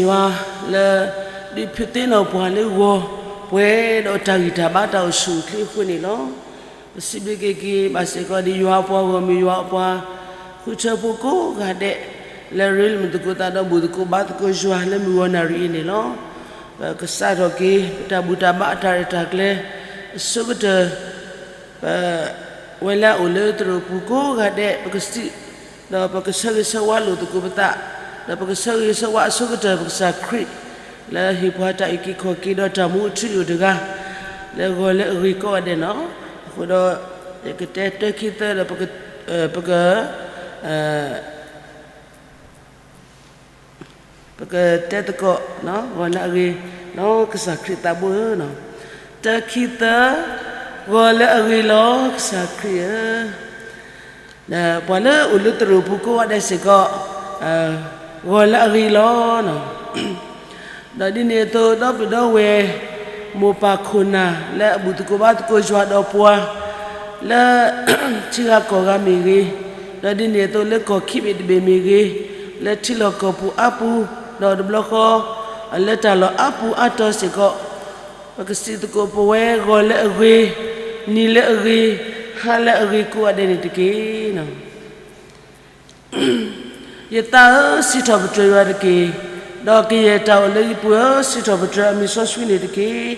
ယွၤလၢ ဒုးဖုးသ့ၣ်နီၣ်ပှၤလၢဂီၤ ပှဲၤဒီးတၢ်ဂံၢ်တၢ်ဘါတၢ်အိၣ်ဆူၣ်အိၣ်ချ့အဃိန့ၣ်လီၤ. ပစံးဘျုးက့ၤက့ၤဘၣ်စ့ၢ်ကီး ဒ်ယွၤအပှၤဂီၢ်မုၢ်ယွၤအပှၤ ဃုထၢဖိကိးဂၤဒဲး လၢရ့လိာ်မုာ်သကိးသးဒီးဘူၣ်သကိးဘါသကိးယွၤလၢမုၢ်ဂီၤနၣ်ရံၣ်အံၤန့ၣ်လီၤ. ပကစးထီၣ်က့ၤ ပတၢ်ဘူၣ်တၢ်ဘါအတၢ်ရဲၣ်တၢ်ကျဲၤ အဆိကတၢၢ် ပဝဲလၢအအိၣ်လၢသရိာ်ပူၤကိးဂၤဒဲး ပကစံး ဒီးပကဆၢဂ့ၤဆၢဝါလိာ်သကိးပသး, ဒီးပကဆၢဂ့ၤဆၢဝါအဆိကတၢၢ် ပကစၢ်ခရံာ် လၢဟ့ၣ်ပှၤတၢ်အုၣ်က့ၤခီၣ်က့ၤဒီးတၢ်မူအထူအယိာ်တဂၤ လၢဂီၤလၢအဂ့ၤကိးဂၤဒဲးန့ၣ်လီၤ. အဃိဒီး ယကတဲတၢခံသၢဒီး ပက ပက ပကတဲသကိး ဂီၤလၢအဂ့ၤလီၤ ကစၢ်ခရံာ်သးဘိဧၢ, တၢခံသၢ, ဂီၤလၢအဂ့ၤလီၤ ကစၢ်ခရံာ်ဧၢ. ပှၤလၢအအိၣ်လၢသရိာ်ပူၤကိးဂၤဒဲးစ့ၢ်ကီး ဂီၤလၢအဂ့ၤလီၤ. ဒီးဒ်န့ၣ်အသိး ဒီပုၢ်ဒီဝဲၢ် မိၢ်ပၢ်ခိၣ်နၢ် လၢအဘူၣ်သကိးဘါသကိးယွၤဒီးပှၤ လၢ ထံဂၤကီၢ်ဂၤမ့ၢ်ဂ့ၤ, ဒီးဒ်န့ၣ်အသိးလၢကီၢ်ခံဘ့ၣ်တဘ့ၣ်မ့ၢ်ဂ့ၤ, လၢထံလီၢ်ကီၢ်ပူၤအါပူၤ, ဒီးတဘျီဃီ လၢတၢ်လီၢ်အါပူၤအါတီၤစ့ၢ်ကီး ပကစံးသကိးပဝဲဂီၤလၢအဂ့ၤ, နံၤလၢအဂ့ၤ, ဟါလၢအဂ့ၤကိးဂၤဒဲးန့ၣ်တက့ၢ်. ယသးဧၢ, စံးထီၣ်ပတြၢၤယွၤတက့ၢ်. ဒီးကယဲၢ်တၢ်အိၣ်လၢယပူၤဧၢ, စံးထီၣ်ပတြၢၤအမံၤစီဆှံန့ၣ်တက့ၢ်.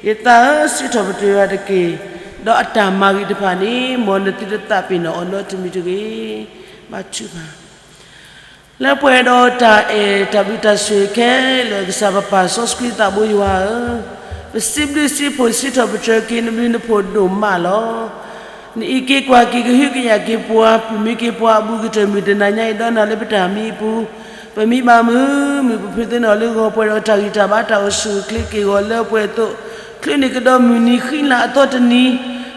ယသးဧၢ, စံးထီၣ်ပတြၢၤယွၤတက့ၢ်. ဒီးအတၢ်မၤဂ့ၤတဖၣ်န့ၣ် မ်နသုတသးပ့ၤနီၣ်အီၤနီတမံၤတဂ့ၤ. ဘါထုကဖၣ် လၢပှဲၤဒီးတၢ်အဲၣ်တၢ်ဘျုးတၢ်ဆိၣ်ဂ့ၤခဲလၢာ် ကစၢ်ပပၢ်စီဆှံသးဘိယွၤဧၢ, ပစံးဘျုးစံးဖှိၣ်စံးထီၣ်ပတြၢၤက့ၤနဘျုးနဖှိၣ်ဒိၣ်မးလီၤ. နအံးက့ၤကွၢ်က့ၤကဟုကယာ်က့ၤပှၤ ပမံက့ၤပှၤအဘူးကတၢၢ်မုၢ်တနၤညါအံၤဒီးနၤလၢပတၢ်မံအပူၤ, ပမံဘၣ်မုာ်မုာ် ပဖုးသ့ၣ်နီၣ်လၢဂီၤပှဲၤဒီးတၢ်ဂံၢ်တၢ်ဘါတၢ်အိၣ်ဆူၣ်အိၣ်ချ့က့ၤဂီၤလၢပှဲၤအသိး, ချုးန့ၢ်ကဒီးမုၢ်နံၤဃံလၤအသီတနံၤ,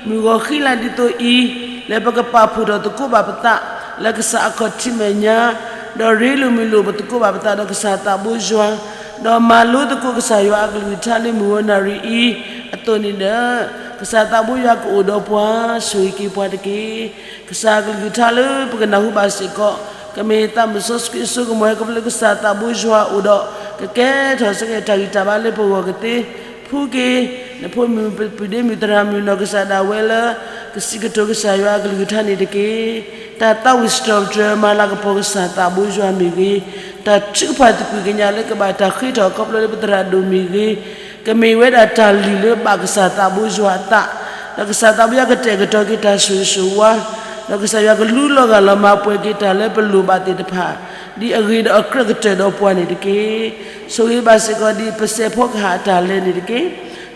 မုၢ်ဂီၤဃံလၤဒ်သိးအံၤ, လၢပကပာ်ဖှိၣ်ထီၣ်သကိးဘၣ်ပသး လၢကစၢ်အခီၣ်ထံးမဲာ်ညါ, ဒီးရ့လိာ်မုာ်လိာ်ပသကိးဘၣ်ပသးဒီးကစၢ်သးဘိယွၤ, ဒီးမၤလိသကိးကစၢ်ယွၤအကလုၢ်ကထါလၢမုၢ်ဂီၤနၣ်ရံၣ်အံၤအသိးန့ၣ်ဒီး, ကစၢ်သးဘိယွၤကအိၣ်ဒီးပှၤ ဆိၣ်ဂ့ၤက့ၤပှၤတက့ၢ်. ကစၢ်အကလုၢ်ကထါလၢပကနၢ်ဟူဘၣ်စ့ၢ်ကီး, ကမ့ၢ်သးမုၣ်စီဆှံအစိကမီၤ ခီဖျိလၢကစၢ်သးဘိယွၤအိၣ်ဒီး ကကဲထီၣ်စ့ၢ်ကီးတၢ်ဂံၢ်တၢ်ဘါလၢပဂီၢ်ကသ့, ဖှူက့ၤ နဖိမုၣ်ပပုၢ်ဒ့မုၣ်သရၣ်မုၣ်နီၢ်ကစၢ်ဒၣ်ဝဲလၢ ကစံးကတိၤကစၢ်ယွၤအကလုၢ်ကထါန့ၣ်တက့ၢ်. တၢ်သးဝံၣ်စံးထီၣ်ပတြၢၤမၤလၤကပီၤကစၢ်သးဘိယွၤမ့ၢ်ဂ့ၤ, တၢ်ထုကဖၣ်သကွံာ်ကညးလၢကဘၣ်တၢ်ဃ့ထီၣ်ခီဖျိလၢပသရၣ်ဒိၣ်မ့ၢ်ဂ့ၤ, ကမ့ၢ်ဝဲဒၣ်တၢ်လုၢ်လၢဘၣ်ကစၢ်သးဘိယွၤအသး, ဒီးကစၢ်သးဘိယွၤကတဲာ်ကတီၤက့ၤတၢ်ဆိၣ်ဂ့ၤဆိၣ်ဝါ, ဒီးကစၢ်ယွၤကလူလီၤဂာ်လီၤမၤပှဲၤက့ၤတၢ်လၢပလိၣ်ဘၣ်သ့ၣ်တဖၣ်, ဒ်အဂ့ၤဒီးအကြၢးကတၢၢ်ဒီးပှၤန့ၣ်တက့ၢ်. ဆိၣ်ဂ့ၤဘၣ်စ့ၢ်ကီးဒ်ပစဲးဖီကဟၣ်အတၢ်လဲၤန့ၣ်တက့ၢ်.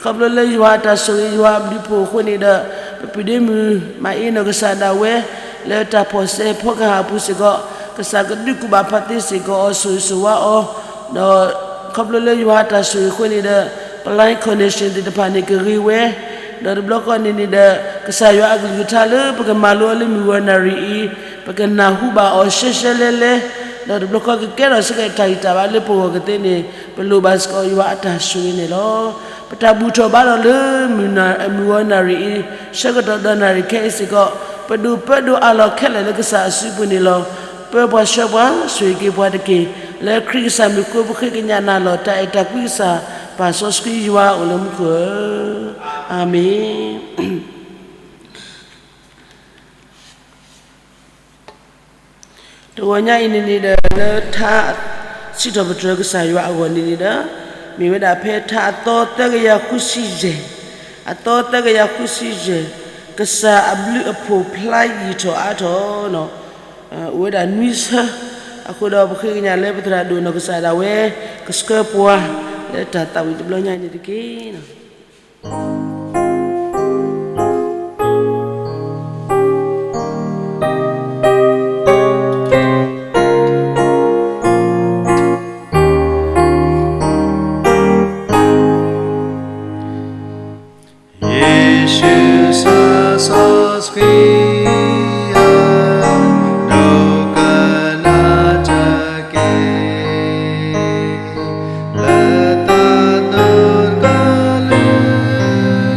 ခီဖျိလၢယွၤအတၢ်ဆိၣ်ဂ့ၤယွၤအဘျုးဖှိၣ်အဃိန့ၣ်ဒီး, ပပုၢ်ဒ့မုၣ်မၤအ့နီၢ်ကစၢ်ဒၣ်ဝဲ လၢတၢ်ဖီၣ်စဲးဖီကဟၣ်အပူၤစ့ၢ်ကီး, ကစၢ်ကဒုးကူၣ်ဘၣ်ဖးသ့စ့ၢ်ကီးအီၤ ဆိၣ်ဂ့ၤဆိၣ်ဝါအီၤ, ဒီးခီဖျိလၢယွၤအတၢ်ဆိၣ်ဂ့ၤအဃိန့ၣ်ဒီး, ပ line connection သ့ၣ်တဖၣ်န့ၣ်ကဂ့ၤဝဲ, ဒီးတဘျီဃီန့ၣ်န့ၣ်ဒီး, ကစၢ်ယွၤအကလုၢ်ကထါလၢပကမၤလိအီၤလၢမုၢ်ဂီၤနၣ်ရံၣ်အံၤ, ပကနၢ်ဟူဘၣ်အီၤရှဲရှဲလဲလဲ, ဒီးတဘျီဃီကကဲထီၣ်စ့ၢ်ကီးတၢ်ဂံၢ်တၢ်ဘါလၢပဂီၢ်ကသ့န့ၣ်, ပလိၣ်ဘၣ်စ့ၢ်ကီးယွၤအတၢ်ဆိၣ်ဂ့ၤန့ၣ်လီၤ. ပတၢ်ဘူၣ်ထီၣ်ဘါထီၣ်လၢ မုၢ်ဂီၤနၣ်ရံၣ်အံၤ, ဆၢကတီၢ်ဒီးနၣ်ရံၣ်ခဲအံၤစ့ၢ်ကီး, ပဒိၣ်ပၢဒိၣ်အးလီၤခဲလၢာ်လၢကစၢ်အစုပူၤန့ၣ်လီၤ. ပၢပှၤဆှၢပှၤ ဆိၣ်ဂ့ၤက့ၤပှၤတက့ၢ်. လၢခရံာ်ကစၢ်မံၤအဃိ ပဃ့ကညးနၤလီၤ. တၢ်အဲၣ်တၢ်ကွံကစၢ် ပၢ်စီဆှံယွၤအိၣ်လၢမူခိၣ်ဧၢ, အၤမ့ၣ်. တဂီၤညါအံၤန့ၣ်န့ၣ်ဒီး လၢထါ စံးထီၣ်ပတြၢၤကစၢ်ယွၤအဂီၢ်န့ၣ်န့ၣ်ဒီး, မ့ၢ်ဝဲဒၣ်ဖဲထါအသီသၢကယၤဃုဆံယဲၢ်, အသီသၢကယၤဃုဆံယဲၢ်, ကစၢ်အဘျုးအဖှိၣ်ဖျါယံာ်ထီၣ်အါထီၣ်, အိၣ်ဝဲဒၣ်နွံဆၢ, အဃိဒီးပဃ့ကညးလၢပသရၣ်ဒိၣ်နီၢ်ကစၢ်ဒၣ်ဝဲ ကဆှၢပှၤ လၢတၢ်သးဝံၣ်တဘျီညါန့ၣ်တက့ၢ်. ယ့ၣ်ၡူးစီဆှံဧၢ, ဒိကနၣ်တက့ၢ်, လၢတၢ်သးကလုၢ်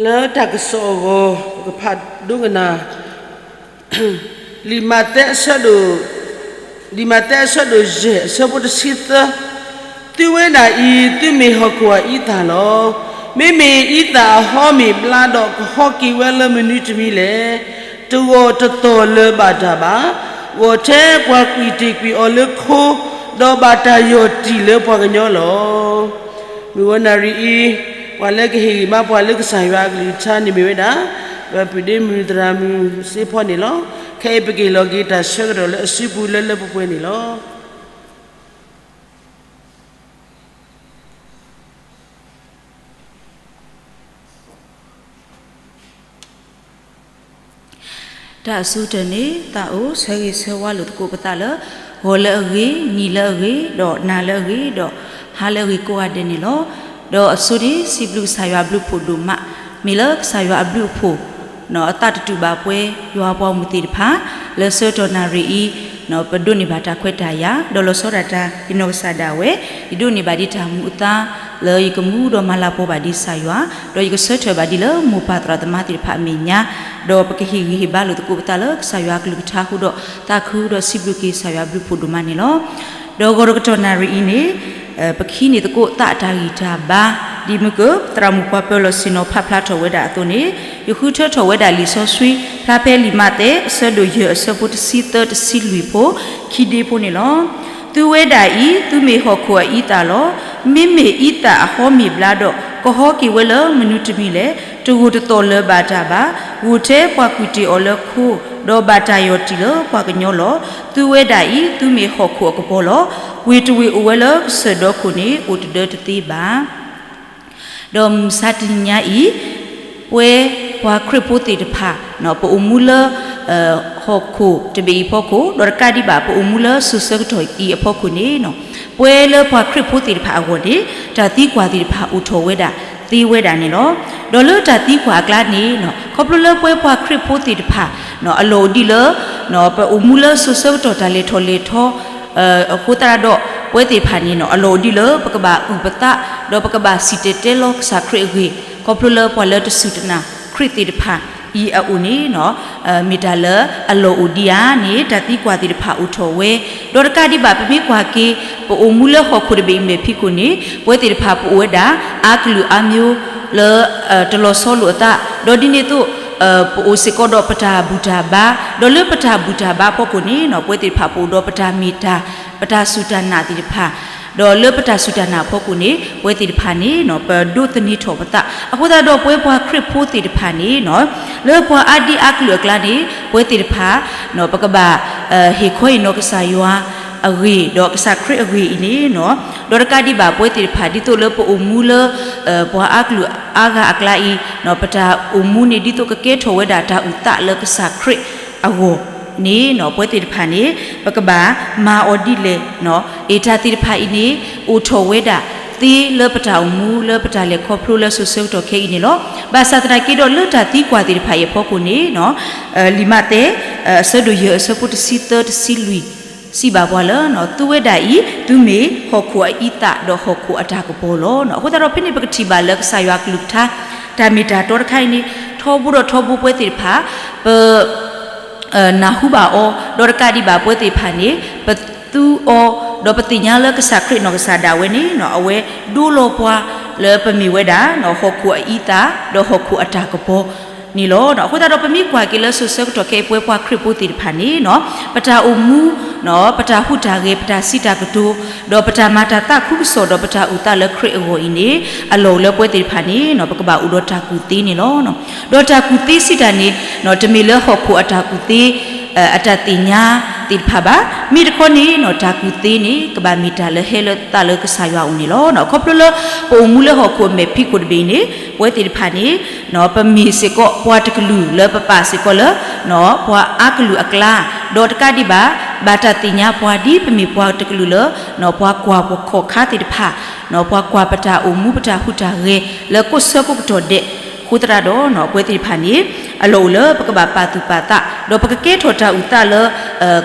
လၢတၢ်ကစီၣ်အဂီၢ် ပကဖးဒိကနၣ် လံာ်မးသဲအဆၢဒိၣ်, လံာ်မးသဲအဆၢဒိၣ်ယဲၢ် အဆၢဖိတဆံသၢ, သုဝဲဒၣ်အံၤ သုမ့ၢ်ဟီၣ်ခိၣ်အအံသၣ်လီၤ. မ့မ့ၢ်အံသၣ်အဟီမ့ၢ်ဘျါဒီး ကဟီက့ၤဝဲလၢမနုၤတမံၤလဲၣ်. တဂီၢ်တသီၣ်လၢၤဘၣ်တၢ်ဘၣ်. ဂီၢ်ထဲပှၤကွံာ်တ့ၢ်ကွံာ်အီၤလၢခိ, ဒီးဘၣ်တၢ်ယီၢ်တံၢ်လၢပှၤကညီလီၤ. မုၢ်ဝဲနၣ်ရံၣ်အံၤ, ပှၤလၢကဟ့ၣ်ဂံၢ်ဟ့ၣ်ဘါပှၤလၢကစၢ်ယွၤအကလုၢ်ကထါန့ၣ်မ့ၢ်ဝဲဒၣ် ပပုၢ်ဒ့မုၣ်သရၣ်မုၣ်စ့ဖီန့ၣ်လီၤ. ခဲအံၤပက့ၤလီၤက့ၤတၢ်ဆၢကတီၢ်လၢအစုပူၤလၢလၢပှဲၤပှဲၤန့ၣ်လီၤ. တၢ်အဆိကတၢၢ်န့ၣ် သးအိၣ်ဆၢဂ့ၤဆၢဝါလိာ်သကိးပသးလၢ ဂီၤလၢအဂ့ၤ, နံၤလၢအဂ့ၤ, ဒီးနၤလၢအဂ့ၤ, ဒီးဟါလၢအဂ့ၤကိးဂၤဒဲးန့ၣ်လီၤ. ဒီးအဆိန့ၣ် စံးဘျုးကစၢ်ယွၤအဘျုးအဖှိၣ်ဒိၣ်မး, မ့ၢ်လၢကစၢ်ယွၤအဘျုးအဖှိၣ် အသးတတူာ်ဘၣ်ပှဲၤ ယွၤပှၤဂီၢ်မုၢ်သ့ၣ်တဖၣ် လၢဆၢကတီၢ်နၣ်ရံၣ်အံၤ ပဒိးန့ၢ်ဘၣ်တၢ်ခွဲးတၢ်ယာ် ဒီးလီၤဆီဒၣ်တၢ် ယနီၢ်ကစၢ်ဒၣ်ဝဲ ယဒိးန့ၢ်ဘၣ်ဒံးတၢ်မူအသါ လၢယကမူဒီးမၤလၤကပီၤဘၣ်ဒံးကစၢ်ယွၤ, ဒီးယကဆၢထၢၣ်ဘၣ်ဒံးလၢမိၢ်ပၢ်သရၣ်သမါသ့ၣ်တဖၣ်အမဲာ်ညါ, ဒီးပကဟ့ၣ်ဂံၢ်ဟ့ၣ်ဘါလိာ်သကိးပသးလၢကစၢ်ယွၤအကလုၢ်ကထါအဃိဒီး သးခုဒီးစံးဘျုးက့ၤကစၢ်ယွၤအဘျုးအဖှိၣ်ဒိၣ်မးန့ၣ်လီၤ. ဒီးဂီၤတကတီၢ်နၣ်ရံၣ်အံၤန့ၣ် ပကဟံးန့ၢ်သကိးသးအတၢ်ဂံၢ်တၢ်ဘါ ဒ်မုၢ်ကၢၢ်သရၣ်မုၣ်ပှၤပၢၤလီၢ်ဆ့ၣ်နီၤဖးဖျါထီၣ်ဝဲဒၣ်အသိးန့ၣ်, ယဃုထၢထီၣ်ဝဲဒၣ်လံာ်စီဆှံ ဖျါဖဲလံာ်မးသဲ အဆၢဒိၣ်ယဲၢ် အဆၢဖိတဆံသၢ တဆံလွံၢ်ဖိ ခံဒ့ဖိန့ၣ်လီၤ. သုဝဲဒၣ်အံၤ သုမ့ၢ်ဟီၣ်ခိၣ်အအံသၣ်လီၤ. မ့မ့ၢ်အံသၣ်အဟီမ့ၢ်ဘျါဒီး ကဟီက့ၤဝဲလၢမနုၤတမံၤလဲၣ်. တဂိာ်တသီၣ်လၢၤဘၣ်တၢ်ဘၣ်. ဂီၢ်ထဲပှၤကွံာ်တ့ၢ်အီၤလၢခိ, ဒီးဘၣ်တၢ်ယီၢ်တံၢ်လၢပှၤကညီလီၤ. သုဝဲဒၣ်အံၤ သုမ့ၢ်ဟီၣ်ခိၣ်အကပီၤလီၤ. ဝ့ၢ်တဝ့ၢ်အိၣ်ဝဲလၢကစၢၢ်ဒီခိၣ်န့ၣ် အိၣ်တဒၢတသ့ဘၣ်. ဒီးမုၢ်မဆါတနံၤညါအံၤ ပဝဲပှၤခရံာ်ဖိသ့ၣ်တဖၣ် ပအိၣ်မူလၢ ဟီၣ်ခိၣ်တဘ့ၣ်အံၤအဖီခိၣ် ဒီးတကးဒံးဘၣ် ပအိၣ်မူလၢစိၤဆၢကတီၢ်အံၤအဖီခိၣ်န့ၣ် ပဝဲလၢပှၤခရံာ်ဖိသ့ၣ်တဖၣ်အဂီၢ်န့ၣ် တၢ်သံကွၢ်သ့ၣ်တဖၣ်အိၣ်ထီၣ်ဝဲဒၣ်သ့ဝဲဒၣ်န့ၣ်လီၤ. ဒီးလၢတၢ်သံကွၢ်အကျါန့ၣ် ခီဖျိလၢပဝဲပှၤခရံာ်ဖိသ့ၣ်တဖၣ် အလီၢ်အိၣ်ဒံးလၢ ပအိၣ်မူလၢစိၤဆၢကတီၢ်တၢ်လဲၤထီၣ်လဲၤထီ အဃိသတးဒီး ပဝဲသ့ၣ်တဖၣ်န့ၣ် အလီၢ်အိၣ်ဒံးလၢပကဘၣ်အုၣ်ပသး ဒီးပကဘၣ်စံၣ်တဲၤတဲလီၤကစၢ်ခရံာ်အဂ့ၢ် ခီဖျိလၢပှၤလၢတစူၢ်တနာ်ခရံာ်သ့ၣ်တဖၣ်အံၤအအိၣ်န့ၣ် မ့ၢ်တၢ်လၢအလီၢ်အိၣ်ဒံးဧါန့ၣ် တၢ်သံကွၢ်သ့ၣ်တဖၣ်အိၣ်ထီၣ်ဝဲ, ဒီးတကးဒံးဘၣ် ပမ့ၢ်ကွၢ်က့ၤ ပအိၣ်မူလၢဟီၣ်ခိၣ်တဘ့ၣ်အံၤမဲာ်ဖံးခိၣ်န့ၣ် ပဝဲသ့ၣ်တဖၣ်ပအိၣ်ဝဲဒၣ် အါကလုာ်အါမျိုး လၢ တလီၤဆီလိာ်အသး, ဒီးဒ်န့ၣ်အသိး ပအိၣ်စ့ၢ်ကီးဒီးပတၢ်ဘူၣ်တၢ်ဘါ, ဒီးလၢပတၢ်ဘူၣ်တၢ်ဘါအဖီခိၣ်န့ၣ် ပဝဲသ့ၣ်တဖၣ်ပအိၣ်ဒီးပတၢ်မ့ၢ်တၢ် ပတၢ်စူၢ်တၢ်နာ်သ့ၣ်တဖၣ်, ဒီးလၢပတၢ်စူၢ်တၢ်နာ်အဖီခိၣ်န့ၣ် ပဝဲသ့ၣ်တဖၣ်န့ၣ် ပဒိးသန့ၤထီၣ်ပသး, အဃိသတးဒီးပဝဲပှၤခရံာ်ဖိသ့ၣ်တဖၣ်န့ၣ် လၢပှၤအါဒံအါကလုာ်အကျါန့ၣ် ပဝဲသ့ၣ်တဖၣ် ပကဘၣ် ဟ့ၣ်ခီဟ့ၣ်နီၤကစၢ်ယွၤအဂ့ၢ် ဒီးကစၢ်ခရံာ်အဂ့ၢ်အံၤန့ၣ် ဒီးတကးဒံးဘၣ် ပဝဲသ့ၣ်တဖၣ် ဒ်သိးလၢပအိၣ်မူလၢ ပှၤအါကလုာ်အါဂၤအကျါအံၤ ပတၢ်အိၣ်မူန့ၣ် ဒ်သိးကကဲထီၣ်ဝဲဒၣ်တၢ်အုၣ်သးလၢကစၢ်ခရံာ်အဂီၢ်န့ၣ် ပဝဲသ့ၣ်တဖၣ်န့ၣ် ပကဘၣ်မၤအီၤဒ်လဲၣ်, အတၢ်သ့ၣ်တဖၣ်အံၤန့ၣ် အိၣ်ထီၣ်ဝဲဒၣ်သ့လၢပတၢ်အိၣ်မူလၢပတၢ်လဲၤခီဖျိလၢစိၤဆၢကတီၢ်ခဲအံၤန့ၣ်လီၤ. ဘၣ်ဆၣ်သနာ်က့ဒီးလၢတၢ်သံကွၢ်သ့ၣ်တဖၣ်အံၤအဖီခိၣ်န့ၣ် လံာ်မးသဲ အဆၢဒိၣ်ယဲၢ် အဆၢဖိတဆံသၢ တဆံလွံၢ် စံးဘၣ်ပှၤလၢ သုဝဲဒၣ်အံၤ သုမ့ၢ်ဟီၣ်ခိၣ်အအံသၣ် ဒီးဟီၣ်ခိၣ်အတၢ်ကပီၤလီၤ. အဃိသတးဒီး ဖဲန့ၣ်ပကထံၣ်ဘၣ်လၢကစၢ်ယွၤအကလုၢ်ကထါ တၢ်မ့ၢ်တၢ်တီတခါအံၤန့ၣ် ထီဘိဒီးထီဘိပဝဲသ့ၣ်တဖၣ် ပ နၢ်ဟူဘၣ်အီၤ, ဒီးတကးဒံးဘၣ်ပဝဲသ့ၣ်တဖၣ်န့ၣ် ပသူအီၤ, ဒီးပသ့ၣ်ညါလၢကစၢ်ခရံာ်နီၢ်ကစၢ်ဒၣ်ဝဲန့ၣ် အဝဲဒိလီၤပှၤလၢပမ့ၢ်ဝဲဒၣ် ဟီၣ်ခိၣ်အအံသၣ် ဒီးဟီၣ်ခိၣ်အတၢ်ကပီၤန့ၣ်လီၤ. အဃိသတးဒီးပမ့ၢ်ကွၢ်က့ၤလၢစိၤဆၢကတီၢ်ခဲအံၤ ပဝဲပှၤခရံာ်ဖိသ့ၣ်တဖၣ်န့ၣ် ပတၢ်အိၣ်မူ ပတၢ်ဟူးတၢ်ဂဲၤ ပတၢ်စံးတၢ်ကတိၤ ဒီးပတၢ်မၤတၢ်သးခုကစီၣ် ဒီးပတၢ်အုၣ်သးလၢခရံာ်အဂီၢ်အံၤန့ၣ် အလီၢ်အိၣ်လၢပဝဲသ့ၣ်တဖၣ်န့ၣ် ပကဘၣ်အိၣ်ဒီးတၢ်ကူၣ်သ့န့ၣ်လီၤ. ဒီးတၢ်ကူၣ်သ့စံးတၢ်န့ၣ် တမ့ၢ်လၢဟီၣ်ခိၣ်အတၢ်ကူၣ်သ့ အတၢ်သ့ၣ်ညါသ့ၣ်တဖၣ်ဘၣ်. မ့ၢ်တခီန့ၣ် တၢ်ကူၣ်သ့န့ၣ် ကဘၣ်မ့ၢ်တၢ်လၢဟဲလၢသးလၢကစၢ်ယွၤအအိၣ်န့ၣ်လီၤ. ခီဖျိလၢပအိၣ်မူလၢဟီၣ်ခိၣ်အမဲာ်ဖံးခိၣ်တဘ့ၣ်အံၤန့ၣ် ပဝဲသ့ၣ်တဖၣ်န့ၣ် ပမ့ၢ်စ့ၢ်ကီးပှၤတကလုာ်လၢပပာ်စ့ၢ်ကီးလၢ ပှၤအါကလုာ်အကျါ, ဒီးတကးဒံးဘၣ် ဘၣ်တၢ်သ့ၣ်ညါပှၤဒ်ပမ့ၢ်ပှၤတကလုာ်လၢ ပှၤကွၢ်ပခီၣ်ခါသ့ၣ်တဖၣ်, ပှၤကွၢ်ပတၢ်အိၣ်မူပတၢ်ဟူးတၢ်ဂဲၤလၢကိးဆၢကိးကတီၢ်ဒဲး, အဃိသတးဒီး ပဝဲသ့ၣ်တဖၣ်န့ၣ် အလီၢ်အိၣ်လၢပကဘၣ်ပာ်သူၣ်ပာ်သး ဒီးပကကဲထီၣ်တၢ်အုၣ်သးလၢ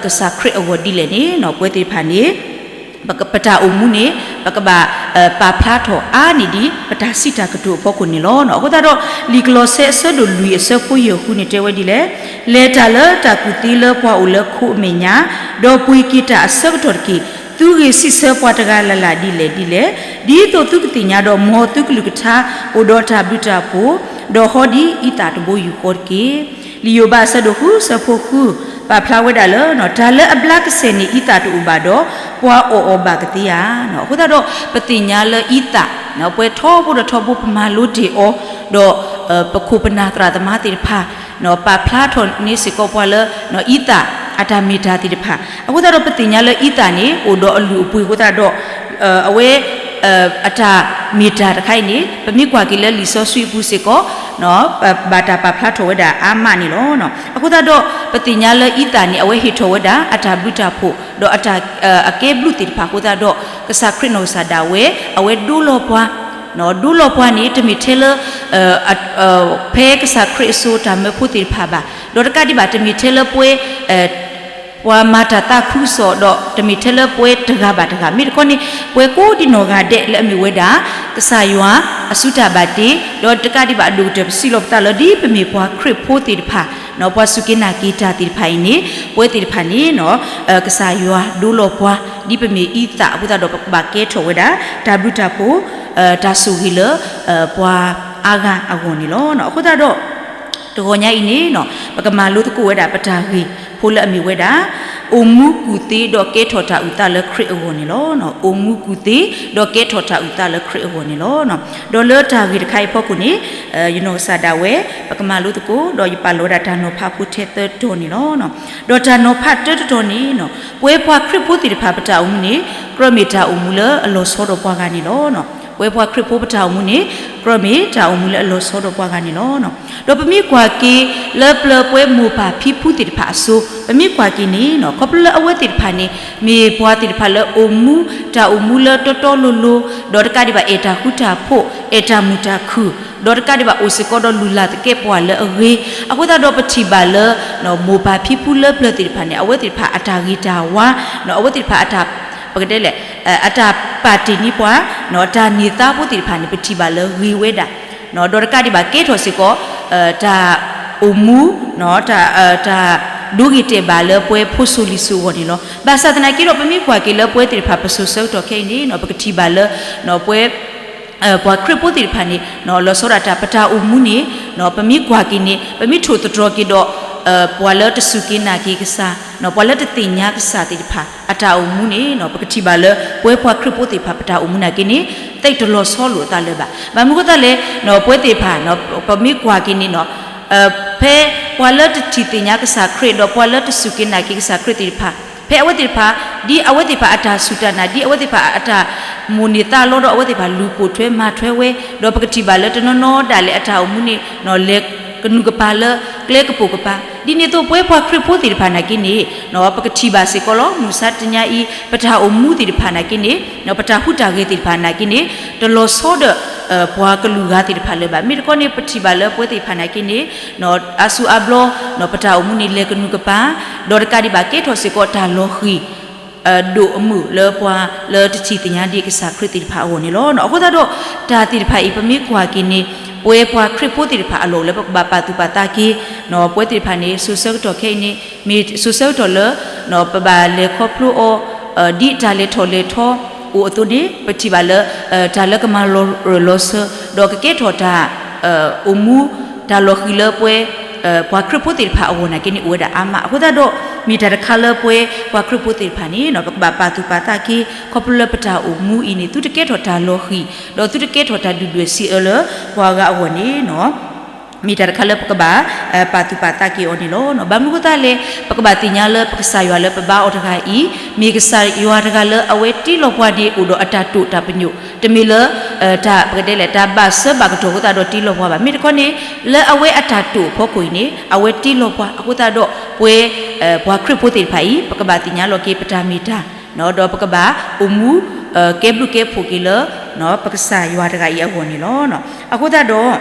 ကစၢ်ခရံာ်အဂီၢ်ဒ်လဲၣ်န့ၣ် ပဝဲသ့ၣ်တဖၣ်န့ၣ် ပတၢ်အိၣ်မူန့ၣ် ပကဘၣ်ပာ်ဖျါထီၣ်အါန့ၢ်ဒံး ပတၢ်စံးတၢ်ကတိၤအဖီခိၣ်န့ၣ်လီၤ. အဃိသတးဒီး လံာ်ကလီးစဲအဆၢဒိၣ်လွံၢ်အဆၢဖိယဲၢ်ဃုန့ၣ်တဲဝဲဒ်လဲၣ်, လဲၤတၢ်လၢတၢ်ကူၣ်သ့လၢပှၤအိၣ်လၢခိအမဲာ်ညါ, ဒီးပှ့ၤက့ၤတၢ်အဆၢကတီၢ်တက့ၢ်. သုဂ့ၢ်စံးဆၢပှၤတဂၤလၢ်လၢ်ဒ်လဲၣ်ဒ်လဲၣ်, ဒ်သိးသုကသ့ၣ်ညါဒီး မ်သုကလုၢ်ကထါအိၣ်ဒီးတၢ်ဘျုးတၢ်ဖှိၣ်, ဒီးဟီဒ်အံသၣ်တဘိယူၢ်ဃီတက့ၢ်. လံာ်ယိၤဘးအဆၢဒိၣ်ဃုအဆၢဖိဃု ပာ်ဖျါဝဲဒၣ်လၢ တၢ်လၢအဘျါကစဲာ်န့ၣ် အံသၣ်တအိၣ်ဘၣ်ဒီး ပှၤအီၣ်အီၤဘၣ်ကသ့ဧါ. အဃိသတးဒီး ပသ့ၣ်ညါလၢအံသၣ် ပှဲၤထီဘိဒီးထီဘိ ပမၤလိတ့ၢ်အီၤ, ဒီးပခိၣ်ပနၢ်သရၣ်သမါသ့ၣ်တဖၣ် ပာ်ဖျါထီၣ်န့ၢ်စ့ၢ်ကီးပှၤလၢ အံသၣ်အတၢ်မ့ၢ်တၢ်သ့ၣ်တဖၣ်. အဃိသတးဒီး ပသ့ၣ်ညါလၢအံသၣ်န့ၣ် အိၣ်ဒီးအလုၢ်အပှ့ၤအဃိသတးဒီး အဝဲ အတၢ်မ့ၢ်တၢ်တခါအံၤန့ၣ် ပမ့ၢ်ကွၢ်က့ၤလၢလံာ်စီဆှံအပူၤစ့ၢ်ကီး ဘၣ်တၢ်ပာ်ဖျါထီၣ်ဝဲဒၣ်အါမးန့ၣ်လီၤ. အဃိသတးဒီး ပသ့ၣ်ညါလၢအံသၣ်န့ၣ် အဝဲဟ့ၣ်ထီၣ်ဝဲဒၣ် အတၢ်ဘျုးတၢ်ဖှိၣ် ဒီးအတၢ် အကဲဘျုးသ့ၣ်တဖၣ်အဃိသတးဒီး ကစၢ်ခရံာ်နီၢ်ကစၢ်ဒၣ်ဝဲ အဝဲဒိလီၤပှၤ ဒိလီၤပှၤန့ၣ် တမ့ၢ်ထဲလၢ ဖဲကစၢ်ခရံာ်အစိၤတၢ်မၢဖိသ့ၣ်တဖၣ်ဘၣ်. ဒီးတကးဒံးဘၣ် တမ့ၢ်ထဲလၢပှဲၤ ပှၤမၤတၢ်သးခုကစီၣ် ဒီးတမ့ၢ်ထဲလၢပှဲၤတဂၤဘၣ်တဂၤ မ့ၢ်တခီန့ၣ် ပှဲၤကိးဒံနီၢ်ဂၤဒဲးလၢအမ့ၢ်ဝဲဒၣ် ကစၢ်ယွၤအစုတၢ်ဘၣ်တ့ ဒီးတကးဒံးဘၣ် အဒိၣ်ကတၢၢ်ပစံးလီၤပသးလၢ ဒ်ပမ့ၢ်ပှၤခရံာ်ဖိသ့ၣ်တဖၣ် ပှၤစူၢ်က့ၤနာ်က့ၤတၢ်သ့ၣ်တဖၣ်အံၤန့ၣ် ပဝဲသ့ၣ်တဖၣ်န့ၣ် ကစၢ်ယွၤဒိလီၤပှၤ ဒ်ပမ့ၢ်အံသၣ်အဃိသတးဒီး ပကဘၣ်ကဲထီၣ်ဝဲဒၣ် တၢ်ဘျုးတၢ်ဖှိၣ် တၢ်ဆိၣ်ဂ့ၤလၢ ပှၤအါဂၤအဂီၢ်န့ၣ်လီၤ. အဃိသတးဒီး တဂီၤညါအံၤန့ၣ် ပကမၤလိသကိးဝဲဒၣ်ပတၢ်ဂ့ၢ်ဖိလၢအမ့ၢ်ဝဲဒၣ် အိၣ်မူကူၣ်သ့ဒီးကဲထီၣ်တၢ်အုၣ်သးလၢခရံာ်အဂီၢ်န့ၣ်လီၤ. အိၣ်မူကူၣ်သ့ ဒီးကဲထီၣ်တၢ်အုၣ်သးလၢခရံာ်အဂီၢ်န့ၣ်လီၤ. ဒီးလၢတၢ်ဂ့ၢ်တခါအံၤအဖီခိၣ်န့ၣ် ယနီၢ်ကစၢ်ဒၣ်ဝဲ ပကမၤလိသကိး ဒီးယပာ်လီၤဝဲဒၣ်တၢ်နီၤဖးဖိထဲသၢတီၤန့ၣ်လီၤ. ဒီးတၢ်နီၤဖးတၢတတီၤန့ၣ် ပဝဲပှၤခရံာ်ဖိသ့ၣ်တဖၣ်ပတၢ်အိၣ်မူန့ၣ် ကြၢးမ့ၢ်တၢ်အိၣ်မူလၢအလီၤဆီဒီးပှၤဂၤန့ၣ်လီၤ. ပဝဲပှၤခရံာ်ဖိပတၢ်အိၣ်မူန့ၣ် ကြၢးမ့ၢ်တၢ်အိၣ်မူလၢအလီၤဆီဒီးပှၤဂၤန့ၣ်လီၤ. ဒီးပမ့ၢ်ကွၢ်က့ၤလၢပျၢၤပဝဲမိၢ်ပၢ်ဖံဖုသ့ၣ်တဖၣ်အစိၤ ပမ့ၢ်ကွၢ်က့ၤန့ၣ် ခီဖျိလၢအဝဲသ့ၣ်တဖၣ်န့ၣ် မ့ၢ်ပှၤသ့ၣ်တဖၣ်လၢအိၣ်မူ တၢ်အိၣ်မူလၢတီတီလိၤလိၤ ဒီးတကးဒံးဘၣ် အဲၣ်တၢ်ဃူတၢ်ဖိး အဲၣ်တၢ်မုာ်တၢ်ခုၣ် ဒီးတကးဒံးဘၣ်အိၣ်စ့ၢ်ကီးဒီးလုၢ်လၢ်သကဲးပဝးလၢအဂ့ၤ အဃိသတးဒီးပထံၣ်ဘၣ်လၢ မိၢ်ပၢ်ဖံဖုလၢပျၢၤသ့ၣ်တဖၣ်န့ၣ် အဝဲသ့ၣ်တဖၣ်အတၢ်ဂ့ၤတၢ်ဝါ အဝဲသ့ၣ်တဖၣ်အတၢ် ပကတဲလဲၣ် အတၢ်ပာ်တ့ၢ်န့ၢ်ပှၤ တၢ်န့ၢ်သါဖိသ့ၣ်တဖၣ်န့ၣ် ပထံၣ်ဘၣ်လၢဂ့ၤဝဲဒၣ် ဒီးတကးဒံးဘၣ်ကဲထီၣ်စ့ၢ်ကီး တၢ်အိၣ်မူ တၢ်ဒိဂ့ၤတဲာ်ဘၣ်လၢပဝဲဖိစိၤလံၤစိၤအဂီၢ်န့ၣ်လီၤ. ဘၣ်ဆၣ်သနာ်က့ဒီး ပမ့ၢ်ကွၢ်က့ၤလၢပဝဲသ့ၣ်တဖၣ်ပစိၤဆၢကတီၢ်ခဲအံၤန့ၣ် ပကထံၣ်ဘၣ်လၢ ပဝဲ ပှၤခရံာ်ဖိသ့ၣ်တဖၣ်န့ၣ် လီၤဆီဒၣ်တၢ် ပတၢ်အိၣ်မူန့ၣ် ပမ့ၢ်ကွၢ်က့ၤန့ၣ် ပမ့ၢ်ထိၣ်သတြီၤက့ၤဒီး ပှၤလၢတစူၢ်က့ၤနာ်က့ၤကစၢ် ပှၤလၢတသ့ၣ်ညါကစၢ်သ့ၣ်တဖၣ် အတၢ်အိၣ်မူန့ၣ် ပကထံၣ်ဘၣ်လၢ ပဝဲပှၤခရံာ်ဖိသ့ၣ်တဖၣ် ပတၢ်အိၣ်မူနာ်က့န့ၣ် သ့ၣ်တလီၤဆီလိာ်အသးလၢၤဘၣ်. ဘၣ်မနုၤအဃိသတးလဲၣ် ပဝဲသ့ၣ်တဖၣ် ပမ့ၢ်ကွၢ်က့ၤန့ၣ် ဖဲပှၤလၢတထံၣ်သ့ၣ်ညါကစၢ်ခရံာ် ဒီးပှၤလၢတစူၢ်က့ၤနာ်က့ၤကစၢ်ခရံာ်သ့ၣ်တဖၣ် ဖဲအဝဲသ့ၣ်တဖၣ် ဒ်အဝဲသ့ၣ်တဖၣ်အတၢ်စူၢ်တၢ်နာ် ဒ်အဝဲသ့ၣ်တဖၣ်အတၢ်မိၣ်န့ၢ်သးလီဒီး အဝဲသ့ၣ်တဖၣ်လူၤပိာ်ထွဲမၤထွဲဝဲ ဒီးပကထံၣ်ဘၣ်လၢတနီၤနီၤဒၣ်လဲာ်အတၢ်အိၣ်မူန့ၣ် လဲၤကနူၤကပၤလၢကျဲကပိာ်ကပၤ ဒ်န့ၣ်အသိးပဝဲပှၤခရံာ်ဖိသ့ၣ်တဖၣ်နာ်က့န့ၣ် ပကထံၣ်ဘၣ်စ့ၢ်ကီးလီၤ. မုၢ်မဆါတနံၤအံၤ ပတၢ်အိၣ်မူသ့ၣ်တဖၣ်နာ်က့န့ၣ် ပတၢ်ဟူးတၢ်ဂဲၤသ့ၣ်တဖၣ်နာ်က့န့ၣ် တလီၤဆီဒီး ပှၤကလုာ်ဂၤသ့ၣ်တဖၣ်လၢၤဘၣ်. မ့ၢ်တခီန့ၣ် ပထံၣ်ဘၣ်လၢပဝဲသ့ၣ်တဖၣ်နာ်က့န့ၣ် အါစုအါဘျီ ပတၢ်အိၣ်မူန့ၣ်လဲၤကနူၤကပၤ ဒီးတကးဒံးဘၣ်ကဲထီၣ်စ့ၢ်ကီးတၢ်လီၤဃံၤ ဒိၣ်အမုာ်လၢပှၤလၢတထံၣ်သ့ၣ်ညါဒံးကစၢ်ခရံာ်သ့ၣ်တဖၣ်အဂီၢ်န့ၣ်လီၤ. အဃိသတးဒီး တၢ်သ့ၣ်တဖၣ်အံၤ ပမ့ၢ်ကွၢ်က့ၤန့ၣ် ပဝဲပှၤခရံာ်ဖိသ့ၣ်တဖၣ်အလီၢ်အိၣ်လၢပကဘၣ်ပာ်သူၣ်ပာ်သးက့ၤ ပဝဲသ့ၣ်တဖၣ်န့ၣ် စိၤဆၢကတီၢ်ခဲအံၤန့ၣ် မ့ၢ်စိၤဆၢကတီၢ်လၢ ပဘၣ်လဲၤခီဖျိအီၤ ဒ်တၢ်လဲၤထီၣ်လဲၤထီအိၣ်အသိးန့ၣ် ပထံၣ်ဘၣ်လၢ တၢ်လၢကမၤလီၤရၢၢ်လီၤစၢၤ ဒီးကကဲထီၣ်တၢ် အိၣ်မူ တၢ်လီၤဃံၤလၢပဝဲ ပှၤခရံာ်ဖိသ့ၣ်တဖၣ်အဂီၢ်နာ်က့န့ၣ် အိၣ်ဝဲဒၣ်အါမး. အဃိသတးဒီး မ့ၢ်တၢ်တခါလၢပဝဲပှၤခရံာ်ဖိသ့ၣ်တဖၣ်န့ၣ် ပကဘၣ်ပာ်သူၣ်ပာ်သးက့ၤ ခီဖျိလၢပတၢ်အိၣ်မူအံၤန့ၣ် သုတကဲထီၣ်တၢ်လီၤဃံၤ ဒီးသုတကဲထီၣ်တၢ်ဒုၣ်ဒွဲၣ်စံးအၢလၢပှၤဂၤအဂီၢ်န့ၣ် မ့ၢ်တၢ်တခါလၢပကဘၣ် ပာ်သူၣ်ပာ်သးက့ၤအီၤန့ၣ်လီၤ. ဘၣ်မနုၤအဃိသတးလဲၣ် ပကဘၣ်သ့ၣ်ညါလၢပကစၢ်ယွၤလၢပဘါအီၤတဂၤအံၤ မ့ၢ်ကစၢ်ယွၤတဂၤလၢအဝဲတ့လီၤပှၤဒ်အိၣ်ဒီးအတၢ်တိာ်တၢ်ပညိၣ် တမ့ၢ်လၢ တၢ်ပကတဲလဲၣ် တၢ်ဘၣ်စၢၤဘၣ်ကတီၢ်အဃိသတးဒီးတ့လီၤပှၤဘၣ်. မ့ၢ်တခီန့ၣ် လၢအဝဲအတၢ်တိာ်အဖီခိၣ်အံၤန့ၣ် အဝဲတ့လီၤပှၤအဃိသတးဒီး ပဝဲ ပှၤခရံာ်ဖိသ့ၣ်တဖၣ်အံၤ ပကဘၣ်သ့ၣ်ညါလီၤက့ၤပတၢ်မ့ၢ်တၢ် ဒီးပကဘၣ်အိၣ်မူ ကဲဘျုးကဲဖှိၣ်က့ၤလၢ ပကစၢ်ယွၤတဂၤအံၤအဂီၢ်န့ၣ်လီၤ. အဃိသတးဒီး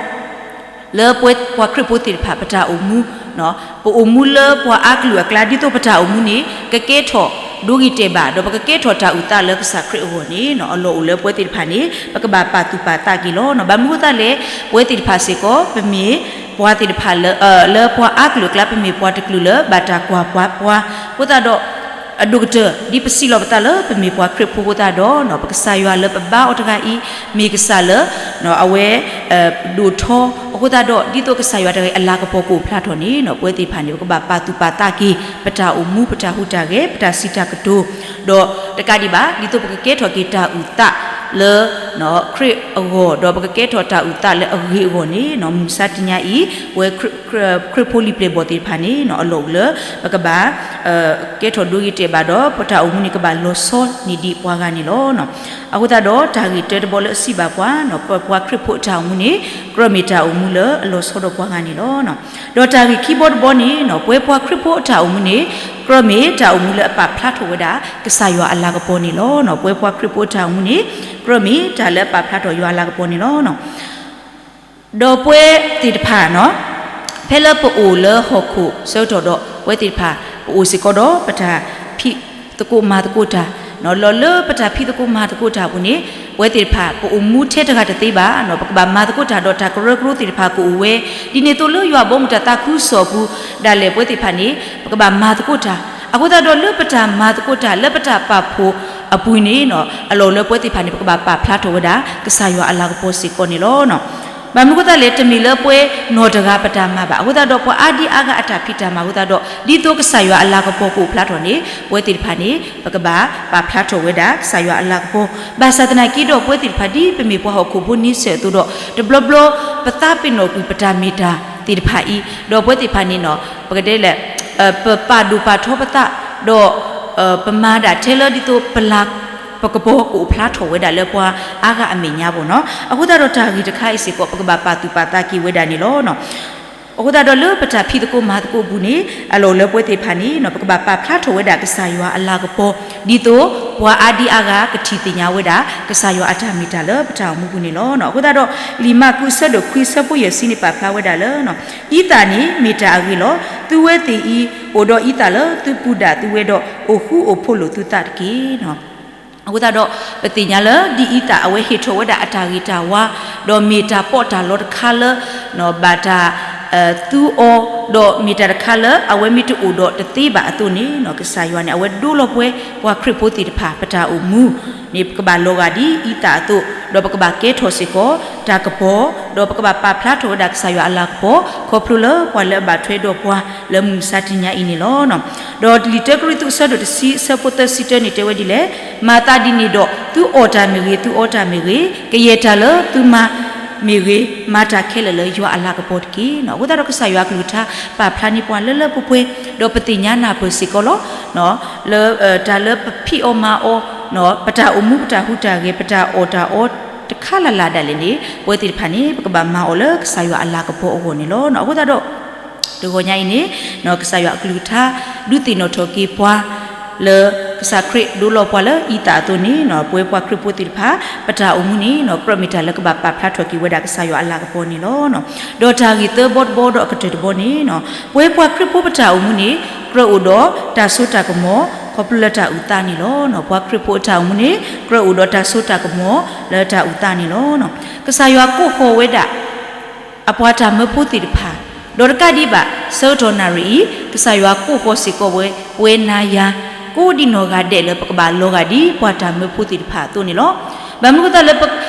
လၢပဝဲပှၤခရံာ်ဖိသ့ၣ်တဖၣ်ပတၢ်အိၣ်မူ ပအိၣ်မူလၢပှၤအါကလုာ်အကျါ ဒ်သိးပတၢ်အိၣ်မူန့ၣ် ကကဲထီၣ် ဒိဂ့ၤတဲာ်ဘၣ် ဒီးပကကဲထီၣ်တၢ်အုၣ်သးလၢကစၢ်ခရံာ်အဂီၢ်န့ၣ် အလီၢ်အိၣ်လၢပဝဲသ့ၣ်တဖၣ်န့ၣ် ပကဘၣ်ပာ်သူၣ်ပာ်သးက့ၤလီၤ. ဘၣ်မနုၤအဃိသတးလဲၣ်, ပဝဲသ့ၣ်တဖၣ်စ့ၢ်ကီး ပမ့ၢ်ပှၤသ့ၣ်တဖၣ်လၢ လၢပှၤအါကလုာ်အကျါ ပမ့ၢ်ပှၤတကလုာ်လၢဘၣ်တၢ်ကွၢ်ပှၤပှၤအဃိသတးဒီး အဒိၣ်ကတၢၢ် ဒ်ပစံးလီၤပသးလၢပမ့ၢ်ပှၤခရံာ်ဖိအဃိသတးဒီး ပကစၢ်ယွၤလၢပဘါအီၤတဂၤအံၤ မ့ၢ်ကစၢ်လၢ အဝဲ ဒိၣ်ထီအဃိသတးဒီး ဒ်သိးကစၢ်ယွၤတဂၤအံၤအလၤကပီၤကအိၣ်ဖျါထီၣ်န့ၣ် ပဝဲသ့ၣ်တဖၣ်န့ၣ် ပကဘၣ်ပာ်သူၣ်ပာ်သးက့ၤ ပတၢ်အိၣ်မူ ပတၢ်ဟူးတၢ်ဂဲၤ ပတၢ်စံးတၢ်ကတိၤ ဒီးတကးဒံးဘၣ် ဒ်သိးပကကဲထီၣ်က့ၤတၢ်အုၣ်သးလၢ ခရံာ်အဂီၢ် ဒီးပကကဲထီၣ်တၢ်အုၣ်သးလၢအဂ့ၤအဂီၢ်န့ၣ် မုၢ်မဆါတနံၤအံၤ ပဝဲ ခရံာ်ဖိလံၤပျဲၢ်ဘီၣ်သ့ၣ်တဖၣ်န့ၣ် အလီၢ်အိၣ်လၢ ပကဘၣ် ကဲထီၣ်ဒိဂ့ၤတဲာ်ဘၣ်ဒီး ပတၢ်အိၣ်မူန့ၣ် ကဘၣ်လီၤဆီန့ၢ်ဒံးပှၤဂၤန့ၣ်လီၤ. အဃိသတးဒီး တၢ်ဂ့ၢ်တၢတဘီလၢအစံးဘၣ်ပှၤ ပပှၤခရံာ်ဖိအတၢ်အိၣ်မူန့ၣ် ကြၢးမ့ၢ်တၢ်အိၣ်မူလၢအလီၤဆီဒီးပှၤဂၤန့ၣ်လီၤ. ဒီးတၢ်ဂ့ၢ်ခံဘီတဘီန့ၣ် ပဝဲပှၤခရံာ်ဖိအတၢ်အိၣ်မူန့ၣ် ကြၢးမ့ၢ်တၢ်အိၣ်မူလၢအပာ်ဖျါထီၣ်ဝဲဒၣ် ကစၢ်ယွၤအလၤကပီၤန့ၣ်လီၤ. ပဝဲပှၤခရံာ်ဖိအတၢ်အိၣ်မူန့ၣ် ကြၢးမ့ၢ်တၢ်လၢအပာ်ဖျါထီၣ်ယွၤအလၤကပီၤန့ၣ်လီၤ. ဒီးပဝဲသ့ၣ်တဖၣ် ဖဲလၢပအိၣ်လၢဟီၣ်ခိၣ်ဆၢကတီၢ်ဒီး ပဝဲသ့ၣ်တဖၣ် ပအိၣ်စ့ၢ်ကီးဒီးပတၢ်ဖံးသကိးမၤသကိးတၢ်, လီၤလၢပတၢ်ဖံးသကိးမၤသကိးတၢ်အပူၤန့ၣ် ပဝဲသ့ၣ်တဖၣ် ပအိၣ်မူထဲတဂၤတသ့ဘၣ်, ပကဘၣ်မၤသကိးတၢ်ဒီးတၢ်ကရၢကရိသ့ၣ်တဖၣ်ကအိၣ်ဝဲ, ဒ်န့ၣ်အသိးလၢယွၤဘီမုၢ်တၢ်သးခုကစီၣ်အပူၤ ဒၣ်လဲာ်ပဝဲသ့ၣ်တဖၣ်န့ၣ် ပကဘၣ်မၤသကိးတၢ်, အဃိသတးဒီးလၢပတၢ်မၤသကိးတၢ် လၢပတၢ်ပာ်ဖှိၣ်အပူၤန့ၣ် အလီၢ်လၢပဝဲသ့ၣ်တဖၣ်န့ၣ် ပကဘၣ်ပာ်ဖျါထီၣ်ဝဲဒၣ် ကစၢ်ယွၤအလၤကပီၤစ့ၢ်ကီးန့ၣ်လီၤ. ဘၣ်မနုၤအဃိသတးလဲၣ်, တမ့ၢ်လၢပဝဲနီၢ်တဂၤပတၢ်မၤဘၣ်. အဃိသတးဒီး ပှၤအါဒံအါဂၤအတၢ်ဖံးတၢ်မၤအဃိသတးဒီး ဒ်သိးကစၢ်ယွၤအလၤကပီၤကအိၣ်ဖျါထီၣ်န့ၣ် ပဝဲသ့ၣ်တဖၣ်န့ၣ် ပကဘၣ်ပာ်ဖျါထီၣ်ဝဲဒၣ် ကစၢ်ယွၤအလၤကပီၤ. ဘၣ်ဆၣ်သနာ်က့ဒီး ပဝဲသ့ၣ်တဖၣ် ဒ်ပမ့ၢ်ပှၤဟီၣ်ခိၣ်ဖိန့ဆၢၣ်အသိးဒီး တဘျီဘျီ ပသးပ့ၤနီၣ်ကွံာ်ပတၢ်မ့ၢ်တၢ်သ့ၣ်တဖၣ်အံၤ, ဒီးပဝဲသ့ၣ်တဖၣ်န့ၣ် ပကတဲလဲၣ် ပပာ်ဒိၣ်ပာ်ထီပသး ဒီး ပမၤဒၣ်ထဲလၢဒ်သိးပလၤ ပကပီၤကအိၣ်ဖျါထီၣ်ဝဲဒၣ်လၢပှၤအါဂၤအမဲာ်ညါဘၣ်နီၤ. အဃိသတးဒီးတၢ်ဂ့ၢ်တခါအံၤစ့ၢ်ကီး ပကဘၣ်ပာ်သူၣ်ပာ်သးက့ၤဝဲဒၣ်န့ၣ်လီၤ. အဃိသတးဒီးလၢပတၢ်ဖံးသကိးမၤသကိးအပူၤန့ၣ် အလီၢ်လၢပဝဲသ့ၣ်တဖၣ်န့ၣ် ပကဘၣ်ပာ်ဖျါထီၣ်ဝဲဒၣ်ကစၢ်ယွၤအလၤကပီၤ ဒ်သိးပှၤအါဒံအါဂၤကထံၣ်သ့ၣ်ညါဝဲဒၣ် ကစၢ်ယွၤအတၢ်မ့ၢ်တၢ်လၢပတၢ်အိၣ်မူပူၤန့ၣ်လီၤ. အဃိသတးဒီး လံာ်မၢ်ကူးအဆၢဒိၣ်ခွံအဆၢဖိယဲၢ်ဆံန့ၣ် ပာ်ဖျါဝဲဒၣ်လၢ အံသၣ်န့ၣ်မ့ၢ်တၢ်အဂ့ၤလီၤ. သုဝဲသ့ၣ်အံၤ အိၣ်ဒီးအံသၣ်လၢသုပူၤဒၣ်သုဝဲဒီး အိၣ်ဃူအိၣ်ဖိးလိာ်သုသးတက့ၢ်. အဃိသတးဒီး ပသ့ၣ်ညါလၢဒ်အံသၣ်အဝဲဟ့ၣ်ထီၣ်ဝဲဒၣ်အတၢ်ဂ့ၤတၢ်ဝါ ဒီးမ့ၢ်တၢ်ပီးတၢ်လီတခါလၢ ဘၣ်တၢ် သူအီၤ ဒီးမ့ၢ်တၢ်တခါလၢအဝဲမ့ၢ်တအိၣ်ဒီးတသ့ဘၣ်အသိးန့ၣ် ကစၢ်ယွၤန့ၣ် အဝဲဒိလီၤပှဲၤပှၤခရံာ်ဖိသ့ၣ်တဖၣ် ပတၢ်အိၣ်မူန့ၣ် ပကဘၣ်လီၤဂာ်ဒ်အံသၣ်အသိး ဒီးပကဘၣ်ကဲထီၣ်စ့ၢ်ကီးတၢ်ကပီၤ ဒီးပကဘၣ်ပာ်ဖျါထီၣ်ဝဲဒၣ်ကစၢ်ယွၤအလၤကပီၤ ခီဖျိလၢပှၤလၢအဘၣ်ထွဲဒီးပှၤလၢမုၢ်မဆါတနံၤအံၤန့ၣ်လီၤ. ဒီးလံာ်တၢကရံၣ်သူးအဆၢဒိၣ်တဆံအဆၢဖိသၢဆံတၢန့ၣ်တဲဝဲဒ်လဲၣ်, မၤသးဒ်န့ၣ်ဒီး သုအီၣ်တၢ်မ့ၢ်ဂ့ၤ, သုအီတၢ်မ့ၢ်ဂ့ၤ, ကယဲၢ်တၢ်လၢသုမၤမ့ၢ်ဂ့ၤ, မၤတၢ်ခဲလၢာ်လၢယွၤအလၤကပီၤတက့ၢ်. အဃိသတးဒီးကစၢ်ယွၤအကလုၢ်ကထါ ပာ်ဖျါန့ၢ်ပှၤလၢလၢပှဲၤပှဲၤ ဒီးပသ့ၣ်ညါနၢ်ပၢၢ်စ့ၢ်ကီးလီၤ. လၢတၢ်လၢပဖံးအီၣ်မၤအီၣ် ပတၢ်အိၣ်မူပတၢ်ဟူးတၢ်ဂဲၤ ပတၢ်အီၣ်တၢ်အီတခါလၢ်လၢ်ဒၣ်လဲာ်န့ၣ် ပဝဲသ့ၣ်တဖၣ်န့ၣ် ပကဘၣ်မၤအီၤလၢကစၢ်ယွၤအလၤကပီၤအဂီၢ်န့ၣ်လီၤ. အဃိသတးဒီး တဂီၤညါအံၤန့ၣ် ကစၢ်ယွၤအကလုၢ်ကထါ ဒုးသ့ၣ်နီၣ်ထီၣ်က့ၤပှၤ လၢကစၢ်ခရံာ်ဒိလီၤပှၤလၢအံသၣ်အသိးန့ၣ် ပဝဲပှၤခရံာ်ဖိသ့ၣ်တဖၣ် ပတၢ်အိၣ်မူန့ၣ် ကြၢးမ့ၢ်တၢ်လၢကဘၣ်ပာ်ဖျါထီၣ်က့ၤဝဲဒၣ်ကစၢ်ယွၤအလၤကပီၤန့ၣ်လီၤ. ဒီးတၢ်ဂ့ၢ်သၢဘီတဘီဒီးအကတၢၢ်တဘီန့ၣ် ပဝဲပှၤခရံာ်ဖိပတၢ်အိၣ်မူန့ၣ် ကြၢးအိၣ်ဒီးတၢ်စိတၢ်ကမီၤ ခီဖျိလၢတၢ်အုၣ်သးန့ၣ်လီၤ. ပှၤခရံာ်ဖိအတၢ်အိၣ်မူန့ၣ် ကြၢးအိၣ်ဒီးတၢ်စိတၢ်ကမီၤလၢတၢ်အုၣ်သးန့ၣ်လီၤ. ကစၢ်ယွၤကိးဃီၤဝဲဒၣ် အပှၤတၢ်မၢဖိသ့ၣ်တဖၣ်, ဒီးတကးဒံးဘၣ် ဆၢကတီၢ်နၣ်ရံၣ်အံၤ ကစၢ်ယွၤကိးဃီၤစ့ၢ်ကီးဝဲ ပဝဲနၤယၤ ကိးဒံနီၢ်ဂၤဒဲးလၢပကဘၣ်လီၤဂာ်ဒ်ပှၤတၢ်မၢဖိသ့ၣ်တဖၣ်အသိးန့ၣ်လီၤ. ဘၣ်မနုၤအဃိသတးလၢ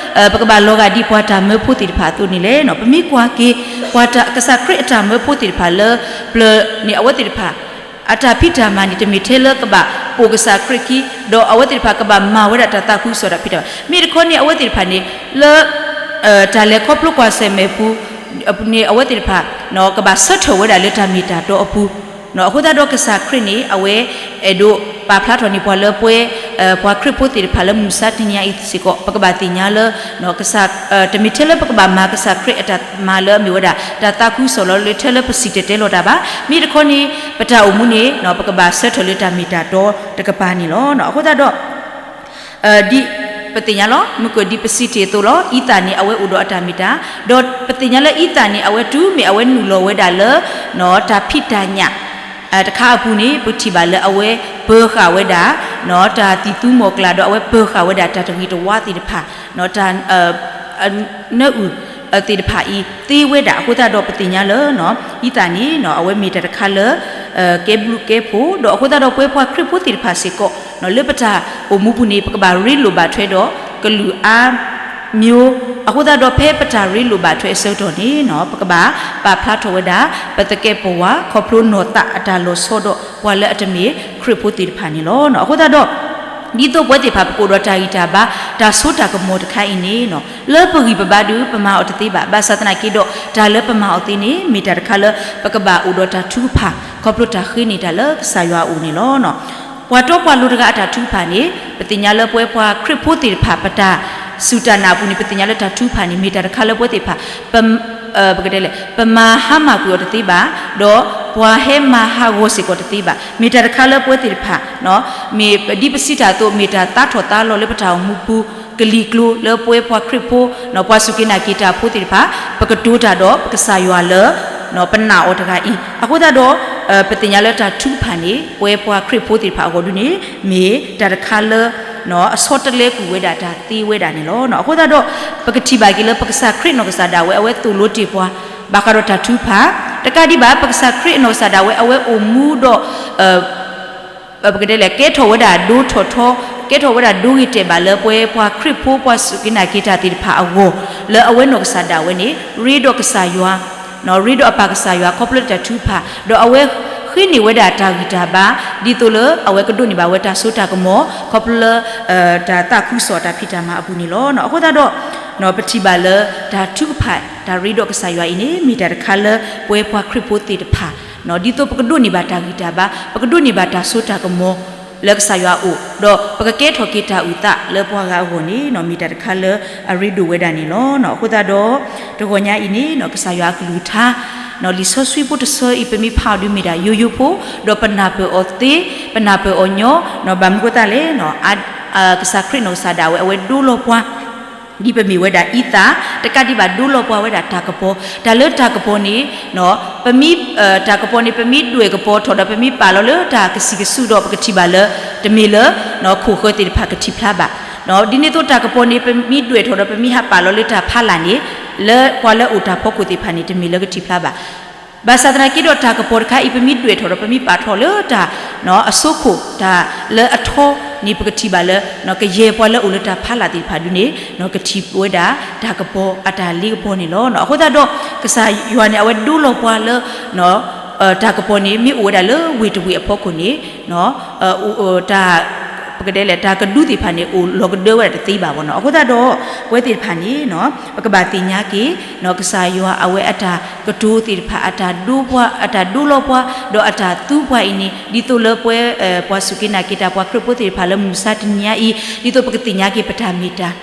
ပကဘၣ်လီၤဂာ်ဒ်ပှၤတၢ်မၢဖိသ့ၣ်တဖၣ်အသိးန့ၣ်လဲၣ်, ပမ့ၢ်ကွၢ်က့ၤ ပှၤကစၢ်ခရံာ်အတၢ်မၢဖိသ့ၣ်တဖၣ်လၢပျၢၤန့ၣ် အဝဲသ့ၣ်တဖၣ် အတၢ်ဖံးတၢ်မၤန့ၣ် တမ့ၢ်ထဲလၢကဘၣ်ပိာ်ကစၢ်ခရံာ်အခံ, ဒီးအဝဲသ့ၣ်တဖၣ်ကဘၣ်မၤဝဲဒၣ်တၢ်သးခုကစီၣ်တၢ်ဖံးတၢ်မၤ, မ့ၢ်တခီန့ၣ် အဝဲသ့ၣ်တဖၣ်န့ၣ် လၢ တၢ်လဲၤခီဖျိကွၢ်ဆၢၣ်မဲာ်ပူၤန့ၣ် အဝဲသ့ၣ်တဖၣ် ကဘၣ်ဆၢထၢၣ်ဝဲဒၣ်လၢတၢ်မ့ၢ်တၢ်တီအပူၤ, အဃိသတးဒီးကစၢ်ခရံာ်န့ၣ် အဝဲအဲၣ်ဒိးပာ်ဖျါထီၣ်န့ၢ်ပှၤလၢပှဲၤ ပှၤခရံာ်ဖိသ့ၣ်တဖၣ်လၢမုၢ်မဆါတနံၤအံၤစ့ၢ်ကီး ပကဘၣ်သ့ၣ်ညါလၢ တမ့ၢ်ထဲလၢပကဘၣ်မၤကစၢ်ခရံာ်အတၢ်မၤလၢအမ့ၢ်ဝဲဒၣ် တၢ်သးခုကစီၣ်လီၤလၢ ထဲလၢပစံၣ်တဲၤတဲလီၤတၢ်ဘၣ်, မ့ၢ်တခီန့ၣ် ပတၢ်အိၣ်မူန့ၣ် ပကဘၣ်ဆၢထၢၣ်လၢတၢ်မ့ၢ်တၢ်တီတကပၤန့ၣ်လီၤ. အဃိသတးဒီး ဒ်ပသ့ၣ်ညါလီၤ မုၢ်ကၢၢ်ဒ်ပစံးတ့ၢ်အသိးလီၤ, အံသၣ်န့ၣ် အဝဲအိၣ်ဒီးအတၢ်မ့ၢ်တၢ်, ဒီးပသ့ၣ်ညါလၢအံသၣ်န့ၣ် အဝဲတုၤမ့ၢ်အဝဲနုာ်လီၤဝဲဒၣ်လၢ တၢ်ဖံးတၢ်ညၣ် တခါအပူၤန့ၣ် ပထံၣ်ဘၣ်လၢအဝဲပၢၤဃာ်ဝဲဒၣ် တၢ်သံၣ်သူမီၢ်ကျၢ် ဒီးအဝဲပၢၤဃာ်ဝဲဒၣ်တၢ်တဂ့ၤတဝါသ့ၣ်တဖၣ် တၢ် နၢအုၣ်သ့ၣ်တဖၣ်အံၤသ့ဝဲဒၣ် အဃိသတးဒီးပသ့ၣ်ညါလၢ အံသၣ်န့ၣ် အဝဲမ့ၢ်တၢ်တခါလၢ ကဲဘျုးကဲဖှိၣ် ဒီးအဃိသတးဒီးပဝဲပှၤခရံာ်ဖိသ့ၣ်တဖၣ်စ့ၢ်ကီး လၢပတၢ်အိၣ်မူပူၤန့ၣ် ပကဘၣ်ရ့လိာ်ဘၣ်ထွဲဒီးကလုာ်အါ မျိုး အဃိသတးဒီးဖဲပတၢ်ရ့လိာ်ဘၣ်ထွဲအဆၢကတီၢ်န့ၣ် ပကဘၣ်ပာ်ဖျါထီၣ်ဝဲဒၣ် ပသကဲးပဝး ခီဖျိနီၢ်သးအတၢ်လီၤဆီဒီးပှၤလၢအတမ့ၢ်ခရံာ်ဖိသ့ၣ်တဖၣ်န့ၣ်လီၤ. အဃိသတးဒီး ဒ်သိးပဝဲသ့ၣ်တဖၣ်ပကအိၣ်ဒီးတၢ်ဂံၢ်တၢ်ဘါ တၢ်စိတၢ်ကမီၤတခါအံၤန့ၣ် လၢပဂံၢ်ပဘါဒုး ပမၤအီၤတသ့ဘၣ်. ဘၣ်ဆၣ်သနာ်က့ဒီး တၢ်လၢပမၤအီၤသ့န့ၣ် မ့ၢ်တၢ်တခါလၢ ပကဘၣ်အိၣ်ဒီးတၢ်ထုကဖၣ် ခီဖျိတၢ်ဃ့န့ၢ်တၢ်လၢကစၢ်ယွၤအအိၣ်န့ၣ်လီၤ. ပှၤတီပှၤလိၤတဂၤအတၢ်ထုကဖၣ်န့ၣ် ပသ့ၣ်ညါလၢပဝဲပှၤခရံာ်ဖိသ့ၣ်တဖၣ် ပတၢ်စူၢ်တၢ်နာ်အပူၤန့ၣ် ပသ့ၣ်ညါလၢတၢ်ထုကဖၣ်န့ၣ် မ့ၢ်တၢ်တခါလၢပဝဲသ့ၣ်တဖၣ် ပ ပကတဲလဲၣ် ပမၤဟါမၢ်ကွံာ်အီၤတသ့ဘၣ်, ဒီးပှၤဟဲမၤဟးဂီၤစ့ၢ်ကီးတသ့ဘၣ်. မ့ၢ်တၢ်တခါလၢပဝဲသ့ၣ်တဖၣ် မ့ၢ်ဒ်ပစံးတၢ်အသိး မ့ၢ်တၢ်သးထီၣ်သးလီၤလၢပတၢ်အိၣ်မူပူၤ ကလံၤကျိၤလၢပဝဲပှၤခရံာ်ဖိ ပှၤစူၢ်က့ၤနာ်က့ၤတၢ်ဖိသ့ၣ်တဖၣ် ပကတိၤတၢ်ဒီးပကစၢ်ယွၤလၢ ပနာ်အီၤတဂၤအံၤ အဃိသတးဒီး ပသ့ၣ်ညါလၢတၢ်ထုကဖၣ်န့ၣ် ပဝဲပှၤခရံာ်ဖိသ့ၣ်တဖၣ်အဂီၢ်ဒုန့ၣ် မ့ၢ်တၢ်တခါလၢ အဆီတလဲကွံာ်ဝဲဒၣ်တၢ်သ့ဝဲဒၣ်န့ၣ်လီၤ. အဃိသတးဒီး ပကထံၣ်ဘၣ်က့ၤလၢပကစၢ်ခရံာ်နီၢ်ကစၢ်ဒၣ်ဝဲ အဝဲသိၣ်လိတ့ၢ်ပှၤ ဘၣ်ဃးဒီးတၢ်ထုကဖၣ်, တကးဒံးဘၣ် ပကစၢ်ခရံာ်အနီၢ်ကစၢ်ဒၣ်ဝဲ အဝဲအိၣ်မူဒီး ပကတဲလဲၣ် ကဲထီၣ်ဝဲဒၣ်ဒိထီၣ်ထီ, ကဲထီၣ်ဝဲဒၣ်ဒိဂ့ၤတဲာ်ဘၣ်လၢပဝဲပှၤခရံာ်ဖိ ပှၤစူၢ်က့ၤနာ်က့ၤတၢ်သ့ၣ်တဖၣ်အဂီၢ် လၢအဝဲနီၢ်ကစၢ်ဒၣ်ဝဲန့ၣ် ရ့ဒီးကစၢ်ယွၤ ရ့ဒီးအပၢ်ကစၢ်ယွၤ ခီဖျိလၢတၢ်ထုကဖၣ် ဒီးအဝဲဃ့န့ၢ်ဝဲဒၣ်တၢ်ဂံၢ်တၢ်ဘါ ဒ်သိးလၢအဝဲကဒိးန့ၢ်ဘၣ်ဝဲတၢ်စိတၢ်ကမီၤ ခီဖျိလၢ တၢ်သးခုကစီၣ်တၢ်ဖံးတၢ်မၤအပူၤန့ၣ်လီၤ. အဃိသတးဒီး ပထံၣ်ဘၣ်လၢတၢ်ထုကဖၣ် တၢ်ရ့ဒီးကစၢ်ယွၤအံၤန့ၣ် မ့ၢ်တၢ်တခါလၢပဝဲပှၤခရံာ်ဖိသ့ၣ်တဖၣ် ဒ်သိးပကဒိးန့ၢ်ဘၣ်တၢ်ဂံၢ်တၢ်ဘါ ပကဒိးန့ၢ်ဘၣ်တၢ်စိတၢ်ကမီၤ လၢကစၢ်ယွၤအအိၣ် ဒီးပကကဲထီၣ်က့ၤတၢ်အုၣ်သးလၢပှၤဂၤအဂီၢ်န့ၣ် မ့ၢ်တၢ်တခါလၢအရ့ဒိၣ်ဝဲဒၣ်န့ၣ်လီၤ. အဃိသတးဒီး တဂီၤညါအံၤန့ၣ် ကစၢ်ယွၤအကလုၢ်ကထါ လံာ်စီဆှံဖိတဆၢအံၤ ပမ့ၢ်ဖးအီၤဒုးမ့ၢ်ဒၣ်ယိယိဖိ ဒီးပနၢ်ပၢၢ်အီၤသ့ ပနၢ်ပၢၢ်အီၤညီ ဘၣ်မနုၤဃိသတးလဲၣ် ကစၢ်ခရံာ်နီၢ်ကစၢ်ဒၣ်ဝဲ အဝဲဒိလီၤပှၤ ဒ်ပမ့ၢ်ဝဲဒၣ်အံသၣ် တကးဒံးဘၣ်ဒိလီၤပှၤဝဲဒၣ်တၢ်ကပီၤ တၢ်လၢတၢ်ကပီၤန့ၣ် ပမ့ၢ် တၢ်ကပီၤန့ၣ် ပမ့ၢ်ဒွဲၣ်ကပီၤထီၣ်ဒီး ပမ့ၢ်ပာ်လီၤလၢတၢ်ကစံၣ်ကစူးဒီး ပကထံၣ်ဘၣ်လၢ တမ့ၢ်လၢ ခိၣ်ဃၢၤသ့ၣ်တဖၣ်ကထံၣ်ဖျါဘၣ်. ဒ်န့ၣ်အသိးတၢ်ကပီၤန့ၣ် ပမ့ၢ်ဒွဲၣ်ထီၣ်ဒီး ပမ့ၢ်ဟးပာ်လီၤလၢတၢ်ဖးလၢ်န့ၣ် လၢပှၤလၢအအိၣ်တၢ်ဖီခိၣ်သ့ၣ်တဖၣ်န့ၣ် တမ့ၢ်လၢကထံၣ်ဖျါဘၣ်. ဘၣ်ဆၣ်သနာ်က့ဒီးတၢ်ကပီၤတခါအံၤ ပမ့ၢ်ဒွဲၣ်ထီၣ်ဒီး ပမ့ၢ်ပာ်ထီၣ်လၢတၢ် အစိခိၣ်တၢ်လၢအထီန့ၣ် ပကထံၣ်ဘၣ်လၢ ကယဲၢ်ပှၤလၢအအိၣ်လၢတၢ်ဖးလၢ်သ့ၣ်တဖၣ်ဒုန့ၣ် ကထံၣ်ဝဲဒၣ်တၢ်ကပီၤအတၢ်လ့ကပီၤန့ၣ်လီၤ. အဃိသတးဒီး ကစၢ်ယွၤန့ၣ် အဝဲဒိလီၤပှၤလၢ တၢ်ကပီၤန့ၣ် မ့ၢ်အိၣ်ဝဲဒၣ်လၢဝ့ၢ်တဝ့ၢ်အဖီခိၣ်န့ၣ် တၢ် ပကတဲလဲၣ် တၢ်ကဒုသ့ၣ်တဖၣ်န့ၣ် အိၣ်လီၤကဒၢဝဲဒၣ်တသ့ဘၣ်ဘၣ်နီၤ. အဃိသတးဒီး ပဝဲသ့ၣ်တဖၣ်န့ၣ် ပကဘၣ်သ့ၣ်ညါက့ၤ ကစၢ်ယွၤအဝဲအတၢ်ကတိၤသ့ၣ်တဖၣ် အတၢ်ဒိပှၤ အတၢ်ဒိလီၤပှၤ ဒီးအတၢ်သူပှၤအံၤန့ၣ် ဒ်သိးလၢပဝဲ ပှၤစူၢ်က့ၤနာ်က့ၤတၢ် ပှၤခရံာ်ဖိသ့ၣ်တဖၣ်လၢမုၢ်မဆါတနံၤညါအံၤ ဒ်သိးပကသ့ၣ်ညါက့ၤပတၢ်မ့ၢ်တၢ်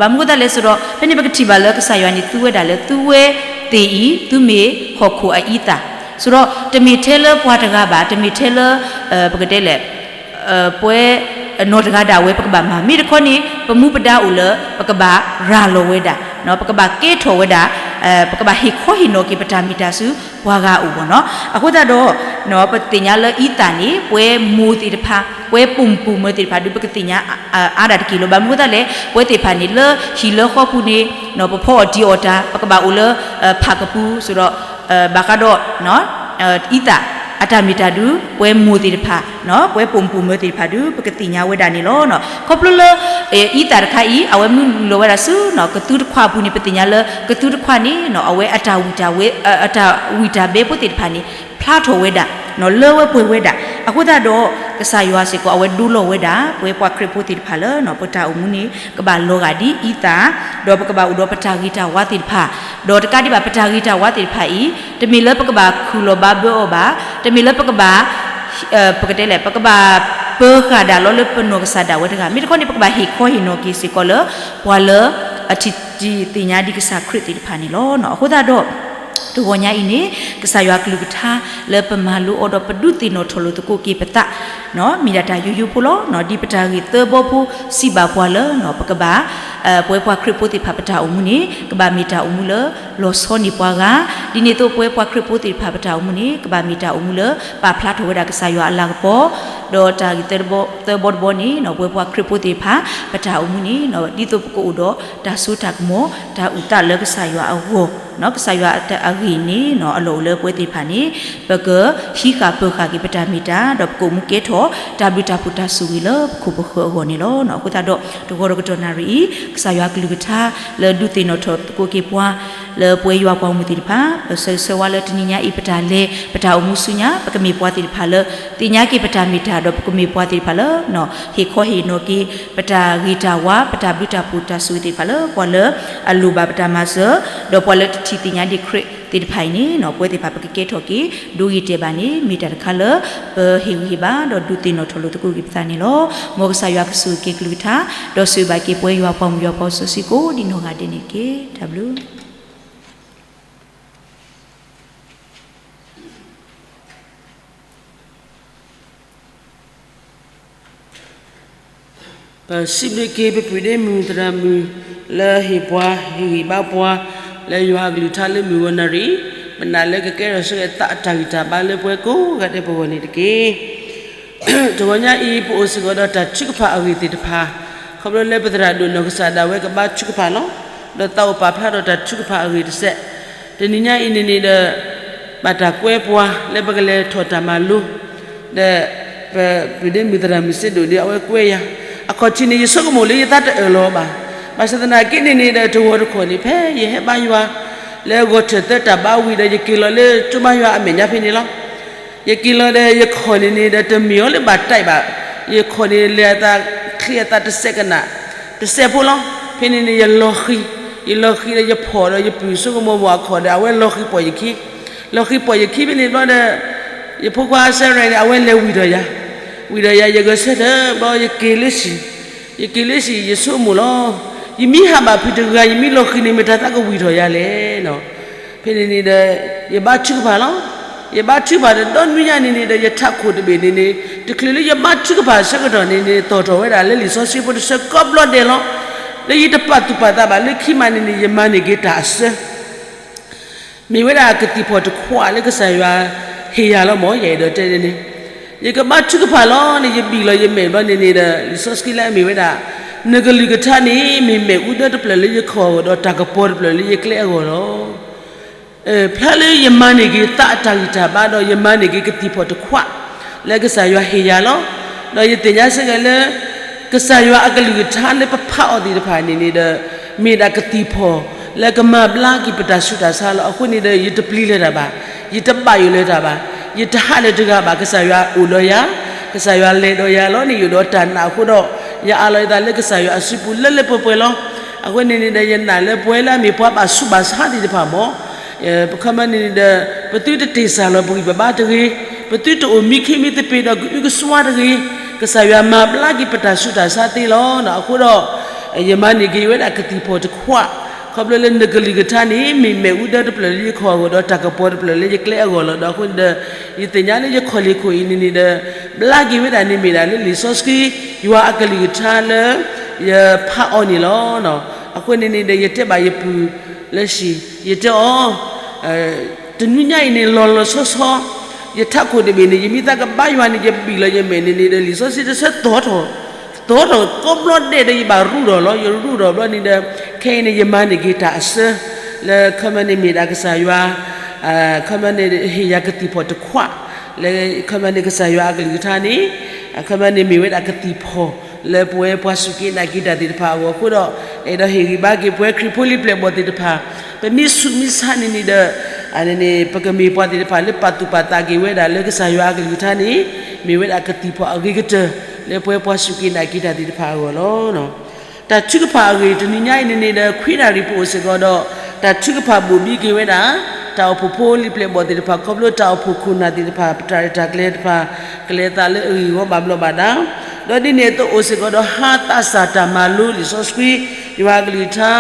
ဘၣ်မနုၤဃိသတးလဲၣ်ဆိုတော့ ဖဲန့ၣ်ပကထံၣ်ဘၣ်လၢကစၢ်ယွၤန့ၣ် သူဝဲဒၣ်လၢသုဝဲသ့ၣ်အံၤ သုမ့ၢ်ဟီၣ်ခိၣ်အအံသၣ် ဆိုတော့ တမ့ၢ်ထဲလၢပှၤတဂၤဘၣ် တမ့ၢ်ထဲလၢ ပကတဲလဲၣ် ပဝဲ နီၢ်တဂၤဒၣ်ဝဲပကဘၣ်မၤ မ့ၢ်တခီန့ၣ် ပမူပဒါအိၣ်လၢ ပကဘၣ်ရၤလီၤဝဲဒၣ် ပကဘၣ်ကဲထီၣ်ဝဲဒၣ် ပကဘၣ်ဟ့ၣ်ခီဟ့ၣ်နီၤက့ၤပတၢ်မ့ၢ်တၢ်ဆူပှၤဂၤအအိၣ်ဘၣ်နီၤ. အဃိသတးဒီး ပသ့ၣ်ညါလၢအံသၣ်န့ၣ် ပဝဲမိၢ်သ့ၣ်တဖၣ် ပဝဲပိာ်မုၣ်ပိာ်မၢၤသ့ၣ်တဖၣ်ဒုး ပကသ့ၣ်ညါ အါဒၣ်တက့ၢ်လီၤ. ဘၣ်မနုၤဃိသတးလဲၣ် ပဝဲသ့ၣ်တဖၣ်န့ၣ် လၢဟံၣ်လၢဃီပူၤန့ၣ် ပဖီအီၣ်တံၤအီၣ်တၢ် ပကဘၣ်အိၣ်လၢ ဖးကပူၤ ဆိုတော့ ဘၣ်ဃးဒီး အံသၣ် အတၢ်မ့ၢ်တၢ်ဒုး ပဝဲမိၢ်သ့ၣ်တဖၣ် ပဝဲပိာ်မုၣ်ပိာ်မၢၤသ့ၣ်တဖၣ်ဒုး ပကသ့ၣ်ညါဝဲဒၣ်န့ၣ်လီၤ. ခီဖျိလၢ အံသၣ်တခါအံၤ အဝဲမုၢ်နုာ်လီၤဝဲဒၣ်ဆူ ကသူတခွးအပူၤန့ၣ် ပသ့ၣ်ညါလၢ ကသူတခွးန့ၣ် အဝဲအတၢ်ဝံၣ်တၢ်ဝဲ အတၢ်ဝံၣ်တၢ်ဘဲဖိသ့ၣ်တဖၣ်န့ၣ် ဖျါထီၣ်ဝဲဒၣ် လၢဝဲပှဲၤဝဲဒၣ်. အဃိသတးဒီး ကစၢ်ယွၤစ့ၢ်ကီး အဝဲဒိလီၤဝဲဒၣ် ပဝဲပှၤခရံာ်ဖိသ့ၣ်တဖၣ်လၢ ပတၢ်အိၣ်မူန့ၣ် ကဘၣ်လီၤဂာ်ဒ်အံသၣ် ဒီးပကဘၣ်အိၣ်ဒီးပတၢ်ဂ့ၤတၢ်ဝါသ့ၣ်တဖၣ် ဒီးတကးဒံးဘၣ် ပတၢ်ဂ့ၤတၢ်ဝါသ့ၣ်တဖၣ်အံၤ တမ့ၢ်လၢပကဘၣ်ခူၣ်လီၤဘါဘၢအီၤဘၣ်, တမ့ၢ်လၢပကဘၣ် ပကတဲလဲၣ် ပကဘၣ်ပၢၤဃာ်ဒၣ်လီၤလၢပနီၢ်ကစၢ်ဒၣ်ဝဲတဂၤ, မ့ၢ်တခီန့ၣ် ပကဘၣ်ဟ့ၣ်ခီဟ့ၣ်နီၤက့ၤစ့ၢ်ကီးလၢ ပှၤလၢအထံၣ်တံၢ်သ့ၣ်ညါဒ်ကစၢ်ခရံာ်သ့ၣ်တဖၣ်န့ၣ်လီၤ. အဃိသတးဒီး တဂီၤညါအံၤန့ၣ် ကစၢ်ယွၤကလုၢ်ကထါလၢပမၤလိအီၤဒီးပဒုးသ့ၣ်နီၣ်ထီၣ်လိာ်သကိးက့ၤပသး မ့ၢ်ဒၣ်တၢ်ယိယိဖိလီၤ. ဒ်ပတၢ်ဂ့ၢ်သၢဘီဖိစံးဘၣ်ပှၤလၢ ပကဘၣ် ပဝဲပှၤခရံာ်ဖိသ့ၣ်တဖၣ်ပတၢ်အိၣ်မူန့ၣ် ကဘၣ်မ့ၢ်တၢ်အိၣ်မူလၢ လီၤဆီန့ၢ်ပှၤဂၤ, ဒ်န့ၣ်အသိးပဝဲပှၤခရံာ်ဖိသ့ၣ်တဖၣ်ပတၢ်အိၣ်မူန့ၣ် ကဘၣ်မ့ၢ်တၢ်အိၣ်မူလၢ ပာ်ဖျါထီၣ်ဝဲဒၣ်ကစၢ်ယွၤအလၤကပီၤ, ဒီးတၢ်ဂ့ၢ်သၢဘီတဘီန့ၣ် ပဝဲပှၤခရံာ်ဖိသ့ၣ်တဖၣ် ပတၢ်အိၣ်မူန့ၣ် ဒ်သိးပကအိၣ်ဒီးတၢ်စိတၢ်ကမီၤ တၢ်အုၣ်သးလၢကစၢ်ယွၤအဂီၢ်, ကစၢ်ယွၤအဂ့ၢ်န့ၣ် အလီၢ်အိၣ်လၢပဝဲသ့ၣ်တဖၣ်န့ၣ် ပကဟံးဃာ်ပၢၤဃာ်က့ၤပတၢ်မ့ၢ်တၢ် ဒီးပကအိၣ်မူကဲထီၣ် တၢ်ဘျုးတၢ်ဖှိၣ်တၢ်ဆိၣ်ဂ့ၤလၢပခိၣ်ပဃၢၤအဂီၢ်န့ၣ်လီၤ. အဃိသတးဒီး တဂီၤဒီးကတီၢ်နၣ်ရံၣ်အံၤ ကစၢ်ယွၤအကလုၢ်ကထါ လၢဒုးသ့ၣ်နီၣ်ထီၣ်သကိးက့ၤပှၤ လၢပဝဲယွၤပှၤဂီၢ်မုၢ်သ့ၣ်တဖၣ် ပဆၢဂ့ၤဆၢဝါလၢတနံၤညါအံၤ ပတၢ်လဲၤ ပတၢ်အိၣ်မူဆူညါ ပကမ့ၢ်ပှၤသ့ၣ်တဖၣ်လၢ သ့ၣ်ညါက့ၤပတၢ်မ့ၢ်တၢ် ဒီးပကမ့ၢ်ပှၤသ့ၣ်တဖၣ်လၢ ဟ့ၣ်ခီဟ့ၣ်နီၤက့ၤ ပတၢ်ဂ့ၤတၢ်ဝါ ပတၢ်ဘျုးတၢ်ဖှိၣ်တၢ်ဆိၣ်ဂ့ၤသ့ၣ်တဖၣ်လၢ ပှၤလၢအလိၣ်ဘၣ်ပတၢ်မၤစၢၤ ဒီးပှၤလၢတထံၣ်သ့ၣ်ညါဒ့ၣ်ခရံာ်သ့ၣ်တဖၣ်အံၤန့ၣ် ပဝဲသ့ၣ်တဖၣ်ပကကဲထီၣ်က့ၤ ဒိဂ့ၤတဲာ်ဘၣ်န့ၣ် မ့ၢ်တၢ်တခါလၢ ပဟ့ၣ်ဂံၢ်ဟ့ၣ်ဘါ ဒီးဒုးသ့ၣ်နီၣ်ထီၣ်လိာ်သကိးက့ၤပသးန့ၣ်လီၤ. မ်ကစၢ်ယွၤကဆိၣ်ဂ့ၤက့ၤကလုၢ်ကထါ ဒီးဆိၣ်ဂ့ၤဘၣ်က့ၤပဝဲယွၤပှၤမုၢ်ယွၤပှၤစီဆှံကိးဒံနီၢ်ဂၤဒဲးန့ၣ်တက့ၢ်. တၢ်ဘျုး ပစံးဘျုးက့ၤပပုၢ်ဒ့မုၣ်သရၣ်မုၣ် လၢဟ့ၣ်ပှၤ ဟ့ၣ်ဂံၢ်ဘါပှၤ လၢယွၤအကလုၢ်ကထါလၢမုၢ်ဂီၤနၣ်ရံၣ် ပနာ်လၢကကဲထီၣ်ဆၢကတီၢ်အတၢ်ဂံၢ်တၢ်ဘါလၢပဝဲကိးဂၤဒဲးပဂီၢ်န့ၣ်တက့ၢ်. တဂီၤညါအံၤ ပအိၣ်စ့ၢ်ကီးဒီးတၢ်ထုကဖၣ်အဂ့ၢ်သ့ၣ်တဖၣ် ခီဖျိလၢပသရၣ်ဒိၣ်နီၢ်ကစၢ်ဒၣ်ဝဲကဘါထုကဖၣ်လီၤ. ဒီးသးအိၣ်ပာ်ဖျါဒီးတၢ်ထုကဖၣ်အဂ့ၢ်တစဲး တနံၤညါအံၤန့ၣ်န့ၣ်ဒီး ဘၣ်တၢ်ကွဲပှၤလၢပကလဲၤထီၣ်တၢ်မၤလိ ဒီးပပုၢ်ဒ့မုၣ်သရၣ်မုၣ်စ့ဒိၣ်ဒီး အဝဲကွဲယၤ အခီၣ်ထံးန့ၣ် ယဆိကမိၣ်လၢယသးတအၢၣ်လီၤဘၣ်. ဘၣ်ဆၣ်သနာ်က့န့ၣ်န့ၣ်ဒီး တဂီၤတခီၣ်န့ၣ် ဖဲယဟဲဘါယွၤ လၢဂီၤထၢၣ်သၢတၢ်ဘါဝံၤဒီး ယက့ၤလီၤလၢကၠိဘါယွၤအမဲာ်ညါဖဲန့ၣ်လီၤ. ယက့ၤလီၤဒီး ယခီၣ်န့ၣ်န့ၣ်ဒီး တမ့ၢ်အီၤလၢဘၣ်တၢ်ဘၣ်, ယခီၣ်န့ၣ်လဲၤအသးချ့အသးတစဲးကနၣ် တစဲးဖိလီၤ. ဖဲန့ၣ်န့ၣ် ယလီၤဃံၤ, ယလီၤဃံၤဒီးယဖီၣ်ဒီးယပုၢ်ဆိကမိၣ်မိၢ်အခီၣ်ဒီး အဝဲလီၤဃံၤပိာ်ယခံ, လီၤဃံၤပိာ်ယခံဖဲန့ၣ်ဘျီဒီး ယဖိခွါစဲရဲၣ်န့ၣ် အဝဲလဲၤဝံၤဒီးယၤ, ဝံၤဒီးယၤ ယဂဲၤဆၢထၢၣ်ဘျီ ယက့ၤလၢဟံၣ်, ယက့ၤလၢဟံၣ် ယဆိကမိၣ်လီၤ. ယမ့ၢ်ဟးဘၣ်ဖုးတဂၤ ယမ့ၢ်လီၤဃံၤန့ၣ် မ့ၢ်တၢ်သးကဝံၤထီၣ်ယၤလဲၣ်. ဖဲန့ၣ်န့ၣ်ဒီး ယဘါထုကဖၣ်လီၤ. ယဘါထုကဖၣ်ဒီး ဒီနွံညါန့ၣ်န့ၣ်ဒီး ယထးခိၣ်တဘ့ၣ်န့ၣ်န့ၣ် တချုးလၢယဘါထုကဖၣ်ဆၢကတီၢ်န့ၣ်န့ၣ် သီၣ်ထီၣ်ဝဲဒၣ်လၢလံာ်စီဆှံဖိတဆၢကိးဘျီဒဲးလီၤ. လၢယတပာ်သူၣ်ပာ်သးဘၣ်လၢခံမးန့ၣ်န့ၣ် ယမၤန့ၢ်က့ၤတၢ်အစၢ မ့ၢ်ဝဲဒၣ်ကသံၣ်ဖီၣ်တခွးလၢကစၢ်ယွၤဟ့ၣ်ယၤလီၤမၢ် ယအဲၣ်ဒိးတဲန့ၣ်, ယကဘါထုကဖၣ်လီၤန့ၣ် ယဘံၣ်လီၤယမဲာ်ဘျီန့ၣ်န့ၣ်ဒီး လံာ်စီဆှံလၢအမ့ၢ်ဝဲဒၣ် နကလုၢ်ကထါန့ၣ် မ့ၢ်မဲာ်အူဒၢတဖျၢၣ်လၢယခီၣ်အဂီၢ်ဒီး တၢ်ကပီၤတဖျၢၣ်လၢယကျဲအဂီၢ်လီၤ. ဖျါလၢယမၤန့ၢ်က့ၤသးအတၢ်ဂံၢ်တၢ်ဘါဒီး ယမၤန့ၢ်က့ၤကသံၣ်ဖီၣ်တခွး လၢကစၢ်ယွၤဟ့ၣ်ယၤလီၤ. ဒီးယသ့ၣ်ညါစ့ၢ်ကီးလၢ ကစၢ်ယွၤအကလုၢ်ကထါလၢပဖးအီၤသ့ၣ်တဖၣ်န့ၣ်န့ၣ်ဒီး မ့ၢ်ဒၣ်ကသံၣ်ဖီၣ်လၢကမၤဘျါက့ၤပတၢ်ဆူးတၢ်ဆါလီၤ. အဃိန့ၣ်ဒီး ယတပျံၤလၢၤတၢ်ဘၣ်, ယတဘၣ်ယိၣ်လၢၤတၢ်ဘၣ်, ယတဟးလၢၤတဂၤဘၣ်. ကစၢ်ယွၤအိၣ်ဒီးယၤ, ကစၢ်ယွၤလဲၤဒီးယၤလီၤန့ၣ် ယအိၣ်ဒီးတၢ်နာ်အဃိဒီး ယအးလီၤယသးလၢကစၢ်ယွၤအစုပူၤလၢလၢပှဲၤပှဲၤလီၤ. အဃိန့ၣ်န့ၣ်ဒီး ယနာ်လၢပဝဲလၢအမ့ၢ်ပှၤဘၣ်ဆူးဘၣ်ဆါသ့ၣ်တဖၣ်မၢ် ပခီမန့ၣ်န့ၣ်ဒီး ပသုတတ့ၢ်စၢ်လီၤပဂံၢ်ပဘါတဂ့ၤ, ပသုတအိၣ်မံခ့မံသပ့ၤဒီးကအုကစွါတဂ့ၤ, ကစၢ်ယွၤမၤဘျါက့ၤပတၢ်ဆူးတၢ်ဆါသ့လီၤ. အဃိဒီး ယမၤန့ၢ်က့ၤဝဲဒၣ်ကသံၣ်ဖီၣ်တခွး, ခီဖျိလၢနကလုၢ်ကထါန့ၣ် မ့ၢ်မဲာ်အူဒၢတဖျၢၣ်လၢယခီၣ်အဂီၢ်ဒီး တၢ်ကပီၤတဖျၢၣ်လၢယကျဲအဂီၢ်လီၤ. ဒီးအဃိန့ၣ်ဒီး ယသ့ၣ်ညါလၢယခီၣ်လ့ၢ်ခိၣ်အံၤန့ၣ်န့ၣ်ဒီး ဘျါက့ၤဝဲဒၣ်န့ၣ်မ့ၢ်ဒၣ်လၢလံာ်စီဆှံ ယွၤအကလုၢ်ကထါလၢ ယဖးအီၤန့ၣ်လီၤ. အဃိန့ၣ်န့ၣ်ဒီး ယတဲဘၣ်ယပုၢ်လၢဟံၣ် ယတဲအီၤ တနွံညါအံၤန့ၣ် လီၤလီၤဆီဆီ ယထးခိၣ်တဘ့ၣ်န့ၣ် ယမ့ၢ်သးကဘါယွၤန့ၣ် ယဘံၣ်လီၤယမဲာ်န့ၣ်န့ၣ်ဒီး လံာ်စီဆှံတဆၢသီၣ်ထီၣ်, သီၣ်ထီၣ်ကိးဘျီဒဲးဒီး ယဘၣ်ရူၢ်ဒီးလီၤ. ယရူၢ်ဒီးဘျီန့ၣ်ဒီး ခဲအံၤန့ၣ် ယမၤန့ၢ်က့ၤတၢ်အစၢ လၢခီမန့ၣ်မ့ၢ်ဒၣ်ကစၢ်ယွၤ ခီမန့ၣ်ဟ့ၣ်ယၤကသံၣ်ဖီၣ်တခွး လၢခီမန့ၣ်ကစၢ်ယွၤအကလုၢ်ကထါန့ၣ် ခီမန့ၣ်မ့ၢ်ဝဲဒၣ်ကသံၣ်ဖီၣ် လၢပဝဲပှၤစူၢ်က့ၤနာ်က့ၤတၢ်သ့ၣ်တဖၣ်အဂီၢ်အဃိဒီး အဲၣ်ဒိးဟ့ၣ်ဂံၢ်ဘါက့ၤပဝဲခရံာ်ဖိလံၤပျဲၢ်ဘီၣ်သ့ၣ်တဖၣ် ပမ့ၢ်ဆူးမ့ၢ်ဆါန့ၣ်န့ၣ်ဒီး အန့ၣ်န့ၣ် ပကမ့ၢ်ပှၤသ့ၣ်တဖၣ်လၢပာ်သူၣ်ပာ်သးက့ၤဝဲဒၣ်လၢကစၢ်ယွၤအကလုၢ်ကထါန့ၣ် မ့ၢ်ဝဲဒၣ်ကသံၣ်ဖီၣ်အဂ့ၤကတၢၢ် လၢပဝဲပှၤစူၢ်က့ၤနာ်က့ၤတၢ်သ့ၣ်တဖၣ်အဂီၢ်လီၤ. တၢ်ထုကဖၣ်အဂ့ၢ် တနံၤညါအံၤန့ၣ်န့ၣ်ဒီး ခွံနၣ်ရံၣ်ပအိၣ်စ့ၢ်ကီးဒီး တၢ်ထုကဖၣ်ဘိၣ်ဘံက့ၤဝဲဒၣ် တၢ်အိၣ်ဖှိၣ်ဖိလံၤပျဲၢ်ဘီၣ်သ့ၣ်တဖၣ် ခီဖျိတၢ်အိၣ်ဖှိၣ်ခိၣ်နၢ်သ့ၣ်တဖၣ် ပတၢ်ရဲၣ်တၢ်ကျဲၤတဖၣ် ကလဲၤအသးလၢအဂ့ၢ်အဂီၢ်ဘၣ်ဘျီးဘၣ်ဒါ ဒီးဒ်န့ၣ်အသိးအိၣ်စ့ၢ်ကီးဒီး ဟါသးစၢ်တၢ်မၤလိလံာ်စီဆှံ ယွၤအကလုၢ်ကထါ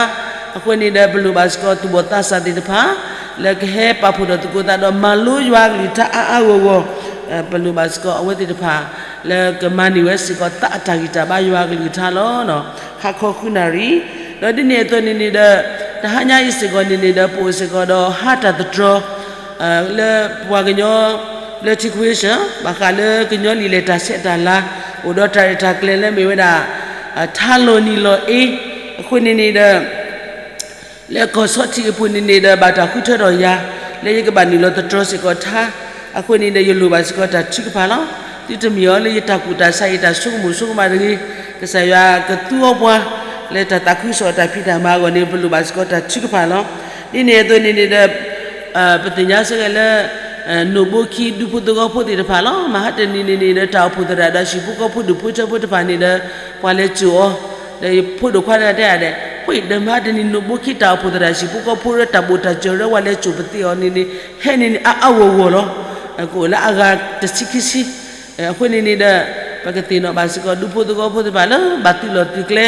အဃိန့ၣ်ဒီး ပလိၣ်ဘၣ်စ့ၢ်ကီးသူၣ်ဘီၣ်သးစၢ်သ့ၣ်တဖၣ် လၢကဟဲပာ်ဖှိၣ်ထီၣ်သကိးသးဒီး မၤလိယွၤအကလုၢ်ကထါအါအါဂီၢ်ဂီၢ် ပလိၣ်ဘၣ်စ့ၢ်ကီးအဝဲသ့ၣ်တဖၣ် လၢကမၤန့ၢ်ဝဲစ့ၢ်ကီးသးအတၢ်ဂံၢ်တၢ်ဘါယွၤအကလုၢ်ကထါလီၤ. ဟါခီဃုနၣ်ရံၣ် ဒီးဒ်န့ၣ်အသိးန့ၣ်န့ၣ်ဒီး တဟါညါအံၤစ့ၢ်ကီးန့ၣ်န့ၣ်ဒီး ပအိၣ်စ့ၢ်ကီးဒီးဟါတၢ်သတြီၤ လၢပှၤကညီ လၢထံခွ့ၡၢၣ် ဘၣ်ဃးလၢကညီလံာ်လဲၢ်တၢ်ဆဲးတၢ်လၤ အိၣ်ဒီးတၢ်ရဲၣ်တၢ်ကျဲၤလၢမ့ၢ်ဝဲဒၣ် ထါလီၤနံၤလီၤအ့ အဃိန့ၣ်န့ၣ်ဒီး လၢကီၢ်ဆီထံးအပူၤန့ၣ်န့ၣ်ဒီး ဘၣ်တၢ်ဃုထၢထီၣ်ယၤ လၢယကဘၣ်နုာ်လီၤသတြီၤစ့ၢ်ကီးထါ အဃိန့ၣ်ဒီး ယလိၣ်ဘၣ်စ့ၢ်ကီးတၢ်ထုကဖၣ်လီၤ. သုတမ့ၢ်အီၤလၢယတၢ်ကူၣ်တၢ်ဆး ယတၢ်ဆိကမိၣ်ဆိကမးတဂ့ၤ, ကစၢ်ယွၤကသူအီၤပှၤ လၢတၢ်သးခုကစီၣ်တၢ်ဖံးတၢ်မၤအဂီၢ်န့ၣ် ပလိၣ်ဘၣ်စ့ၢ်ကီးတၢ်ထုကဖၣ်လီၤ. ဒ်န့ၣ်အသိးန့ၣ်န့ၣ်ဒီး ပသ့ၣ်ညါစ့ၢ်ကီးလၢ နိၣ်ဘိခံဒူဖိသဝီဖိသ့ၣ်တဖၣ်လီၤ. မဟါတနံၤန့ၣ်န့ၣ်ဒီး တၢ်အိၣ်ဖှိၣ်သရၣ်ဒီးဟံၣ်ဖိဃီဖိဒူၣ်ဖိထၢဖိတဖၣ်န့ၣ်ဒီး ပှၤလဲၤစိာ်အီၤ ဒီးယဖိဒိၣ်ခွါတဂၤတဲဒၣ်, ပှၤဒီးမဟါတနံၤ နိၣ်ဘိခံတၢ်အိၣ်ဖှိၣ်သရၣ်ဟံၣ်ဖိဃီဖိဒီး တၢ်ဘိၣ်တၢ်စၢၤဒီး ပှၤလဲၤစိာ်ပသ့အီၤန့ၣ်န့ၣ် ဟဲန့ၣ်န့ၣ် အါအါဂီၢ်ဂီၢ်လီၤ. ကအိၣ်လၢအဂၤတဆံခံဆံ အဃိန့ၣ်န့ၣ်ဒီး ပကသ့ၣ်နီၣ်ဘၣ်စ့ၢ်ကီး ဒူဖိသဝီဖိသ့ၣ်တဖၣ်လၢ ဘၣ်သုးလီၢ်သုးကျဲ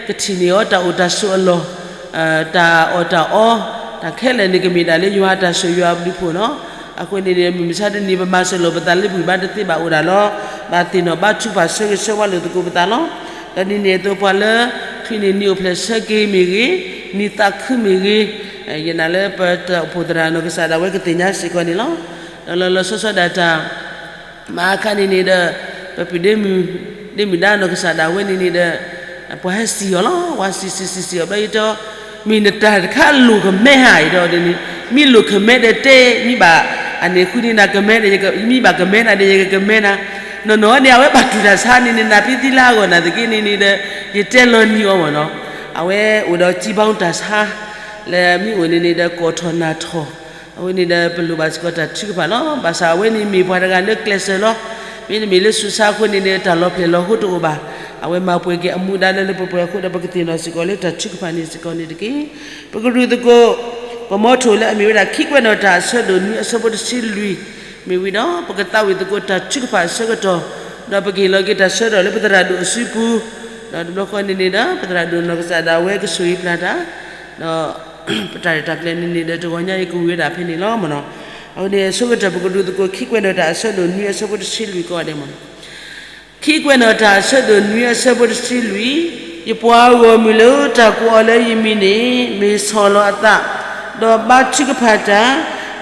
ကထံၣ်န့ၢ်အီၤ တၢ်အိၣ်တၢ်ဆိးအလီၢ် တၢ်အီၣ်တၢ်အီ တၢ်ခဲလၢာ်န့ၣ် ကမ့ၢ်ဒၣ်လၢယွၤအတၢ်ဆိၣ်ဂ့ၤယွၤအဘျုးအဖှိၣ်လီၤ. အဃိန့ၣ်န့ၣ် မုၢ်မဆါတနံၤ ပမၤစၢၤလိာ်ပသးလၢပဂံၢ်ဘါတသ့ဘၣ်အိၣ်ဒၣ်လီၤ. ဘၣ်သ့ၣ်နီၣ်ဘါထုကဖၣ်ဆၢဂ့ၤဆၢဝါလိာ်သကိးပသးလီၤ. ဒီးဒ်န့ၣ်အသိးပှၤလၢ ချံးန့ၢ်နံၤအိၣ်ဖျဲၣ်ဆၢက့ၤမ့ၢ်ဂ့ၤ, နံၤသးခုမ့ၢ်ဂ့ၤ, ယနာ်လၢပတၢ်အိၣ်ဖှိၣ်သရၣ်နီၢ်ကစၢ်ဒၣ်ဝဲကသ့ၣ်ညါစ့ၢ်ကီးန့ၣ်လီၤ. ဒီးလီၤလီၤဆီဆီဒၣ်တၢ် မဟါခါန့ၣ်န့ၣ်ဒီး ပပုၢ်ဒ့မုၣ် ဒ့မုၣ်ဒါနီၢ်ကစၢ်ဒၣ်ဝဲန့ၣ်န့ၣ်ဒီး ပှၤဟဲစံၣ်အီၤလီၤ. ပှၤစံၣ်စံၣ်စံၣ်စံၣ်အီၤဘျီယတဲ မ့ၢ်နတၢ်တခါလိၣ်ကမဲဟါအံၤဒီးန့ၣ် မ့ၢ်လိၣ်ကမဲဒီးတဲ မ့ၢ်ဘၣ်အန့ၣ်ဃုန့ၢ်နၤကမဲဒီး မ့ၢ်ဘၣ်ကမဲနၤဒီး ယကကမဲနၤ နီၢ်နီၢ်န့ၣ် အဝဲဘၣ်တူၢ်တၢ်ဆါန့ၣ်န့ၣ် နၢ်ဖံသံလၢအဂီၢ်နၢ်သက့န့ၣ်န့ၣ်ဒီး ယတဲလီၤနံၤအီၤမ့ၢ်နီၤ အဝဲအိၣ်ဒီးကံဘီတၢ်ဆါ လၢမ့ၢ်အိၣ်န့ၣ်န့ၣ်ဒီး ကိးထီၣ်နၢ်ထီၣ် အဝဲန့ၣ်ဒီး ပလိၣ်ဘၣ်စ့ၢ်ကီးတၢ်ထုကဖၣ်လီၤ. ဘၣ်ဆၣ်အဝဲန့ၣ်မ့ၢ်ပှၤတဂၤလၢကျဲးစၢးလီၤ. မ့တမ့ၢ်လၢဆူးဆါအဃိန့ၣ်န့ၣ် တၢ်လီၤဖျဲၣ်လီၤဟိတအိၣ်ဘၣ်. အဝဲမၤပှဲၤက့ၤအမူဒါလၢလၢပှဲၤပှဲၤအဃိဒီး ပကသ့ၣ်နီၣ်စ့ၢ်ကီးလၢတၢ်ထုကဖၣ်န့ၣ်စ့ၢ်ကီးန့ၣ်တက့ၢ်. ပကရူၢ်သကိး ပမီထိၣ်လၢအမ့ၢ်ဝဲဒၣ် ခံကွဲးနီၣ်တၢ်အဆၢဒိၣ်နွံအဆၢဖိတဆံလွံၢ် မ့ၢ်ဝံၤဒီး ပကသးဝံၣ်သကိးတၢ်ထုကဖၣ်အဆၢကတီၢ် ဒီးပကဟ့ၣ်လီၤက့ၤတၢ်ဆၢကတီၢ်လၢပသရၣ်ဒိၣ်အစုပူၤ ဒီးတဘျီဃီန့ၣ်န့ၣ်ဒီး ပသရၣ်ဒိၣ်နီၢ်ကစၢ်ဒၣ်ဝဲကဆိၣ်ဂ့ၤပျၢ်တၢ် ဒီး ပတၢ်ရဲၣ်တၢ်ကျဲၤန့ၣ်န့ၣ်ဒီး တဂီၤညါအံၤကဝံၤဝဲဒၣ်ဖဲန့ၣ်လီၤ. အဃိန့ၣ် အဆိကတၢၢ်ပကရူၢ်သကိး ခံကွဲးနီၣ်တၢ်အဆၢဒိၣ်နွံအဆၢဖိတဆံလွံၢ်ကိးဂၤဒဲးမ့ၢ် ခံကွဲးနီၣ်တၢ်အဆၢဒိၣ်နွံအဆၢဖိတဆံလွံၢ်, ယပှၤအဂီၢ်မုၢ်လၢတၢ်ကိးအီၤလၢယမံၤန့ၣ် မ့ၢ်ဆီၣ်လီၤအသး, ဒီးဘါထုကဖၣ်တၢ်,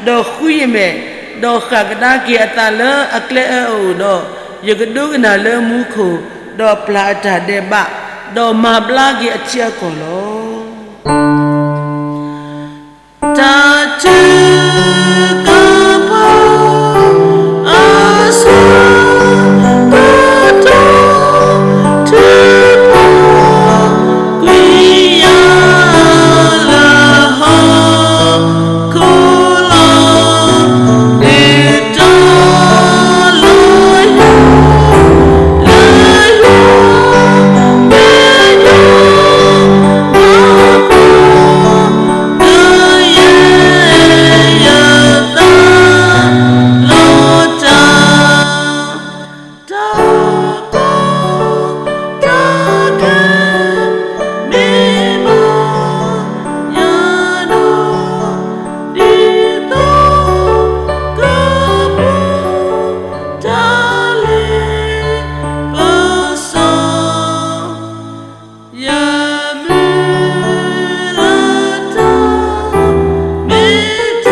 ဒီးဃုယမဲာ်, ဒီးဃၣ်ကဒါက့ၤအသးလၢအကျဲအၢအအိၣ်ဒီး, ယကဒိကနၣ်လၢမူခိၣ်, ဒီးပျၢ်အတၢ်ဒဲးဘး, ဒီးမၤဘျါက့ၤအထံအကီၢ်လီၤ. တၢ်ထုကဖၣ်အဆၢကတီၢ် ထုးထီၣ်ကွံာ်ယၤလၢဟီၣ်ခိၣ်လီၤ. ဒုးတၢ်လၢယွၤ လၢယွၤ မ့ၢ်ယွၤ မၤကွၢ် ဒုးယဲၢ်ယသးလီၤတၢ် တၢ်ကီတၢ်ခဲ မ့ၢ်ဘၣ်ယၤဒီး ဒ်သိးကပူၤ တၢ်လ့ပစီ ယမုၢ်လၢ်တၢ် မ့ၢ်တၢ်မ့ၢ်လီၤ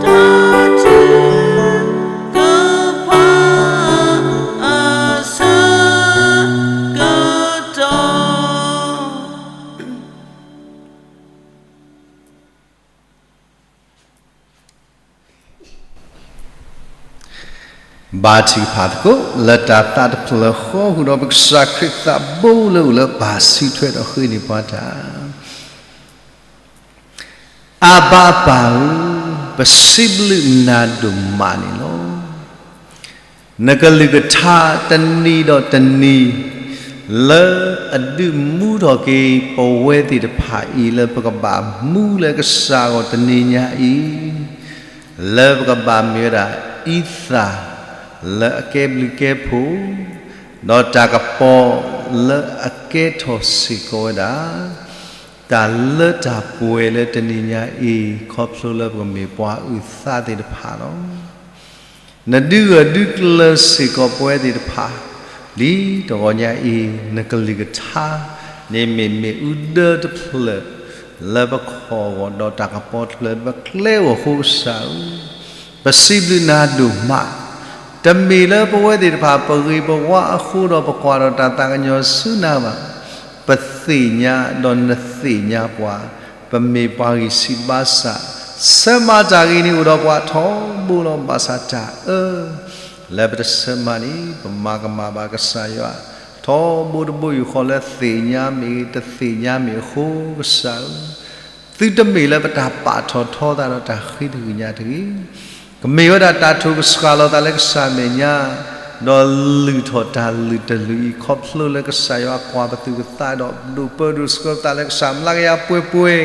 တၢ်ထုကဖၣ်အဆၢကတီၢ် ဘါထုကဖၣ်သကိး လၢတၢ်သးတဖျၢၣ်ဃီ ဃုာ်ဒီးပကစၢ်ခရံာ်သးဘိလၢအိၣ်လၢဘၣ် စံးထွဲဒီးဃ့န့ၢ်ပှၤတၢ် အၢဘါအပၢ်ဧၢ, ပစံးဘျုးနၤဒိၣ်မးန့ၣ်လီၤ. နကလုၢ်ကထါတနံၤဒီးတနံၤ လၢအဒုးမူထီၣ်က့ၤပဝဲသ့ၣ်တဖၣ်အံၤ လၢပကဘၣ်မူလၢကစၢ်အဂီၢ်တနံၤညါအံၤ လၢပကဘၣ်မ့ၢ်ဝဲဒၣ်အံသၣ်လၢအကဲဘျုးကဲဖှိၣ်, ဒီးတၢ်ကပီၤလၢအကဲထီၣ်စ့ၢ်ကီးဝဲဒၣ် တၢ်လၢတၢ်ပှဲၤလၢတနံၤညါအံၤ ခီဖျိလၢပကမ့ၢ်ပှၤအုၣ်သးသ့ၣ်တဖၣ်လီၤ. နဒုးဂၢၢ်ဒုးကျၢၤစ့ၢ်ကီးပဝဲသ့ၣ်တဖၣ်, ဒ်တဂီၤညါအံၤ နကလုၢ်ကထါန့ၣ်မ့ၢ်မ့ၣ်အူဒၢတဖျၢၣ် လၢပခီၣ်အဂီၢ် ဒီးတၢ်ကပီၤတဖျၢၣ်လၢပကျဲအဂီၢ်အဃိ ကစၢ်ဧၢ, ပစံးဘျုးနၤဒိၣ်မး, တမ့ၢ်လၢပဝဲသ့ၣ်တဖၣ်ပဂ့ၤပဝါအဃိဒီး ပကွၢ်ထီၣ်တၢ်သးကညီၤဆူနၤဘၣ်, ပသ့ၣ်ညါဒီးနသ့ၣ်ညါပှၤ, ပမ့ၢ်ပှၤဂံၢ်ဆံးဘါစၢ်, ဆၢမၤတၢ်ဂ့ၤန့ၣ်အိၣ်ဒီးပှၤထီဘိလီၤ. ဘၣ်ဆၣ်တၢ်အၢ လၢပတဆၢမၤန့ၣ် ပမၤကမၣ်ဘၣ်ကစၢ်ယွၤ ထီဘိတဘိယူၢ်ဃီလၢသ့ၣ်ညါမ့ၢ်ဂ့ၤ တသ့ၣ်ညါမ့ၢ်အဃိ ကစၢ်ဧၢ, သုတမ့ၢ်လၢပတၢ်ပာ်ထီၣ်ထီသးဒီးတၢ်ဃ့တဂ့ၤညါတဂ့ၤ. ကမ့ၢ်ဝဲဒၣ်တၢ်ထိၣ်ကစှၤလီၤသးလၢကစၢ်အမဲာ်ညါ, ဒီးလုၢ်ထီၣ်တၢ်လုၢ်တလုၢ်အံၤ ခီဖျိလၢကစၢ်ယွၤကွၢ်ပသူၣ်ပသးဒီး ဒိးပၢဒိးဆှၢပသးလၢကစၢ်မျးကယၤပှဲၤပှဲၤ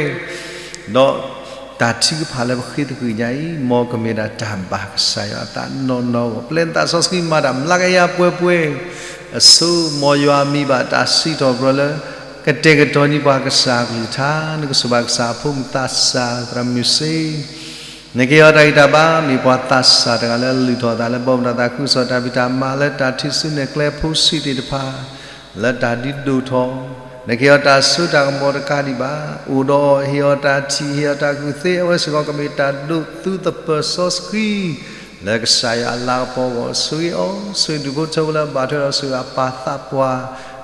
ဒီးတၢ်ထုကဖၣ်လၢပဃ့တဂ့ၤညါအံၤ မ်ကမ့ၢ်ဒၣ်တၢ်ဘၣ်ကစၢ်ယွၤအသးနီၢ်နီၢ်အဂီၢ်, ပျဲနသးစီဆှံမၤတၢ်မျးကယၤပှဲၤပှဲၤ, အဆိ မ်ယွၤမံဘၣ်တၢ်စံးထီၣ်ပတြၢၤလၢ ကတဲာ်ကတီၤန့ၢ်ပှၤကစၢ်အကလုၢ်ကထါ, နကဆိၣ်ဘၣ်ကစၢ်အဖိမုၣ်သးစၢ်သရၣ်မုၣ်စ့ နကဟ့ၣ်အီၤတၢ်ဂံၢ်တၢ်ဘါ, မ့ၢ်ပှၤသးစၢ်တဂၤလၢလုၢ်ထီၣ်အသးလၢ ဘီမုၢ်တၢ်သးခုကစီၣ်တၢ်ဖံးတၢ်မၤလၢတၢ်ထုးစုနဲၣ်ကျဲဖိဆံးသ့ၣ်တဖၣ် လၢတၢ်ဒုးဒိၣ်ထီၣ်, နကဟ့ၣ်အီၤတၢ်စိတၢ်ကမီၤတကးဒံးဘၣ်, အိၣ်ဒီးအီၤ ဟ့ၣ်အီၤတၢ်ထံၣ် ဟ့ၣ်အီၤတၢ်ကူၣ်သ့ အဝဲစ့ၢ်ကီးကမ့ၢ်တၢ်ဒိးသူသပၢၤစီဆှံ လၢကစၢ်ယွၤအလၤကပီၤအဂီၢ်, ဆိၣ်ဂ့ၤအီၤ, ဆိၣ်ဂ့ၤဒူၣ်ဖိထၢဖိလၢအဘၣ်ထွဲဒီးဆိၣ်ဂ့ၤအပၢ်သးပှၢ်,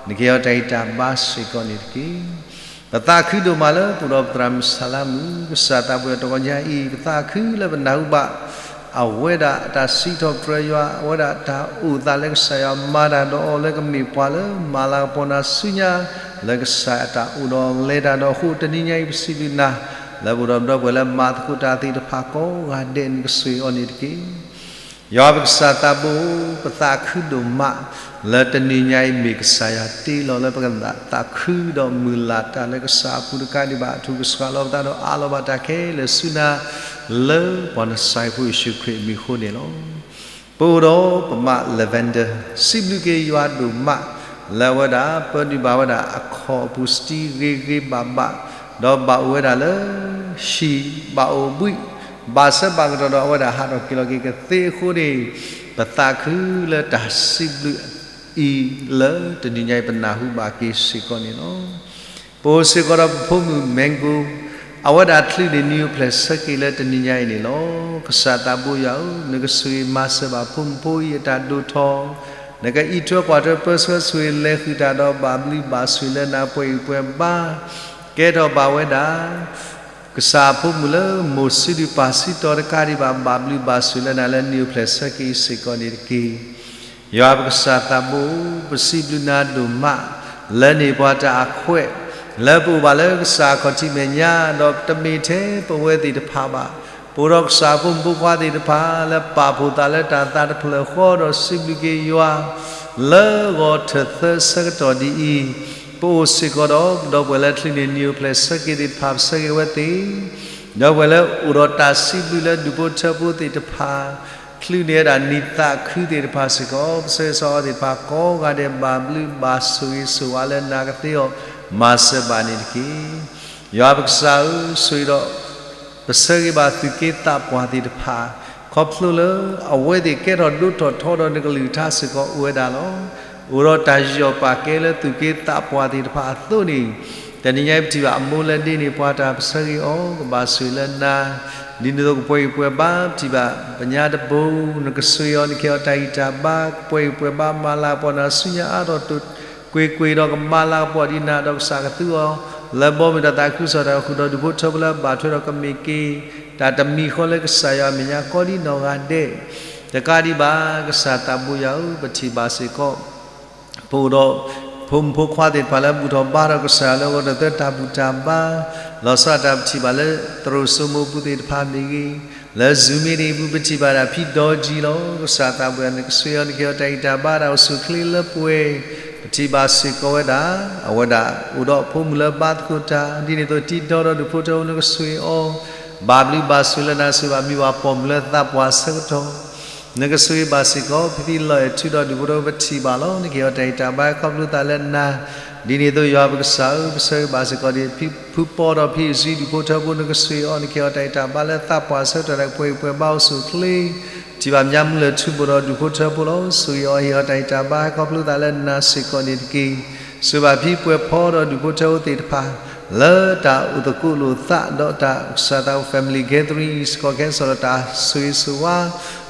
နကဟ့ၣ်အီၤတၢ်ဂံၢ်တၢ်ဘါစ့ၢ်ကီးန့ၣ်တက့ၢ်. ပသးခုဒိၣ်မးလၢပအိၣ်ဒီးပသရၣ်မုၣ်ဆၣ်လါမုၣ်, ကစၢ်သးဘိယွၤတဂီၤညါအံၤ ပသးခုလၢပနၢ်ဟူဘၣ် အဝဲဒၣ်အတၢ်စံးထီၣ်ပတြၢၤယွၤ, အဝဲဒၣ်တၢ်အိၣ်သးလၢကစၢ်ယွၤမၤတၢ်ဒီးအီၤလၢကမ့ၢ်ပှၤလၢမၤလၤကပီၤနၤဆူညါ, လၢကစၢ်အတၢ်အိၣ်ဒီးလဲၤတၢ်ဒီးအဃိ တနံၤညါအံၤပစံးဘျုးနၤ လၢပအိၣ်ဒီးပဒီပုၢ်ဝဲၢ်လၢမၤသကိးတၢ်သ့ၣ်တဖၣ်ကိးဂၤဒဲး နကဆိၣ်ဂ့ၤအီၤန့ၣ်တက့ၢ်. ယွၤပကစၢ်သးဘိ, ပသးခုဒိၣ်မး လၢတနံၤညါအံၤမ့ၢ်ကစၢ်ယွၤတ့လီၤလၢပကသးခုဒီးမုၢ်လၢ်တၢ်လၢကစၢ်အပူၤတကးဒံးဘၣ် အထူးကစှၤလီၤပသးဒီးအးလီၤဘၣ်တၢ်ခဲလၢာ်ဆူနၤ လၢပှၤနစၢ်ဖိယ့ၣ်ၡူးခရံာ်အမံၤအဃိန့ၣ်လီၤ. ပအိၣ်ဒီးပမါ Lavender စံးဘျုးက့ၤယွၤဒိၣ်မး လၢအဝဲဒၣ်ပၢနုာ်ဘၣ်ဝဲဒၣ်အခီၣ်အပူၤစတံဂ့ၤဂ့ၤဘၣ်ဘၣ်, ဒီးဘၣ်အိၣ်ဝဲဒၣ်လၢဟံၣ်ဘၣ်အိၣ်ဘှံး ဘၣ်ဆၢဘၣ်ကတီၢ်ဒီးအဝဲဒၣ်ဟးထီၣ်က့ၤလီၤက့ၤကသ့အဃိန့ၣ်, ပသးခုလၢတၢ်စံးဘျုးအံၤလၢတနံၤညါအံၤ ပနၢ်ဟူဘၣ်က့ၤစ့ၢ်ကီးန့ၣ်လီၤ. ပအိၣ်စ့ၢ်ကီးဒီးပဖိမုၣ် Mango, အဝဲဒၣ်ချုးန့ၢ်နံၣ်အိၣ်ဖျဲၣ်ဆၢက့ၤလၢတနံၤညါအံၤန့ၣ်လီၤ. ကစၢ်သးဘိယွၤဧၢ, နကဆိၣ်ဂ့ၤမၤစၢၤဘၣ်ဖိမုၣ်ဖိအံၤအတၢ်ဒိၣ်ထီၣ်, နကအံးထွဲကွၢ်ထွဲပၢဆှၢဆိၣ်ဂ့ၤလဲၤဃုာ်တၢ်ဒီးဘၣ်ဘျုးဘၣ်ဆိၣ်ဂ့ၤလၢနၤပှဲၤဂံၢ်ပှဲၤဘါ ကဲထီၣ်ဘၣ်ဝဲဒၣ် ကစၢ်အဖိမုၣ်လၢမိၢ်စံဒုၣ်ပၢ်စံတီၤတကးဒံးဘၣ် ဘၣ်ဘျုးဘၣ်ဆိၣ်ဂ့ၤလၢနၤလၢနံၣ်အိၣ်ဖျဲၣ်ဆၢက့ၤအံၤစ့ၢ်ကီးန့ၣ်တက့ၢ်. ယွၤပကစၢ်သးဘိ, ပစံးဘျုးနၤဒိၣ်မး လၢနဟ့ၣ်ပှၤတၢ်အခွဲး လၢပအိၣ်ဘၣ်လၢကစၢ်အခီၣ်ထံးမဲာ်ညါ ဒီးတမ့ၢ်ထဲပဝဲသ့ၣ်တဖၣ်ဘၣ်, ပအိၣ်ဒီးကစၢ်ဖိမုၣ်ဖိခွါသ့ၣ်တဖၣ် လၢပာ်ဖှိၣ်သးလၢတၢ်သးတဖျၢၣ်ဃီဒီးစံးဘျုးက့ၤယွၤ လၢဂီၤထၢၣ်သၢဆၢကတီၢ်ဒ်အံၤ, ပအိၣ်စ့ၢ်ကီးဒီးပဒီပုၢ်ဝဲၢ်လၢချုးန့ၢ်နံၣ်အိၣ်ဖျဲၣ်ဆၢက့ၤသ့ၣ်တဖၣ် ပဆၢဂ့ၤဝဲသ့ၣ် ဒီပုၢ်ဝဲၢ်လၢအိၣ်ဒီးတၢ်စံးဘျုးလၢဒူၣ်ဖိထၢဖိသ့ၣ်တဖၣ်, ချုးန့ၢ်ဝဲဒၣ်နံၣ်သးခုသ့ၣ်တဖၣ်စ့ၢ်ကီး ပဆၢဂ့ၤဆၢဝါသ့ၣ်တဖၣ်ကိးဂၤဒဲးဘၣ်ဘျုးဘၣ်ဆိၣ်ဂ့ၤဆိၣ်ဝါလၢနၤကသ့အီၤ မၤစၢၤဘၣ်န့ၣ်တက့ၢ်. ယွၤပကစၢ်ဧၢ, ဆိၣ်ဂ့ၤဒီး ပဆၢဂ့ၤဘၣ်သူၣ်က့သးပှၢ်သ့ၣ်တဖၣ်, ခီဖျိလၢအဝဲသ့ၣ်ကဲထီၣ်ဒိၣ်ထီၣ်ထီဒီးနကလုၢ်ကထါစ့ၢ်ကီးအိၣ်ဝဲဒၣ်လီၤ. အိၣ်ဒီးတၢ်ယူးယီၣ်ပာ်ကဲလၢသူၣ်က့သးပှၢ်သ့ၣ်တဖၣ်အသိးန့ၣ်, တနံၤညါအံၤပထံၣ်ဘၣ်အမိၢ်လၢဒ့န့ၣ် ပှၤတၢ်ပဆၢဂ့ၤအီၤ ကဘၣ်ဆိၣ်ဂ့ၤလၢနၤ, ဒ်န့ၣ်အသိးကပှဲၤဂံၢ်ပှဲၤဘါ ပထံၣ်ဘၣ်ပညါတဘိ နကဆိၣ်ဂ့ၤအီၤ နကဟ့ၣ်အီၤတၢ်ဂံၢ်တၢ်ဘါ ကပှဲၤဂံၢ်ပှဲၤဘါမၤလၤကပီၤနၤဆူညါအါထီၣ်တိာ်ကွ့ၢ်ကွ့ၢ်ဒီးကမၤလၤကပီၤဒံးနၤဒီးကစၢ်ကသူအီၤ လၢဘီမုၢ်တၢ်သးခုကစီၣ်တၢ်အိၣ်ဖှိၣ်ဒီးဒူၣ်ဖိထၢဖိလၢအဘၣ်ထွဲဒီးကမ့ၢ်က့ၤ တၢ်တမံၤဃီလၢကစၢ်ယွၤအမဲာ်ညါကိးဒ်နီၢ်ဂၤဒဲး, တကးဒံးဘၣ် ကစၢ်သးဘိယွၤဧၢ, ပထံၣ်ဘၣ်စ့ၢ်ကီး ပအိၣ်ဒီး ဖိမုၣ်ဖိခွါသ့ၣ်တဖၣ်လၢဘူၣ်ထီၣ်ဘါထီၣ်ကစၢ်ယွၤလၢဂီၤတသၢတၢ်ဘူၣ်တၢ်ဘါ, လီၤဆီဒၣ်တၢ်ပထံၣ်ဘၣ်လၢသရိာ်စိမိးပူၤသ့ၣ်တဖၣ်မ့ၢ်ဂ့ၤ, လၢ Zoom မ့ၢ်ဂ့ၤပူၤ ပထံၣ်ဘၣ်ဒၣ်ဖံဒီကံလီၤ. ကစၢ်သးဘိယွၤ နကဆိၣ်ဂ့ၤအီၤ နကဟ့ၣ်အီၤတၢ်ဂံၢ်တၢ်ဘါ တၢ်အိၣ်ဆူၣ်အိၣ်ချ့လၢပှဲၤ, ပထံၣ်ဘၣ်စ့ၢ်ကီးဝဲဒၣ် အဝဲဒၣ်အိၣ်ဒီးဖိမုၣ်လၢဘါသကိးတၢ်, ဒ်န့ၣ်အသိးတံၤဒီဒီးဒူၣ်ဖိထၢဖိ နကဆိၣ်ဂ့ၤအီၤ ဘၣ်ဘျုးဘၣ်ဆိၣ်လၢနၤ ဆိၣ်ဂ့ၤဘၣ်မုၢ်ဘၣ်ပှၢ်မုၢ်လၢသးပှၢ်ဆၢကတီၢ် နကဆိၣ်ဂ့ၤဘၣ်စ့ၢ်ကီး ဖံဖံလီၤအဲၣ်ထုဒီးဒူၣ်ဖိထၢဖိ ပထံၣ်ဘၣ်လီၤ. နကဟ့ၣ်အီၤတၢ်ဂံၢ်တၢ်ဘါခီဖျိသးလၢနၤ, ဒ်န့ၣ်အသိးယွၤပကစၢ်ဧၢ, ပဆၢဂ့ၤဘၣ်စ့ၢ်ကီးဒ် ဖံဖုပီဒီးဖံအစံဒူၣ်ဖိထၢဖိ နကဆိၣ်ဂ့ၤအီၤ နကဟ့ၣ်အီၤတၢ်ဂံၢ်တၢ်ဘါလၢသးပှၢ်ဆၢကတီၢ် တၢ်ကပှဲၤဂံၢ်ပှဲၤဘါအိၣ်ဆူၣ်အိၣ်ချ့ ထံၣ်ဘၣ်မၠါမူလၢထူဘိဒီးဒူၣ်ဖိထၢဖိလီၤ. ဆိၣ်ဂ့ၤအီၤ ဟ့ၣ်အီၤတၢ်ဂံၢ်တၢ်ဘါ ခီဖျိသးလၢနၤစ့ၢ်ကီးန့ၣ်တက့ၢ်. ဆိၣ်ဂ့ၤဘၣ်ဖံပှဲၤဖီဒီးဒူၣ်ဖိထၢဖိသ့ၣ်တဖၣ် လၢတၢ်အိၣ်သကိးလိာ်သးဒီးတၢ်ကစၢ်သးအိၣ် family gathering စ့ၢ်ကီးခဲစ့ၢ်ဒီးတၢ်ဆိၣ်ဂ့ၤဆိၣ်ဝါ,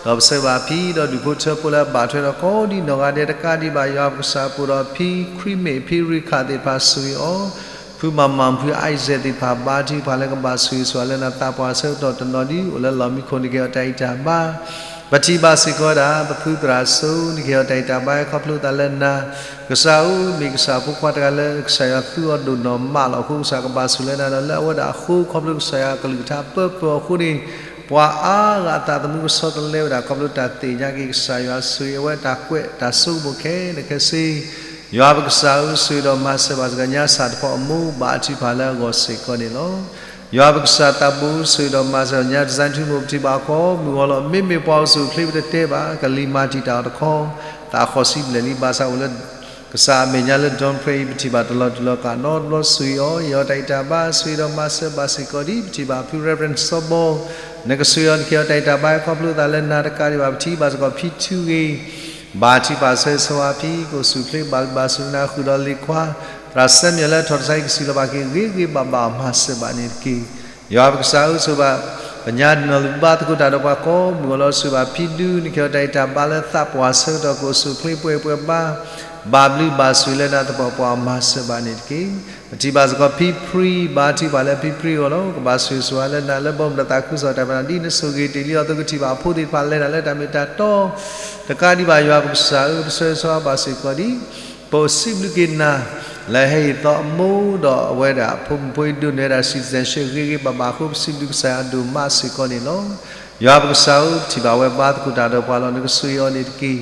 ဒီးပဆိၣ်ဂ့ၤဘၣ်ဖံဒီးဒူၣ်ဖိထၢဖိလၢအဘၣ်ထွဲဒီးကိးဒံနီၢ်ဂၤဒဲးတကးဒံးဘၣ် ယွၤပကစၢ်ပူၤဒီးဖံခရံာ်မ့ၢ်ဖံရ့ခၣ်သ့ၣ်တဖၣ်ဆိၣ်ဂ့ၤအီၤ ဖုမၤမၤဖုအံစဲးသ့ၣ်တဖၣ် ဘါထုကဖၣ်လၢကဘၣ်ဆိၣ်ဂ့ၤဆိၣ်ဝါလၢနၤသးပှၢ်ဆၢကတီၢ်တနီၤဒ်အိၣ်လၢလီၢ်မံခိၣ်န့ၣ်က့ၤအီၤတၢ်ဂံၢ်တၢ်ဘါ, ပထံၣ်ဘၣ်စ့ၢ်ကီးဝဲဒၣ် ပဖုသရၣ်စိန့ၣ်က့ၤအီၤတၢ်ဂံၢ်တၢ်ဘါ ခီဖျိသးလၢနၤ, ကစၢ်ဧၢ မ့ၢ်ကစၢ်ဖိခွါတဂၤလၢကစၢ်ယွၤသူအီၤဒိၣ်နီၢ်မးလီၤအဃိ ကစၢ်ကဘၣ်ဆိၣ်လၢနၤဒီးလၢအဝဲဒၣ်အဃိ ခီဖျိကစၢ်ယွၤအကလုၢ်ကထါပၢပၢၤအဃိန့ၣ် ပှၤအါဂၤအသးသမူကဆီတလဲဝဲဒၣ် ခီဖျိတၢ်သ့ၣ်ညါက့ၤကစၢ်ယွၤဆိၣ်ဂ့ၤအဝဲတၢ်ကွဲးတၢ်ဆိကမိၣ်ခဲလၢာ်ခဲဆ့ ယွၤပကစၢ်ဧၢ ဆိၣ်ဂ့ၤဒီးမၤစၢၤဘၣ်စ့ၢ်ကီးညါစၢ်တဖီအမိၢ် ဘါထုကဖၣ်လၢအဂီၢ်စ့ၢ်ကီးန့ၣ်လီၤ. ယွၤပကစၢ်သးဘိ ဆိၣ်ဂ့ၤဒီးမၤစၢၤညါ တစၢ်ထူမိၢ် ပထံၣ်ဘၣ်အီၤကိးမုၢ်ဂီၤလီၤ. မ့မ့ၢ်ပှၤအိၣ်ဆူၣ်အိၣ်ချ့ပတတဲဘၣ် ကလံၤမၤတံာ်တာ်အီၤတခီ သးဃီၤဆံဘျဲၣ်လံ ဘၣ်ဆၣ်အိၣ်လၢ ကစၢ်အမဲာ်ညါလၢ Don Prayer အံၤ ပထံၣ်ဘၣ်တလီၤတူာ်လီၤကာ်နီတဘျီ ဆိၣ်ဂ့ၤအီၤ ဟ့ၣ်အီၤတၢ်ဂံၢ်တၢ်ဘါ ဆိၣ်ဂ့ၤဒီးမၤစၢၤဘၣ်စ့ၢ်ကီးဒ် ပထံၣ်ဘၣ်ဖု Reverend စီဘီ နကဆိၣ်ဂ့ၤအီၤ နကဟ့ၣ်အီၤတၢ်ဂံၢ်တၢ်ဘါ ခီဖျိသးလၢနၤတကးဒံးဘၣ် ပထံၣ်ဘၣ်စ့ၢ်ကီးဖံထူဂ့ၤ ဘါထုကဖၣ်ဆိၣ်ဂ့ၤဆိၣ်ဝါဖံ ကအိၣ်ဆူၣ်အိၣ်ချ့ဘၣ်လုၢ်ဘၣ်စူၤနၤ ဃုာ်ဒီးလ့ၤခွါ သရၣ်စဲမံယဲၢ်လၢထီၣ်တၢ်ဆါဟံၣ်ကစံးလီၤဘၣ်က့ၤ ဂ့ၤဂ့ၤဘၣ်ဘၣ်အီၤ မၤစၢၤဘၣ်န့ၣ်တက့ၢ်. ယွၤပကစၢ်ဧၢ ဆိၣ်ဂ့ၤဘၣ် ပညါတနီၤလၢဘါသကိးတၢ်ဒီးပှၤကိးမုၢ်ဂီၤလီၤ ဆိၣ်ဂ့ၤဘၣ်ဖံဒူ နကဟ့ၣ်အီၤတၢ်ဂံၢ်တၢ်ဘါလၢသးပှၢ်ဆၢကတီၢ် ကအိၣ်ဆူၣ်အိၣ်ချ့ပှဲၤပှဲၤဘါ ဘၣ်ဘျုးဘၣ်ဆိၣ်ဂ့ၤလၢနၤသပှၢ်ပှၢ်အီၤ မၤစၢၤဘၣ်န့ၣ်တက့ၢ်. ပထံၣ်ဘၣ်စ့ၢ်ကီးဖံဖရံ ဘါထုကဖၣ်လၢဖံဖရံအဂီၢ်လီၤ. ကဘၣ်ဆိၣ်ဂ့ၤဆိၣ်ဝါလၢနၤလၢဘီမုၢ်ဒီးသးခုကစီၣ်တၢ်မၤနၢၤ ဒ်နဆိၣ်ဂ့ၤတ့ၢ်လံအီၤအသိး ကထံၣ်ဘၣ်အဖိသ့ၣ်တဖၣ်လဲၤတၢ်လၢတၢ်မ့ၢ်တၢ်တီ တကးဒံးဘၣ် ယွၤပကစၢ်ဧၢ ပဆိၣ်ဂ့ၤဆိၣ်ဝါဘၣ်စ့ၢ်ကီးဒ် ပအိၣ်စံးဘျုးက့ၤနၤ လၢဟဲဟ့ၣ်သီအမိၢ်ဒီးအဝဲဒၣ် ဖိမုၣ်ဖိအံၤဒိးန့ၢ်ဝဲဒၣ် citizenship ဂ့ၤဂ့ၤဘၣ်ဘၣ်အဃိ ပစံးဘျုးကစၢ်ယွၤဒိၣ်မးစ့ၢ်ကီးန့ၣ်လီၤ. ယွၤပကစၢ်ဧၢ ပထံၣ်ဘၣ်ဝဲဘါသကိးတၢ်ဒီးပှၤလီၤ နကဆိၣ်ဂ့ၤအီၤန့ၣ်တက့ၢ်.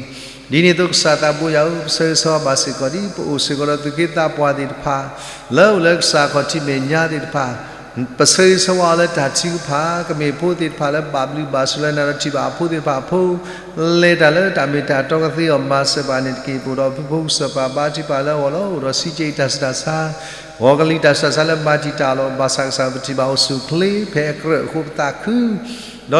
ဒ်န့ၣ်အသိးကစၢ်သးဘိယွၤဧၢ ပဆိၣ်ဂ့ၤဆိၣ်ဝါဘၣ်စ့ၢ်ကီးဒ် ပအိၣ်စ့ၢ်ကီးဒီးသူၣ်က့သးပှၢ်သ့ၣ်တဖၣ် လၢအိၣ်လၢကစၢ်ခီၣ်ထံးမဲာ်ညါသ့ၣ်တဖၣ် ပဆိၣ်ဂ့ၤဆိၣ်ဝါအီၤလၢတၢ်ထုကဖၣ် ကမ့ၢ်ဖိသ့ၣ်တဖၣ်လၢဘၣ်ဘျုးဘၣ်ဆိၣ်လၢနၤဒီးထံၣ်ဘၣ်အဖိသ့ၣ်တဖၣ်အဖိ လဲၤတၢ်လၢတၢ်မ့ၢ်တၢ်တီကသ့အီၤ မၤစၢၤဘၣ်န့ၣ်တက့ၢ်. ပအိၣ်ဒီးဖုဖိကစၢ်ပၢ် ဘါထုကဖၣ်လၢအဂီၢ်လီၤ အိၣ်ဒီးစံးကဲအံၤတၢ်ဆူးတၢ်ဆါ ဂီၤကလံၤတၢ်ဆူးတၢ်ဆါလၢမၤတံာ်တာ်လီၤ. ဘၣ်ဆၣ်ကစၢ်ပထံၣ်ဘၣ်အိၣ်ဆူၣ်အိၣ်ချ့ဖဲအကြၢးအဃိပသးခု ဒီ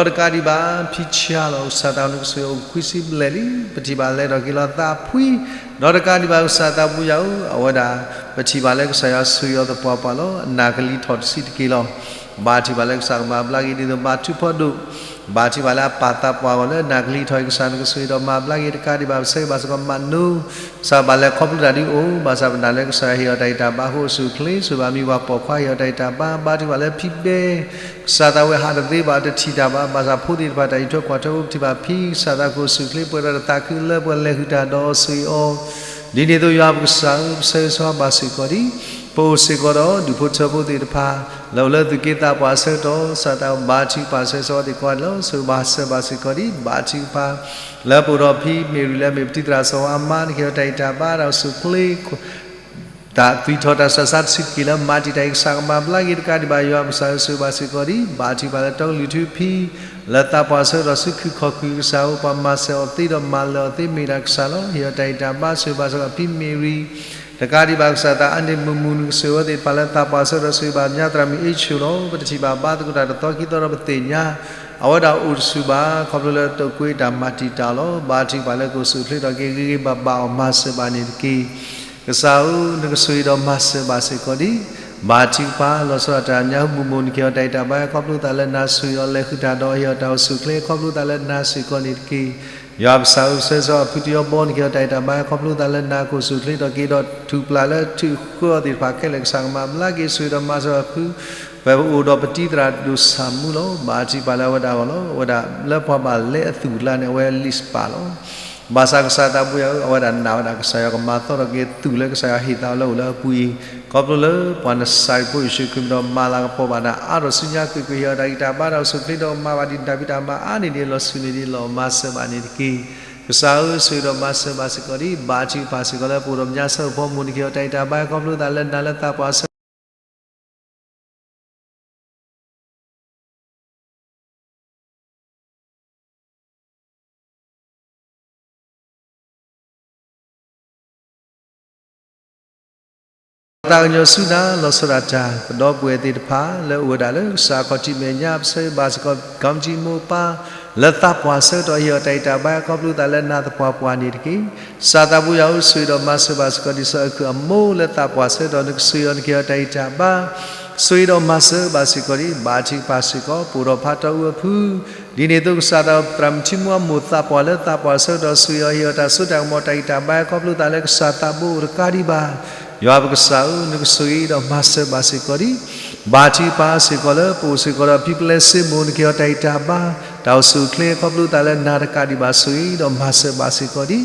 းတကးဒံးဘၣ် ဖံဆါလီၤ ကစၢ်သးနကဆိၣ်ဂ့ၤအိၣ်ခွံဆံဘျဲၣ်လံ ပထံၣ်ဘၣ်လဲၤထီၣ်က့ၤလီၤသးဖှံ ဒီးတကးဒံးဘၣ်ကစၢ်သးဘိယွၤဧၢ အဝဲဒၣ် ပထံၣ်ဘၣ်လၢကစၢ်ယွၤဆိၣ်ဂ့ၤအီၤသပှၢ်ပှၢ်လီၤ အနၢ်ကလံၤထီၣ်တဆံတက့ၢ်လီၤ. ဘါထုကဖၣ်လၢကစၢ်ကမၤဘျါက့ၤဒ်သိးဘါထုကဖၣ်ဒိၣ် ဘါထုကဖၣ်လၢအပၢ်သးပှၢ်အဂီၢ်လၢအနၢ်ကလံၤထီၣ်အံၤ ကစၢ်နကဆိၣ်ဂ့ၤဒီးမၤဘျါက့ၤတကးဒံးဘၣ် ပဆိၣ်ဂ့ၤဘၣ်စ့ၢ်ကီးမးနိ ကစၢ်ဘၣ်လဲၤခီဖျိတၢ်ဒ်အိၣ် ဘၣ်ဆၣ်ပနာ်လၢကစၢ်ယွၤဟ့ၣ်အီၤတၢ်ဂံၢ်တၢ်ဘါအဃိ အိၣ်ဆူၣ်အိၣ်ချ့ ဆိၣ်ဂ့ၤဘၣ်မံၤပှၤပိာ်ခွါ ဟ့ၣ်အီၤတၢ်ဂံၢ်တၢ်ဘါ ဘါထုကဖၣ်လၢဖံဘဲ ကစၢ်သးဝဲဟးတသ့ဘၣ် တထံၣ်တၢ်ဘၣ် ဘၣ်ဆၣ်ဖိသ့ၣ်တဖၣ်တၢ်အံးထွဲကွၢ်ထွဲအိၣ် ပထံၣ်ဘၣ်ဖံ ကစၢ်သးကအိၣ်ဆူၣ်အိၣ်ချ့ ပှဲၤဒီးတၢ်သးခုလၢပှဲၤလဲၤဃုာ်တၢ်ဒီးဆိၣ်ဂ့ၤအီၤ ဒ်န့ၣ်အသိးယွၤပကစၢ်ဧၢ ပဆိၣ်ဂ့ၤဆိၣ်ဝါဘၣ်စ့ၢ်ကီးဒ် ပအိၣ်စ့ၢ်ကီးဒီးဒူၣ်ဖိထၢဖိသ့ၣ်တဖၣ် လၢအိၣ်လၢသူၣ်က့သးပှၢ်အဆၢကတီၢ် ကစၢ်သးဘါထုကဖၣ်ဆိၣ်ဂ့ၤဆိၣ်ဝါသ့ၣ်ကိးဂၤဒဲးလီၤ. ဆိၣ်ဂ့ၤဘၣ်စၢၤဘၣ်စ့ၢ်ကီးဒ် ဘါထုကဖၣ် လၢပအိၣ်ဒီးဖံမ့ၢ်ရံလၢအမ့ၢ်ပတံၤသရၣ်စီၤဝါအမါ နကဟ့ၣ်အီၤတၢ်ဂံၢ်တၢ်ဘါ တၢ်အိၣ်ဆူၣ်အိၣ်ချ့ တၢ်သွံၣ်ထီၣ်တၢ်ဆူးတၢ်ဆါတဆံးတက့ၢ်လၢမၤတံာ်တာ်အံၤ ကစၢ်ကမၤဘျါက့ၤတကးဒံးဘၣ် ယွၤပကစၢ်ဧၢ ဆိၣ်ဂ့ၤဘၣ်စ့ၢ်ကီးဒ် ဘါထုကဖၣ်လၢတီကလုာ်ထူဖံ လၢသးပှၢ်ဆၢကတီၢ်ဆူခုၣ်ခီၣ်ခုၣ် ကစၢ်ဧၢ ပှၤမၤစၢၤအီၤသ့ဒီးမၤလၢာ်အီၤသ့ မ့ၢ်ဒၣ်ကစၢ်လီၤ. ဟ့ၣ်အီၤတၢ်ဂံၢ်တၢ်ဘါ ဆိၣ်ဂ့ၤဘၣ်စ့ၢ်ကီးဖံမ့ၢ်ရံ တကးဒံးဘၣ်ကစၢ်သးအါန့ၢ်မုၢ်မုၢ် နကဆိၣ်ဂ့ၤအဝဲသ့ၣ်တဖၣ်လၢသးပှၢ်ဆၢကတီၢ် ဆိၣ်ဂ့ၤဘၣ်မၠါသရၣ်မုၣ် အ့ၣ်ဆိၣ် လီၤ. ပတထံၣ်ဘၣ်ဘါသကိးတၢ်တသီခံသီဒီးပသ့ၣ်ညါ အဝဲဒၣ်အိၣ်တဆူၣ်ဘၣ် ခီဖျိလၢတၢ်ကွဲးတၢ်မၤတံာ်တာ်လီၤ. ဘါထုကဖၣ်လၢကအိၣ်ဆူၣ်အိၣ်ချ့ထီၣ်က့ၤ ဂ့ၤဂ့ၤဘၣ်ဘၣ်အီၤ မၤစၢၤဘၣ်န့ၣ်တက့ၢ်. ကစၢ်ဧၢ နကဆိၣ်ဂ့ၤဒီးမၤစၢၤဘၣ်စ့ၢ်ကီးဒ် ဘါထုကဖၣ် လီၤဆီဒၣ်တၢ်ညါဟူမုၢ်မုၢ် နကဟ့ၣ်အီၤတၢ်ဂံၢ်တၢ်ဘါ ခီဖျိသးလၢနၤ ဆိၣ်ဂ့ၤအီၤလဲၤဃုာ်တၢ်ဒီး ဟ့ၣ်အီၤတၢ်အိၣ်ဆူၣ်အိၣ်ချ့ ခီဖျိသးလၢနၤစ့ၢ်ကီးန့ၣ်တက့ၢ်. ယွၤပကစၢ်ဧၢ ပဆိၣ်ဂ့ၤဆိၣ်ဝါဖုတယီဘီ နကဟ့ၣ်အီၤတၢ်ဂံၢ်တၢ်ဘါ ခီဖျိသးလၢနၤ ကအိၣ်ဆူၣ်အိၣ်ချ့ထီၣ်က့ၤဒီး ထူၣ်ပျၢ်လၢထူၣ်ဃၢအီၤသ့ၣ်တဖၣ်ခဲလၢာ် ကစၢ်ကမၤဘျါက့ၤ ဆိၣ်ဂ့ၤဒီးမၤစၢၤအီၤဖု ဖဲပအိၣ်ဒီးပတံၤသရၣ်ဒိၣ်ဆၣ်မူလီၤ. ဘါထုကဖၣ်လၢအဝဲဒၣ်အဂီၢ်လီၤ. အဝဲဒၣ်လၢပှၤဘၣ်လဲအသူၣ်အလါန့ၣ် အဝဲ list ပာ်လီၤ. ဘၣ်ဆၣ်ကစၢ်သးဘိယွၤဧၢ အဝဲဒၣ်နာ်ဝဲဒၣ်ကစၢ်ယွၤကမၤသီထီၣ်က့ၤသူၣ်လၢကစၢ်ယွၤဟ့ၣ်သးအီၤလၢအိၣ်လၢအပူၤအံၤ ခီဖျိလၢပှၤနစၤရ့းဖိယ့ၣ်ၡူးခရံာ်မံၤဒီး မၤလၤကပီၤဘၣ်နၤအါထီၣ်ဆူညါကွ့ၢ်ကွ့ၢ် ဟ့ၣ်အီၤတၢ်ဂံၢ်တၢ်ဘါ တၢ်အိၣ်ဆူၣ်အိၣ်ချ့ဒီးကမၤဘၣ်ဒံးတၢ်ဖံးတၢ်မၤအါန့ၢ်ဒံး လီၤဆူၣ်န့ၢ်ဒံးလီၤ မၤစၢၤဘၣ်န့ၣ်တက့ၢ်. ကစၢ်ဧၢ ဆိၣ်ဂ့ၤဒီးမၤစၢၤဘၣ်စ့ၢ်ကီးဒ် ဘါထုကဖၣ်စ့ၢ်ကီးလၢပအိၣ်ဒီးပညါဆၢဖိမုၢ် နကဟ့ၣ်အီၤတၢ်ဂံၢ်တၢ်ဘါ ခီဖျိသးလၢနၤလၢသးပှၢ်ဆၢ သးကညီၤဆူနၤ လီၤဆီဒၣ်တၢ် ပဒီပုၢ်ဝဲၢ်သ့ၣ်တဖၣ် လၢအိၣ်ဝဲဒၣ်လၢကစၢ်ခီၣ်ထံးမဲာ်ညါ ပဆိၣ်ဂ့ၤဘၣ်စ့ၢ်ကီး ကီမတံမိၢ်ပၢ် လၢသးပှၢ်ဆၢကတီၢ်ဟ့ၣ်အီၤတၢ်ဂံၢ်တၢ်ဘါအခီဖျိသးလၢနၤသပှၢ်ပှၢ်န့ၣ်တက့ၢ်. ကစၢ်သးဘိယွၤဧၢ, ဆိၣ်ဂ့ၤဒီးမၤစၢၤဘၣ်စ့ၢ်ကီးဒ်စီၤအၢခုၣ်အမိၢ်လၢသးပှၢ်ဆၢကတီၢ် နကဆိၣ်ဂ့ၤအီၤ နကဟ့ၣ်အီၤတၢ်ဂံၢ်တၢ်ဘါ, ဆိၣ်ဂ့ၤဒီးမၤစၢၤဘၣ်စ့ၢ်ကီးဒံး ဘါထုကဖၣ်စ့ၢ်ကီး ပအိၣ်ဒီးဖးတီၢ်အူအဖု ဒ်န့ၣ်အသိးကစၢ်သးပှၢ်သရၣ်မုၣ်ထံမူအမိၢ်သးပှၢ်လၢသးပှၢ်ဆၢကတီၢ် ဆိၣ်ဂ့ၤအီၤ ဟ့ၣ်အီၤတၢ်စိတၢ်ကမီၤတၢ်ဂံၢ်တၢ်ဘါအခီဖျိသးလၢကစၢ်သးဘိအိၣ်တကးဒံးဘၣ် ယွၤပကစၢ်ဧၢ, နကဆိၣ်ဂ့ၤဒီးမၤစၢၤဘၣ်စ့ၢ်ကီးဒံး ဘါထုကဖၣ်စ့ၢ်ကီးလၢပအိၣ်စ့ၢ်ကီးဒီးဖံပလဲစ့မိၢ် နကဟ့ၣ်အီၤတၢ်ဂံၢ်တၢ်ဘါ, တၢ်အိၣ်ဆူၣ်အိၣ်ချ့အခီဖျိသးလၢနၤတကးဒံးဘၣ် ဆိၣ်ဂ့ၤဒီးမၤစၢၤဘၣ်စ့ၢ်ကီးဒံး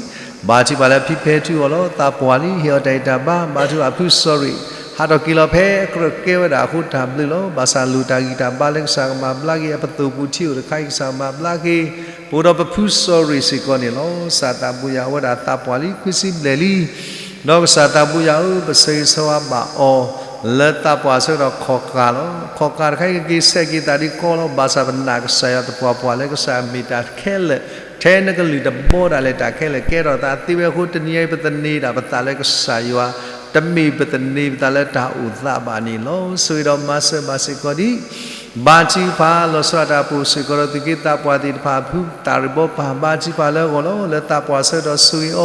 ဘါထုကဖၣ်လၢဖံဖဲထူအီၤလီၤ သးပှၢ်လံ ဟ့ၣ်အီၤတၢ်ဂံၢ်တၢ်ဘါ, ဘါထုကဖၣ်အဖုစီၤရ့ၣ် ဟးထီၣ်က့ၤလီၤဖဲအကြၢးကဲဝဲဒၣ်အဃိတၢ်ဘျုးလီၤ. ဘၣ်ဆၣ်လိၣ်တၢ်ဂံၢ်တၢ်ဘါလၢကစၢ်ကမၤဘျါက့ၤ အပသိၣ်ပူၤထံအိၣ်တခါအံၤ ကစၢ်ကမၤဘျါက့ၤ ပအိၣ်ဒီးပဖုစီၤရ့ၣ်စ့ၢ်ကီးန့ၣ်လီၤ. ကစၢ်သးဘိယွၤအိၣ်ဝဲဒၣ်သးပှၢ်လံ ခွံဆံဘျဲၣ်လံ ဒီးကစၢ်သးဘိယွၤဧၢ, ပဆၢဂ့ၤဆၢဝါဘၣ်အီၤ လၢသးပှၢ်ဆၢကတီၢ်ခီၣ်ကၢ်လီၤ. ခီၣ်ကၢ်တခါအံၤ ကက့ၤဆဲးက့ၤသးဒ်ကီလီၤ. ဘၣ်ဆၣ်ပနာ်ကစၢ်ယွၤသပှၢ်ပှၢ်လၢကစၢ်မ့ၢ်တၢ်ခဲလၢာ်, ထဲနကလုၢ်တဘီဒၣ်လဲာ်တၢ်ခဲလၢာ်ကဲထီၣ်သးသ့ဝဲအဃိ တနံၤအံၤပသန့ၤဒၣ်ပသးလၢကစၢ်ယွၤ, တမ့ၢ်ပသန့ၤပသးလၢတၢ်အိၣ်သးဘၣ်န့ၣ်လီၤ. ဆိၣ်ဂ့ၤဒီးမၤစၢၤဘၣ်စ့ၢ်ကီးဒံး ဘါထုကဖၣ် လီၤဆီဒၣ်တၢ်ပအိၣ်စ့ၢ်ကီးဒီးသုးက့သးပှၢ်သ့ၣ်တဖၣ်အဖု တၢ်ရ့ဘီပၢ် ဘါထုကဖၣ်လၢအဂီၢ်လီၤ. လၢသးပှၢ်ဆၢကတီၢ်ဆိၣ်ဂ့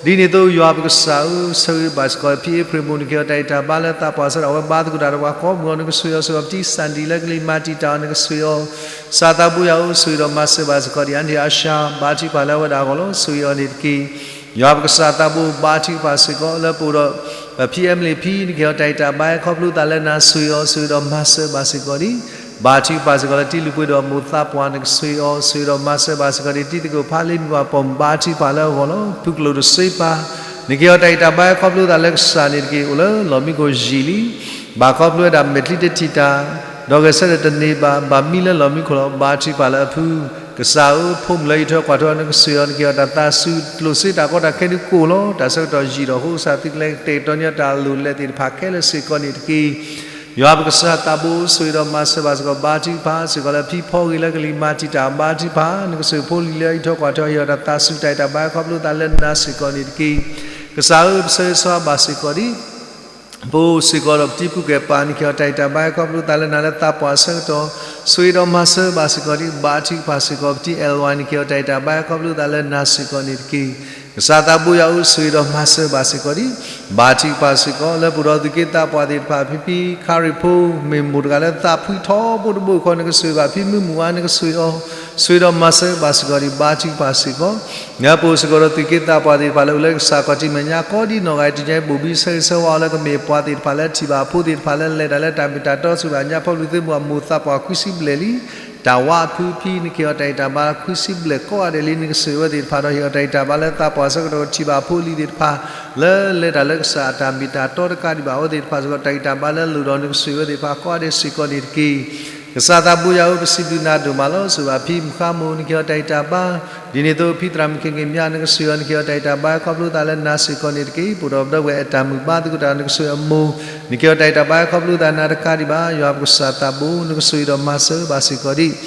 ၤအီၤ ဒ်န့ၣ်အသိးယွၤပကစၢ်ဧၢ, ဆိၣ်ဂ့ၤဘၣ်စ့ၢ်ကီးဖံအ့ဖြ့ၣ်မိၢ် နကဟ့ၣ်အီၤတၢ်ဂံၢ်တၢ်ဘါလၢသးပှၢ်ဆၢကတီၢ် အဝဲဘါသကိးတၢ်ဒီးပှၤကိးမုၢ်ဂီၤ နကဆိၣ်ဂ့ၤအီၤ, ဆိၣ်ဂ့ၤအီၤပတံၢ်စၢ်ဒံၣ်လၢကလံၤမၤတံာ်တာ်အီၤ နကဆိၣ်ဂ့ၤအီၤ, ကစၢ်သးဘိယွၤဧၢ, ဆိၣ်ဂ့ၤဒီးမၤစၢၤဘၣ်စ့ၢ်ကီးဒံး အါန့ၢ်အါရှါ ဘါထုကဖၣ်လၢအဝဲဒၣ်အဂီၢ်လီၤ. ဆိၣ်ဂ့ၤအီၤန့ၣ်တက့ၢ်. ယွၤပကစၢ်သးဘိ ဘါထုကဖၣ်စ့ၢ်ကီးလၢပအိၣ်ဒီး ပဖံအဲမလ့ၣ်ဖံ နကဟ့ၣ်အီၤတၢ်ဂံၢ်တၢ်ဘါအခီဖျိသးလၢနၤ ဆိၣ်ဂ့ၤအီၤ, ဆိၣ်ဂ့ၤဒီးမၤစၢၤဘၣ်စ့ၢ်ကီးဒံး ဘါထုကဖၣ်စ့ၢ်ကီးလၢတံၤလုၢ်ပှ့ၤဒိၣ်အမိၢ်သးပှၢ် နကဆိၣ်ဂ့ၤအီၤ, ဆိၣ်ဂ့ၤဒီးမၤစၢၤဘၣ်စ့ၢ်ကီးဒံး တံၤသကိးဖးလ့မုၢ်ပှၢ်ပိာ်မုၣ် ဘါထုကဖၣ်လၢအဂီၢ်လီၤ. ဖုကျိာ်တစ့ပၤ နကဟ့ၣ်အီၤတၢ်ဂံၢ်တၢ်ဘါအခီဖျိသးလၢကစၢ်န့ၣ်တက့ၢ်. အိၣ်လၢလီၢ်မံခိၣ်ယံာ်လံ ဘၣ်ခီဖျိဝဲဒၣ်မဲာ်ချံတထံၣ်တၢ်, ဒီးဂဲၤဆၢထၢၣ်တန့ၢ်ဘၣ် ဘၣ်မံလၢလီၢ်မံခိၣ်လီၤ. ဘါထုကဖၣ်လၢအဖု ကစၢ်ဧၢ, ဖိမုၣ်လၢအံးထွဲကွၢ်ထွဲအီၤ နကဆိၣ်ဂ့ၤအီၤ, နကဟ့ၣ်အီၤတၢ်သးစူၤ, ကျိၣ်စ့တၢ်ကီတၢ်ခဲဒုးကိၢ်လီၤ. တၢ်ဆၢကတီၢ်ယံာ်ထီၣ်အဃိ ကစၢ်သုကလဲၤကတဲာ်ကတီၤန့ၢ်အီၤတၢ်လိၣ်လဲၢ်သ့ၣ်တဖၣ်ခဲလၢာ်စ့ၢ်ကီးန့ၣ်တက့ၢ်. ယွၤပကစၢ်သးဘိ ဆိၣ်ဂ့ၤဒီးမၤစၢၤဘၣ်စ့ၢ်ကီး ဘါထုကဖၣ်စ့ၢ်ကီးလၢဖံဖီဂ့ၤလၢကလံၤမၤတံာ်တာ် ဘါထုကဖၣ် နကဆိၣ်ဂ့ၤဖိလံၤလၢအံးထွဲကွၢ်ထွဲအီၤ ဟ့ၣ်အီၤတၢ်သးစူၤတၢ်ဂံၢ်တၢ်ဘါအခီဖျိသးလၢနၤစ့ၢ်ကီးန့ၣ်တက့ၢ်. ကစၢ်ဧၢ, ပဆၢဂ့ၤဆၢဝါဘၣ်စ့ၢ်ကီးဒံး ပအိၣ်စ့ၢ်ကီးဒီးပတံၤပူၤကဲပၤ နကဟ့ၣ်အီၤတၢ်ဂံၢ်တၢ်ဘါအခီဖျိသးလၢနၤလၢသးပှၢ်ဆၢကတီၢ် ဆိၣ်ဂ့ၤဒီးမၤစၢၤဘၣ်စ့ၢ်ကီးဒံး ဘါထုကဖၣ်စ့ၢ်ကီး ပတံၤအဲၣ်ဝါ နကဟ့ၣ်အီၤတၢ်ဂံၢ်တၢ်ဘါအခီဖျိသးလၢနၤစ့ၢ်ကီးန့ၣ်တက့ၢ်. ကစၢ်သးဘိယွၤဧၢ, ဆိၣ်ဂ့ၤဒီးမၤစၢၤဘၣ်စ့ၢ်ကီးဒံး ဘါထုကဖၣ်စ့ၢ်ကီး လၢပအိၣ်ဒီးသုးက့သးပှၢ်သ့ၣ်တဖၣ် ဖံဖံ ခါရ့ၣ်ဖိ မ့ၢ်မိၢ်တဂၤလၢသးဖှံထီဘိတဘိခီ နကဆိၣ်ဂ့ၤဘၣ်ဖံမုၢ်မုၢ်ဝါ နကဆိၣ်ဂ့ၤအီၤ, ဆိၣ်ဂ့ၤဒီးမၤစၢၤဘၣ်စ့ၢ်ကီးဒံး ဘါထုကဖၣ်စ့ၢ်ကီး ပအိၣ်စ့ၢ်ကီးဒီးသုးက့သးပှၢ်သ့ၣ်တဖၣ်လၢအိၣ်လၢကစၢ်ခီၣ်ထံးမဲာ်ညါ ကိးဒံနီၢ်ဂၤ တနံၤအံၤ ဘိၣ်ဘံဆၢဂ့ၤဆၢဝါအီၤလၢကမ့ၢ်ပှၤသ့ၣ်တဖၣ်လၢထံၣ်ဘၣ်အဖိသ့ၣ်တဖၣ်လၢလဲၤတၢ်လၢတၢ်မ့ၢ်တၢ်တီ ဆိၣ်ဂ့ၤဘၣ်ညါ ဖီမုၢ်သုးမုၢ်အမိၢ်သးပှၢ်ခွံဆံဘျဲၣ်လံ တၢ်ဝါအဖုဖံ နကဟ့ၣ်အီၤတၢ်ဂံၢ်တၢ်ဘါခွံဆံဘျဲၣ်ကိးဂၤဒဲးလံ နကဆိၣ်ဂ့ၤအဝဲသ့ၣ်တဖၣ်ဒီး ဟ့ၣ်အီၤတၢ်ဂံၢ်တၢ်ဘါလၢသးပှၢ်ဆၢကတီၢ်ကထံၣ်ဘၣ်အဖိအလံၤသ့ၣ်တဖၣ် လၢလဲၤတၢ်လၢကစၢ်အတၢ်မ့ၢ်တၢ်တီတကးဒံးဘၣ် အဝဲသ့ၣ်တဖၣ်စ့ၢ်ကီး တၢ်ဂံၢ်တၢ်ဘါလၢလိၣ်ဒီး နကဆိၣ်ဂ့ၤအဝဲသ့ၣ်တဖၣ်ကိးဂၤဒဲးစ့ၢ်ကီးန့ၣ်တက့ၢ်. ကစၢ်သးဘိယွၤဧၢ, ပစံးဘျုးနၤဒိၣ်မးလီၤ. ဆိၣ်ဂ့ၤဘၣ်ဖံမုၢ်ဃါမိၢ် နကဟ့ၣ်အီၤတၢ်ဂံၢ်တၢ်ဘါ ဒ်န့ၣ်အသိး ဖံသရၣ်မုၣ်ခ့ၣ်က့ၤမၠါ နကဆိၣ်ဂ့ၤအီၤ နကဟ့ၣ်အီၤတၢ်ဂံၢ်တၢ်ဘါအခီဖျိသးလၢနၤစ့ၢ်ကီးန့ၣ်တက့ၢ်. ပအိၣ်ဒီးပဒီပုၢ်ဝဲၢ်အတၢ်မုာ်ဘါသကိးတၢ် နကဆိၣ်ဂ့ၤအမိၢ် နကဟ့ၣ်အီၤတၢ်ဂံၢ်တၢ်ဘါအခီဖျိသးနၤတကးဒံးဘၣ် ယွၤပကစၢ်သးဘိ နကဆိၣ်ဂ့ၤဒီးမၤစၢၤဘၣ်စ့ၢ်ကီးဒံး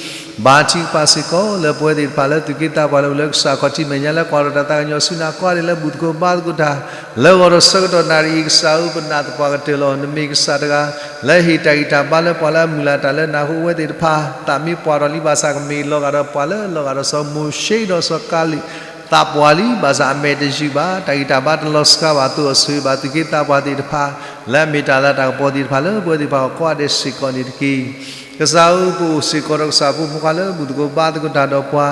ဘါထုကဖၣ်စ့ၢ်ကီး လၢပဝဲသ့ၣ်တဖၣ်လၢသုးက့သးပှၢ်လၢအိၣ်လၢကစၢ်ခီၣ်ထံးမဲာ်ညါလၢကွၢ်ထီၣ်တၢ်သးကညီၤဆူနၤကိးဂၤဒဲးလၢဘူၣ်သကိးဘါသကိးတၢ် လၢဂီၤဒီးဆၢကတီၢ်နၣ်ရံၣ်အံၤ ကစၢ်ဧၢ ပနာ်သပှၢ်ကတၢၢ်လီၤ. နမ့ၢ်ကစၢ်တဂၤ လၢဟ့ၣ်တၢ်ဂံၢ်တၢ်ဘါလၢပှၤလၢအမုၢ်လၢ်တၢ်လၢနၤအဃိ အဝဲသ့ၣ်တဖၣ် သးမ့ၢ်ပှၢ်ထီၣ်လံဘၣ်ဆၣ် ကမ့ၢ်လီၤဂာ်ဒီးပှၤလၢလီၤဂာ်ဒီးစီၤမိၤၡ့ဒီးစီၤကၤလံး သးပှၢ်လံ ဘၣ်ဆၣ်အမဲာ်တယုၢ်ဘၣ် တၢ်ဂံၢ်တၢ်ဘါတလီၤစှၤဘၣ်အသိး အဆိၣ်ဂ့ၤဘၣ်သုးက့သးပှၢ်သ့ၣ်တဖၣ် လၢအမ့ၢ်တၢ်လၤတၢ်ကပီၤသ့ၣ်တဖၣ်လၢပဝဲသ့ၣ်တဖၣ်အဂီၢ်ကိးဂၤဒဲးစ့ၢ်ကီးန့ၣ်တက့ၢ်. ကစၢ်ဧၢ ပအိၣ်စ့ၢ်ကီးဒီးကစၢ်ဖိမုၣ်ဃါလၢဘူၣ်သကိးဘါသကိးတၢ်ဒီးပှၤ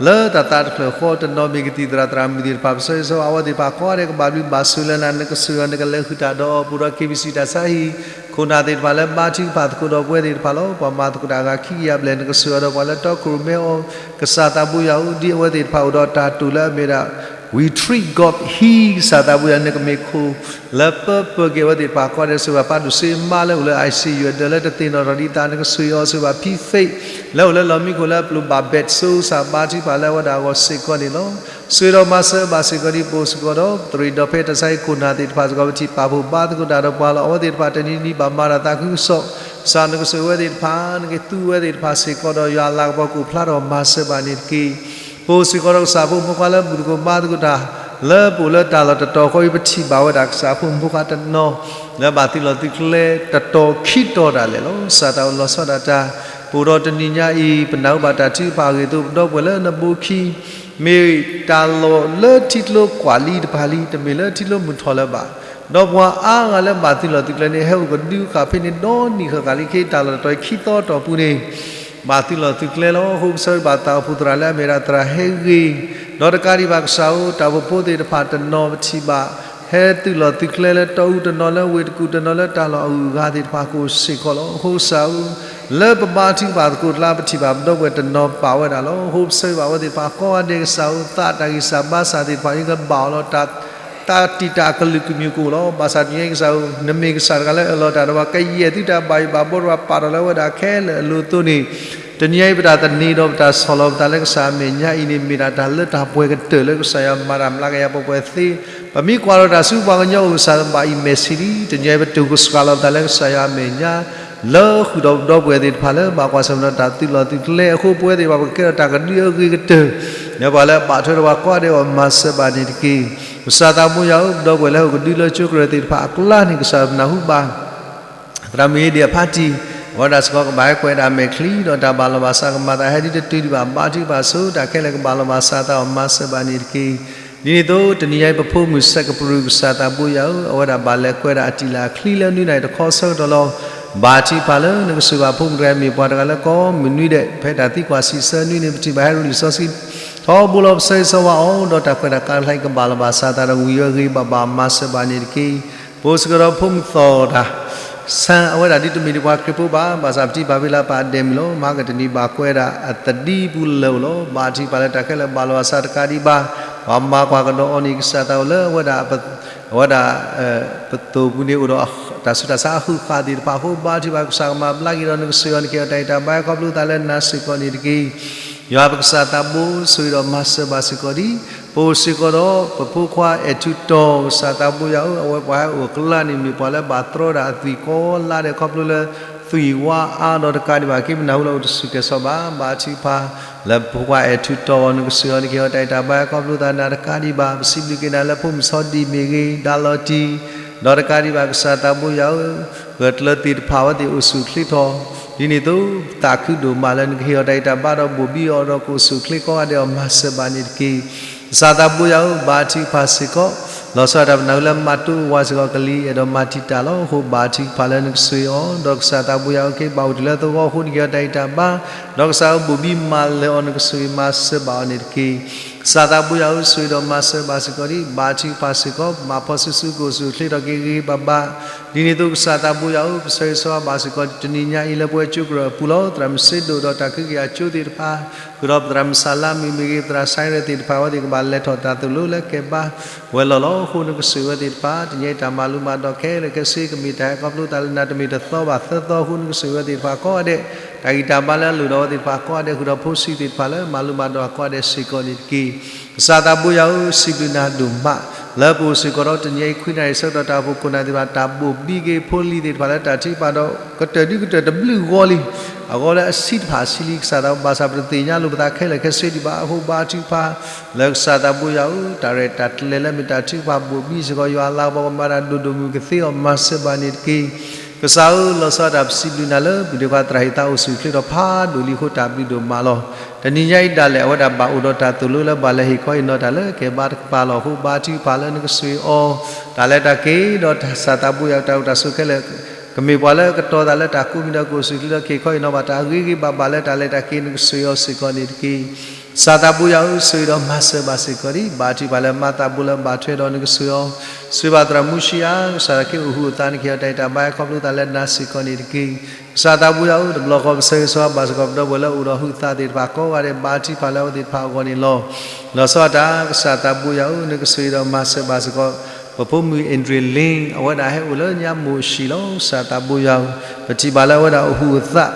လၢတၢ်သးတဖျၢၣ်ဃီတနီၤမ့ၢ်ကသံၣ်သရၣ်သရၣ်မုၣ်သ့ၣ်တဖၣ် ပဆၢဂ့ၤဆၢဝါအဝဲသ့ၣ်တဖၣ်ကိးဂၤဒဲးကဘၣ်ဘျုးဘၣ်ဆိၣ်လၢနၤ နကဆိၣ်ဂ့ၤအီၤ နကလဲၤဃုာ်တၢ်ဒီးအီၤ ပအိၣ်ဒီး KBC တၢ်ဆါဟံၣ် ခိၣ်နၢ်သ့ၣ်တဖၣ်လၢဘါထုကဖၣ်သကိးဒီးပဝဲသ့ၣ်တဖၣ်လီၤ. ပှၤမၤသကိးတၢ်အဂၤခံကယၤဘျဲၣ် နကဆိၣ်ဂ့ၤအီၤဒီးပှၤလၢတီခိၣ်ရိၣ်မဲအီၤ ကစၢ်သးဘိယွၤဧၢ ဒ်အဝဲသ့ၣ်တဖၣ်အိၣ်ဒီးတၢ်တိာ်လၢအမ့ၢ်ဒၣ် We treat God ဟံၣ် ကစၢ်သးဘိယွၤ နကမ့ၢ်ခိၣ်လၢပၢပၢက့ၤအဝဲသ့ၣ်တဖၣ်ကိးဂၤဒဲး ဆိၣ်ဂ့ၤဘၣ်ပၢ်ဒိၣ်စ့မါလၢအိၣ်လၢ ICU အဒၢးလၢတသ့ၣ်နီၣ်ထီၣ်ဒံးသး နကဆိၣ်ဂ့ၤအီၤ ဆိၣ်ဂ့ၤဘၣ်ဖံသ့ၣ် လၢအိၣ်လၢလီၢ်မံခိၣ်လၢအပျိာ်ဘၣ်ဘဲးစိစၢ်ဘါထုကဖၣ်လၢအဝဲဒၣ်အဂီၢ်စ့ၢ်ကီးန့ၣ်လီၤ. ဆိၣ်ဂ့ၤဒီးမၤစၢၤဘၣ်စ့ၢ်ကီးဒ်ပအိၣ်စ့ၢ်ကီးဒီး သရံးဒီးဖဲတၢ်ဆါဟံၣ်ခိၣ်နၢ်သ့ၣ်တဖၣ်စ့ၢ်ကီး ပထံၣ်ပာ်ဖှိၣ်ဘါသကိးတၢ်ဒီးပှၤလီၤ. အဝဲသ့ၣ်တဖၣ်တနံၤနံၤဘၣ်မၤတၢ်သးခုကစီၣ် ကစၢ်နကဆိၣ်ဂ့ၤဝဲသ့ၣ်တဖၣ် နကသူဝဲသ့ၣ်တဖၣ်စ့ၢ်ကီးဒီး ယွၤအလၤကပီၤကအိၣ်ဖျါထီၣ်မၤစၢၤဘၣ်န့ၣ်တက့ၢ်. ပအိၣ်စ့ၢ်ကီးဒီးကစၢ်ဖိမုၣ်ဖိခွါလၢဘူၣ်သကိးဘါသကိးတၢ် လၢပအိၣ်လၢတၢ်လီၢ်တတီၤဃီအံၤ ပထံၣ်ဘၣ်ဝဲဒၣ်ကစၢ်ဖိမုၣ်ဖိခွါတနီၤ လၢဘၣ်သုးလီၢ်သုးကျဲတတီၤခံတီၤဒၣ်လဲာ်လီၤ. ကစၢ်တၢ်အိၣ်လီၤဆီဒၣ်တၢ် အိၣ်ဒီးတနံၤညါအံၤ ပနၢ်ဟူဘၣ်တၢ်ထုကဖၣ်အဂ့ၢ်အသိး ပဒီပုၢ်ဝဲၢ်လၢနဘိခံ မ့ၢ်တၢ်လီၢ်လၢထံကျိကွၢ်လံတဖၣ်လံ, တမ့ၢ်လၢထံကျိမုၢ်ထီၣ်လၢၤဘၣ်. ဒီးပှၤအါဂၤလၢဘၣ်သုးလီၢ်သုးကျဲန့ၣ် ဟဲအိၣ်ကဒုဃာ်ဖဲန့ၣ် ဒီနံၣ်ဃၣ်ဃၣ်လံ, ခဲအံၤတၢ်လီၢ်တတီၤအံၤ ခံသီတီၢ်ပူၤန့ၣ် ဘၣ်သုးလီၢ်သုးကျဲလီၤ. အဃိပဆၢဂ့ၤဘၣ်သးအိၣ်ဖှိၣ်သရၣ်လၢအမ့ၢ်ဝဲဒၣ်သရၣ်ဟဲဂ့ၤ, ဒီးတကးဒံးဘၣ်ကစၢ်ဧၢ, တၢ်အိၣ်ဖှိၣ်ဖိသ့ၣ်တဖၣ်တနီၤပထံၣ်ဘၣ် ဟဲသုးလီၢ်သုးကျဲလၢတီအူတနီၤ, လၢဝ့ၢ်တကူၣ်တနီၤ, လၢတၢ်လီၢ်အဂုၤအဂၤသ့ၣ်တဖၣ်ကအိၣ်စ့ၢ်ကီးလီၤ. အဃိကစၢ်ဧၢ, လၢပဘါထုကဖၣ်သကိးကျါ ပထံၣ်ဘၣ်ပဒီပုၢ်ဝဲၢ်တနီၤပာ်ဝဲဒၣ်လီၤ. အဃိပဆၢဂ့ၤဘၣ်အဝဲသ့ၣ်တဖၣ်ကိးဂၤဒဲးကစၢ်ဧၢ, သးတၢ်ဂံၢ်စၢ်ဘါစၢ်သ့ၣ်တဖၣ်အံၤ ကဘၣ်အီၤလီၤ. တၢ် တၢ်တံာ်တာ်အကလုာ်ကမျူးကအိၣ်လီၤ. ဘၣ်ဆၣ်တနံၤညါအံၤကစၢ်ဧၢ, နမ့ၢ်ကစၢ်တဂၤလၢအၢၣ်လီၤတၢ်ဒီးပှၤ ကယဲၢ်သုတၢ်ဘၣ်ယိၣ်ဘၣ်ဘီဒီးပှၤ ပာ်ထီၣ်လၢအဝဲဒၣ်ခဲလၢာ်အလိၤအသိးန့ၣ်, တနံၤညါအံၤ ပတၢ်သန့ၤဒီးပတၢ်ဆီၣ်လီၤပသးလၢကစၢ်အမဲာ်ညါအံၤန့ၣ် မ့ၢ်ဒၣ်တၢ်လၢတၢ်ပှဲၤကတၢၢ်လၢကစၢ်ယွၤမၤတၢ်မျးကယၤပှဲၤပှဲၤသ့, ပမ့ၢ်ကွၢ်ဒီးတၢ်ဆူပှၤကညီအိၣ်ကစၢ်ဘၣ်အံၤမဲာ်ဆံးလံ. တနံၤညါအံၤ ပတိၢ်ကစှၤလီၤပသးလၢကစၢ်ယွၤအမဲာ်ညါ လၢဃုာ်ဒီးပဒီပုၢ်ဝဲၢ်သ့ၣ်တဖၣ်လၢဘၣ်ကွၢ်ဆၢၣ်မဲာ်ဒီးတၢ်သုးလီၢ်သုးကျဲအဃိ ပဝဲသ့ၣ်တဖၣ် ပကကဲထီၣ်တၢ်ကဒုအဂ့ၤကတၢၢ် လၢပှၤလၢအဘၣ်ထွဲဒီးပှၤကိးဂၤဒဲးအဂီၢ် မၤစၢၤဘၣ်န့ၣ်တက့ၢ်. ကစၢ်သးဘိယွၤဧၢ, ပဒီပုၢ်ဝဲၢ်လၢဟဲအိၣ်ကဒုလၢကၠိကရၢၢ်သ့ၣ်တဖၣ်အကျါန့ၣ် ကစၢ်ပနၢ်ဟူဘၣ် သရၣ်မုၣ်အ့ဒ့ၣ်အဖါတံၢ် အဝဲဒၣ်စ့ၢ်ကီးကဘၣ်ဟဲကွဲးဒၣ်မဲာ်ချံ ဒီးတၢ်ဘၣ်လီၤဘၣ်စးကမၤသးဟဲဒ်တတုၤဒံးဘၣ် ဘါထုကဖၣ်ဆိ တၢ်ခဲလၢာ်ကဘၣ်လီၤဘၣ်စးအသးအဂီၢ် မၤစၢၤဘၣ်န့ၣ်တက့ၢ်. ဒ်န့ၣ်အသိး တနံၤညါအံၤ ပဖိမုၣ်စဲးကပရူၢ် ကစၢ်သးဘိယွၤဧၢ, အဝဲဒၣ်ဘၣ်လဲၤကွဲးဒၣ်အတံၢ်လၢအချံလၢနွံနၣ်ရံၣ်တခီဆၢကတီၢ်လီၤ. ဘါထုကဖၣ်လၢနကစၢ်ဘၣ်ဖိမုၣ်တဂၤမ့ၢ်ပှၤတဂၤလၢကီၢ်မုၢ်နွံဒဲး ဖဲတၢ်သံကွၢ်စံးဆၢနွံန့ၣ် ပထံၣ်ဘၣ်ဟဲရူလံာ်စီဆှံ ထီဘိလီၤပဆၢဂ့ၤဆၢဝါအီၤ ဒီးတၢ်ခွဲးတၢ်ယာ်တခါအံၤ ကဘၣ်လီၤဘၣ်စးအသးဒီးဝံၤဝဲဂ့ၤဂ့ၤဘၣ်ဘၣ် မၤစၢၤဘၣ်န့ၣ်တက့ၢ်. ပအိၣ်စ့ၢ်ကီးဒီးဖိမုၣ်သီၣ်တၢ် ဆၣ် အဝဲဒၣ်ဒ်တမ့ၢ်ဒံးပှၤခရံာ်ဖိဘၣ်, ဘၣ်ဆၣ်ပထံၣ်ဘၣ်ဖဲလၢပှၤအဒဲးမုၣ်လီၤ. မဟါကတနံၤဘၣ်ကွဲးဒၣ်အသဒံပူၤလၢာ်အိၣ်လီၤ. ဘါထုကဖၣ်လၢတၢ်ခဲလၢာ်ဘၣ်လီၤဘၣ်စးတကးဒံးဘၣ်, ပှၤမၤကွၢ်ကဒီးအီၤန့ၣ် ကစၢ်သးအိၣ်လၢအဝဲဒၣ် အဝဲဒၣ် ပသိၣ်ပူၤန့ၣ်အိၣ်ဒီးတၢ်ဆူးတၢ်ဆါအဟုးဃာ်သ့ၣ်တဖၣ်အဃိ ဘါထုကဖၣ်ကစၢ်ကမၤဘျါက့ၤဒီးနကစၢ်ယွၤ နကဟ့ၣ်အီၤတၢ်ဂံၢ်တၢ်ဘါ ခီဖျိသးလၢနၤစ့ၢ်ကီးန့ၣ်တက့ၢ်. ယွၤပကစၢ်သးဘိ ဆိၣ်ဂ့ၤဒီးမၤစၢၤဘၣ်စ့ၢ်ကီးဒံး ပအိၣ်စ့ၢ်ကီးဒီးပဖိခွါအဲၣ်ထူတီၤ ကစၢ်သးဘိယွၤဧၢ, အဝဲပှၤဟဲအိၣ်အကျါန့ၣ် မ့ၢ်ပှၤလၢဘၣ်တြီဒၣ်အသွံၣ်ကိးလါဒဲး ခီဖျိလၢသွံၣ်ဝါအါဒီးတကးဒံးဘၣ် က့ၤပနၢ်ဟူလၢအိၣ်တဆူၣ်ကဲၤစီၤဘၣ်. ဘါထုကဖၣ်လၢပဖိခွါအဲၣ်ထူတီၤ နကစၢ်ယွၤ နကဟ့ၣ်အီၤတၢ်ဂံၢ်တၢ်ဘါ ခီဖျိသးနၤတကးဒံးဘၣ်. ပစံးဘျုးက့ၤနၤလၢဖိမုၣ်ဆီဒံၣ်မ့ၢ်ဂ့ၤ, ဒါလီၤတံၢ် ဒီးတကးဒံးဘၣ် ကစၢ်သးဘိယွၤဧၢ, ဂၢၢ်ကျၢၤသ့ၣ်တဖၣ်အဝဲသ့ၣ်အိၣ်ဆူၣ်အိၣ်ချ့ထီၣ်, ဒ်န့ၣ်အသိး သးခုဒိၣ်မးလၢနကဟ့ၣ်အီၤတၢ်ဂံၢ်တၢ်ဘါဒီးဘိၣ်ဘံအီၤဒီးကအိၣ်ဆူၣ်အိၣ်ချ့ကိးဂၤဒဲးအဂီၢ် မၤစၢၤဘၣ်န့ၣ်တက့ၢ်. ကစၢ်သးဘိယွၤဧၢ, ဘါထုကဖၣ်စ့ၢ်ကီး လီၤဆီဒၣ်တၢ်ပနၢ်ဟူလၢမၤတိဝါစ့ၢ်ကီး ကလံၤအဲၣ်ဒိးမၤတံာ်တာ်လီၤ. အဃိဘါထုကဖၣ်လၢနကဆိၣ်ဂ့ၤအီၤ, ဒီးကစၢ်သးဘိယွၤဧၢ, က့ၤဘၣ်အိၣ်တုၤလၢသဝီအဃိ နကဟ့ၣ်အီၤတၢ်ဂံၢ်တၢ်ဘါ, ဒီးကစၢ်ဧၢ ဘိၣ်ဘံမၤလၢၤအီၤ နကဆိၣ်ဂ့ၤမၤစၢၤဘၣ်အီၤန့ၣ်တက့ၢ်. ကစၢ်သးဘိယွၤဧၢ, ဆိၣ်ဂ့ၤဒီးမၤစၢၤဘၣ်စ့ၢ်ကီးဒံး ဘါထုကဖၣ်စ့ၢ်ကီး မၤဖီဆူၣ်ဆူၣ် ကအိၣ်ဆူၣ်အိၣ်ချ့ထီၣ်က့ၤဂ့ၤဂ့ၤဘၣ်ဘၣ်. ဒ်န့ၣ်အသိး ကစၢ်သးဘိယွၤဧၢ, ပဆၢဂ့ၤဆၢဝါဘၣ်စ့ၢ်ကီး တနံၤညါအံၤလၢပဝဲကၠိကရၢၢ်အပူၤလီၤ. သရၣ်မုၣ်စ့ဒိၣ်ဒီးတၢ်ကဟုကယာ်ကၠိသ့ၣ်တဖၣ်, ဃုာ်ဒီးပသရၣ်မုၣ်စၤလါမုၣ်မ့ၢ်ဂ့ၤ, ပသရၣ်စဲရ့းသ့ၣ်တဖၣ် အဝဲသ့ၣ်ကဘၣ်လဲၤထီၣ်တၢ်သိၣ်လိလၢကဲဘါဝဲလီၤလီၤ. အဃိနကဆိၣ်ဂ့ၤဝဲသ့ၣ်တဖၣ် တနံၤညါအံၤတၢ်မၤလိမၤဒိးခဲလၢာ်ခဲဆ့ ကမ့ၢ်တၢ်ဟဲခီဖျိသးလၢနၤ တမ့ၢ်တသီဘၣ်သၢသီအဃိ နကဆိၣ်ဂ့ၤဝဲသ့ၣ်တဖၣ်ကိးဂၤဒဲး, တၢ်ဂံၢ်တၢ်ဘါလၢအလိၣ်ဒီးအဝဲသ့ၣ်တဖၣ်ကိးဂၤဒဲး ဃုာ်ဒီးဖိဆံးသ့ၣ်တဖၣ်လၢမၤလိမၤဒိးကိးဂၤဒဲးစ့ၢ်ကီးန့ၣ်တက့ၢ်. ကစၢ်သးဘိယွၤဧၢ, စံးဘျုးနၤဒိၣ်မး လၢပအိၣ်စ့ၢ်ကီးဒီးတနံၤညါအံၤ ခွံနၣ်ရံၣ်ဆၢကတီၢ် တၢ်အိၣ်ဖှိၣ်ခိၣ်နၢ်သ့ၣ်တဖၣ် တၢ်ဘိၣ်ဘံက့ၤဖိလံၤသ့ၣ်တဖၣ်လၢတၢ်ထုကဖၣ်ဒီး ကတၢၢ်ဒုကတၢၢ်တဘျုးဂီၤလံ အဂီၢ်လၢအဆံးတဖၣ်ဆံးလံ ကစၢ်သးဘိ ဘၣ်ဆၣ်ပတသ့ၣ်ညါလိာ်ပသးခဲလၢာ်ခဲဆ့ဒံးဘၣ်. အဃိဘါထုကဖၣ်လၢကစၢ်သးဘိယွၤဧၢ, တၢ်ရဲၣ်တၢ်ကျဲၤလၢမ့ၢ်တၢ်ထုကဖၣ်ဘိၣ်ဘံစ့ၢ်ကီး ယွၤအလၤကပီၤကမၤတၢ်ဒိၣ်ဒိၣ်မုၢ်ကသ့အီၤ မၤစၢၤဘၣ်န့ၣ်တက့ၢ်. ကစၢ်ဧၢ, လီၤဆီဒၣ်တၢ် ပစံးဘျုးနၤလၢ ပဒိၣ်ခွါသရၣ်ဟ့ၣ်သးအိၣ်ဆူၣ်အိၣ်ချ့ထီၣ်ဖးဒိၣ်လံအဃိ တၢ်ဘျုးဒိၣ်မးလီၤ. တနံၤညါအံၤဒၣ်လဲာ် အဝဲဒၣ်ဘၣ်အိၣ်ဒီးတၢ်သိၣ်လိလၢဘၣ်လဲၤဟ့ၣ်ခီဟ့ၣ်နီၤတၢ်လၢကဲဘါတကပၤလီၤ. အဃိဘါထုကဖၣ်လၢနကဆိၣ်ဂ့ၤအီၤ, တၢ်လဲၤတၢ်က့ၤဒီးတၢ် ကစၢ်သးဘိယွၤ တၢ်အိၣ်တၢ်ဆိးခဲလၢာ် ကမ့ၢ်ပှၤလၢကတီၤသးလၢတၢ်ကိးမံၤဒီးကအိၣ်ဆူၣ်အိၣ်ချ့ဒီးကဟ့ၣ်ခီဟ့ၣ်နီၤဘၣ် တၢ်ဂ့ၤဂ့ၤဘၣ်ဘၣ်လၢတၢ်လဲၤတၢ်က့ၤ နကဆိၣ်ဂ့ၤအီၤစ့ၢ်ကီးန့ၣ်တက့ၢ်. ကစၢ်သးဘိယွၤဧၢ, ဆိၣ်ဂ့ၤဒီးမၤစၢၤဘၣ်စ့ၢ်ကီးဒံး ဘါထုကဖၣ်လၢမၤသးဘိလၢဘၣ်ထွဲဒီးနကဆိၣ်ဂ့ၤအီၤ, ဆိၣ်ဂ့ၤဘၣ်သရၣ်မုၢ်ဆံးအါ, ကစၢ်သးက့ၤအိၣ်ဟုၣ်အသး နကဟ့ၣ်အီၤတၢ်ဂံၢ်တၢ်ဘါ ခီဖျိသးလၢနၤစ့ၢ်ကီးန့ၣ်တက့ၢ်. ကစၢ်သးဘိယွၤဧၢ, တဘျီဃီပဆၢဂ့ၤဆၢဝါဘၣ်စ့ၢ်ကီး ပဒီပုၢ်ဝဲၢ်လၢအိၣ်ဒီးဟုၣ်သးသ့ၣ်တဖၣ်ကိးဂၤဒဲး ဘါထုကဖၣ်လၢအဝဲသ့ၣ်တဖၣ်အဂီၢ်န့ၣ်လီၤ. လီၤဆီဒၣ်တၢ် ကစၢ်သးဘိယွၤဧၢ, နကဆိၣ်ဂ့ၤဒီးမၤစၢၤဘၣ်စ့ၢ်ကီး ပဖိမုၣ်အ့ဒြံလ့ အဝဲဒၣ်ဟဲအိၣ်လၢညါမိၢ်ဆံးလီၤ. ကစၢ်သးဘိယွၤဧၢ, ပထံၣ်ဘၣ်လၢအဝဲဒၣ်အိၣ်ဟုၣ်အသး,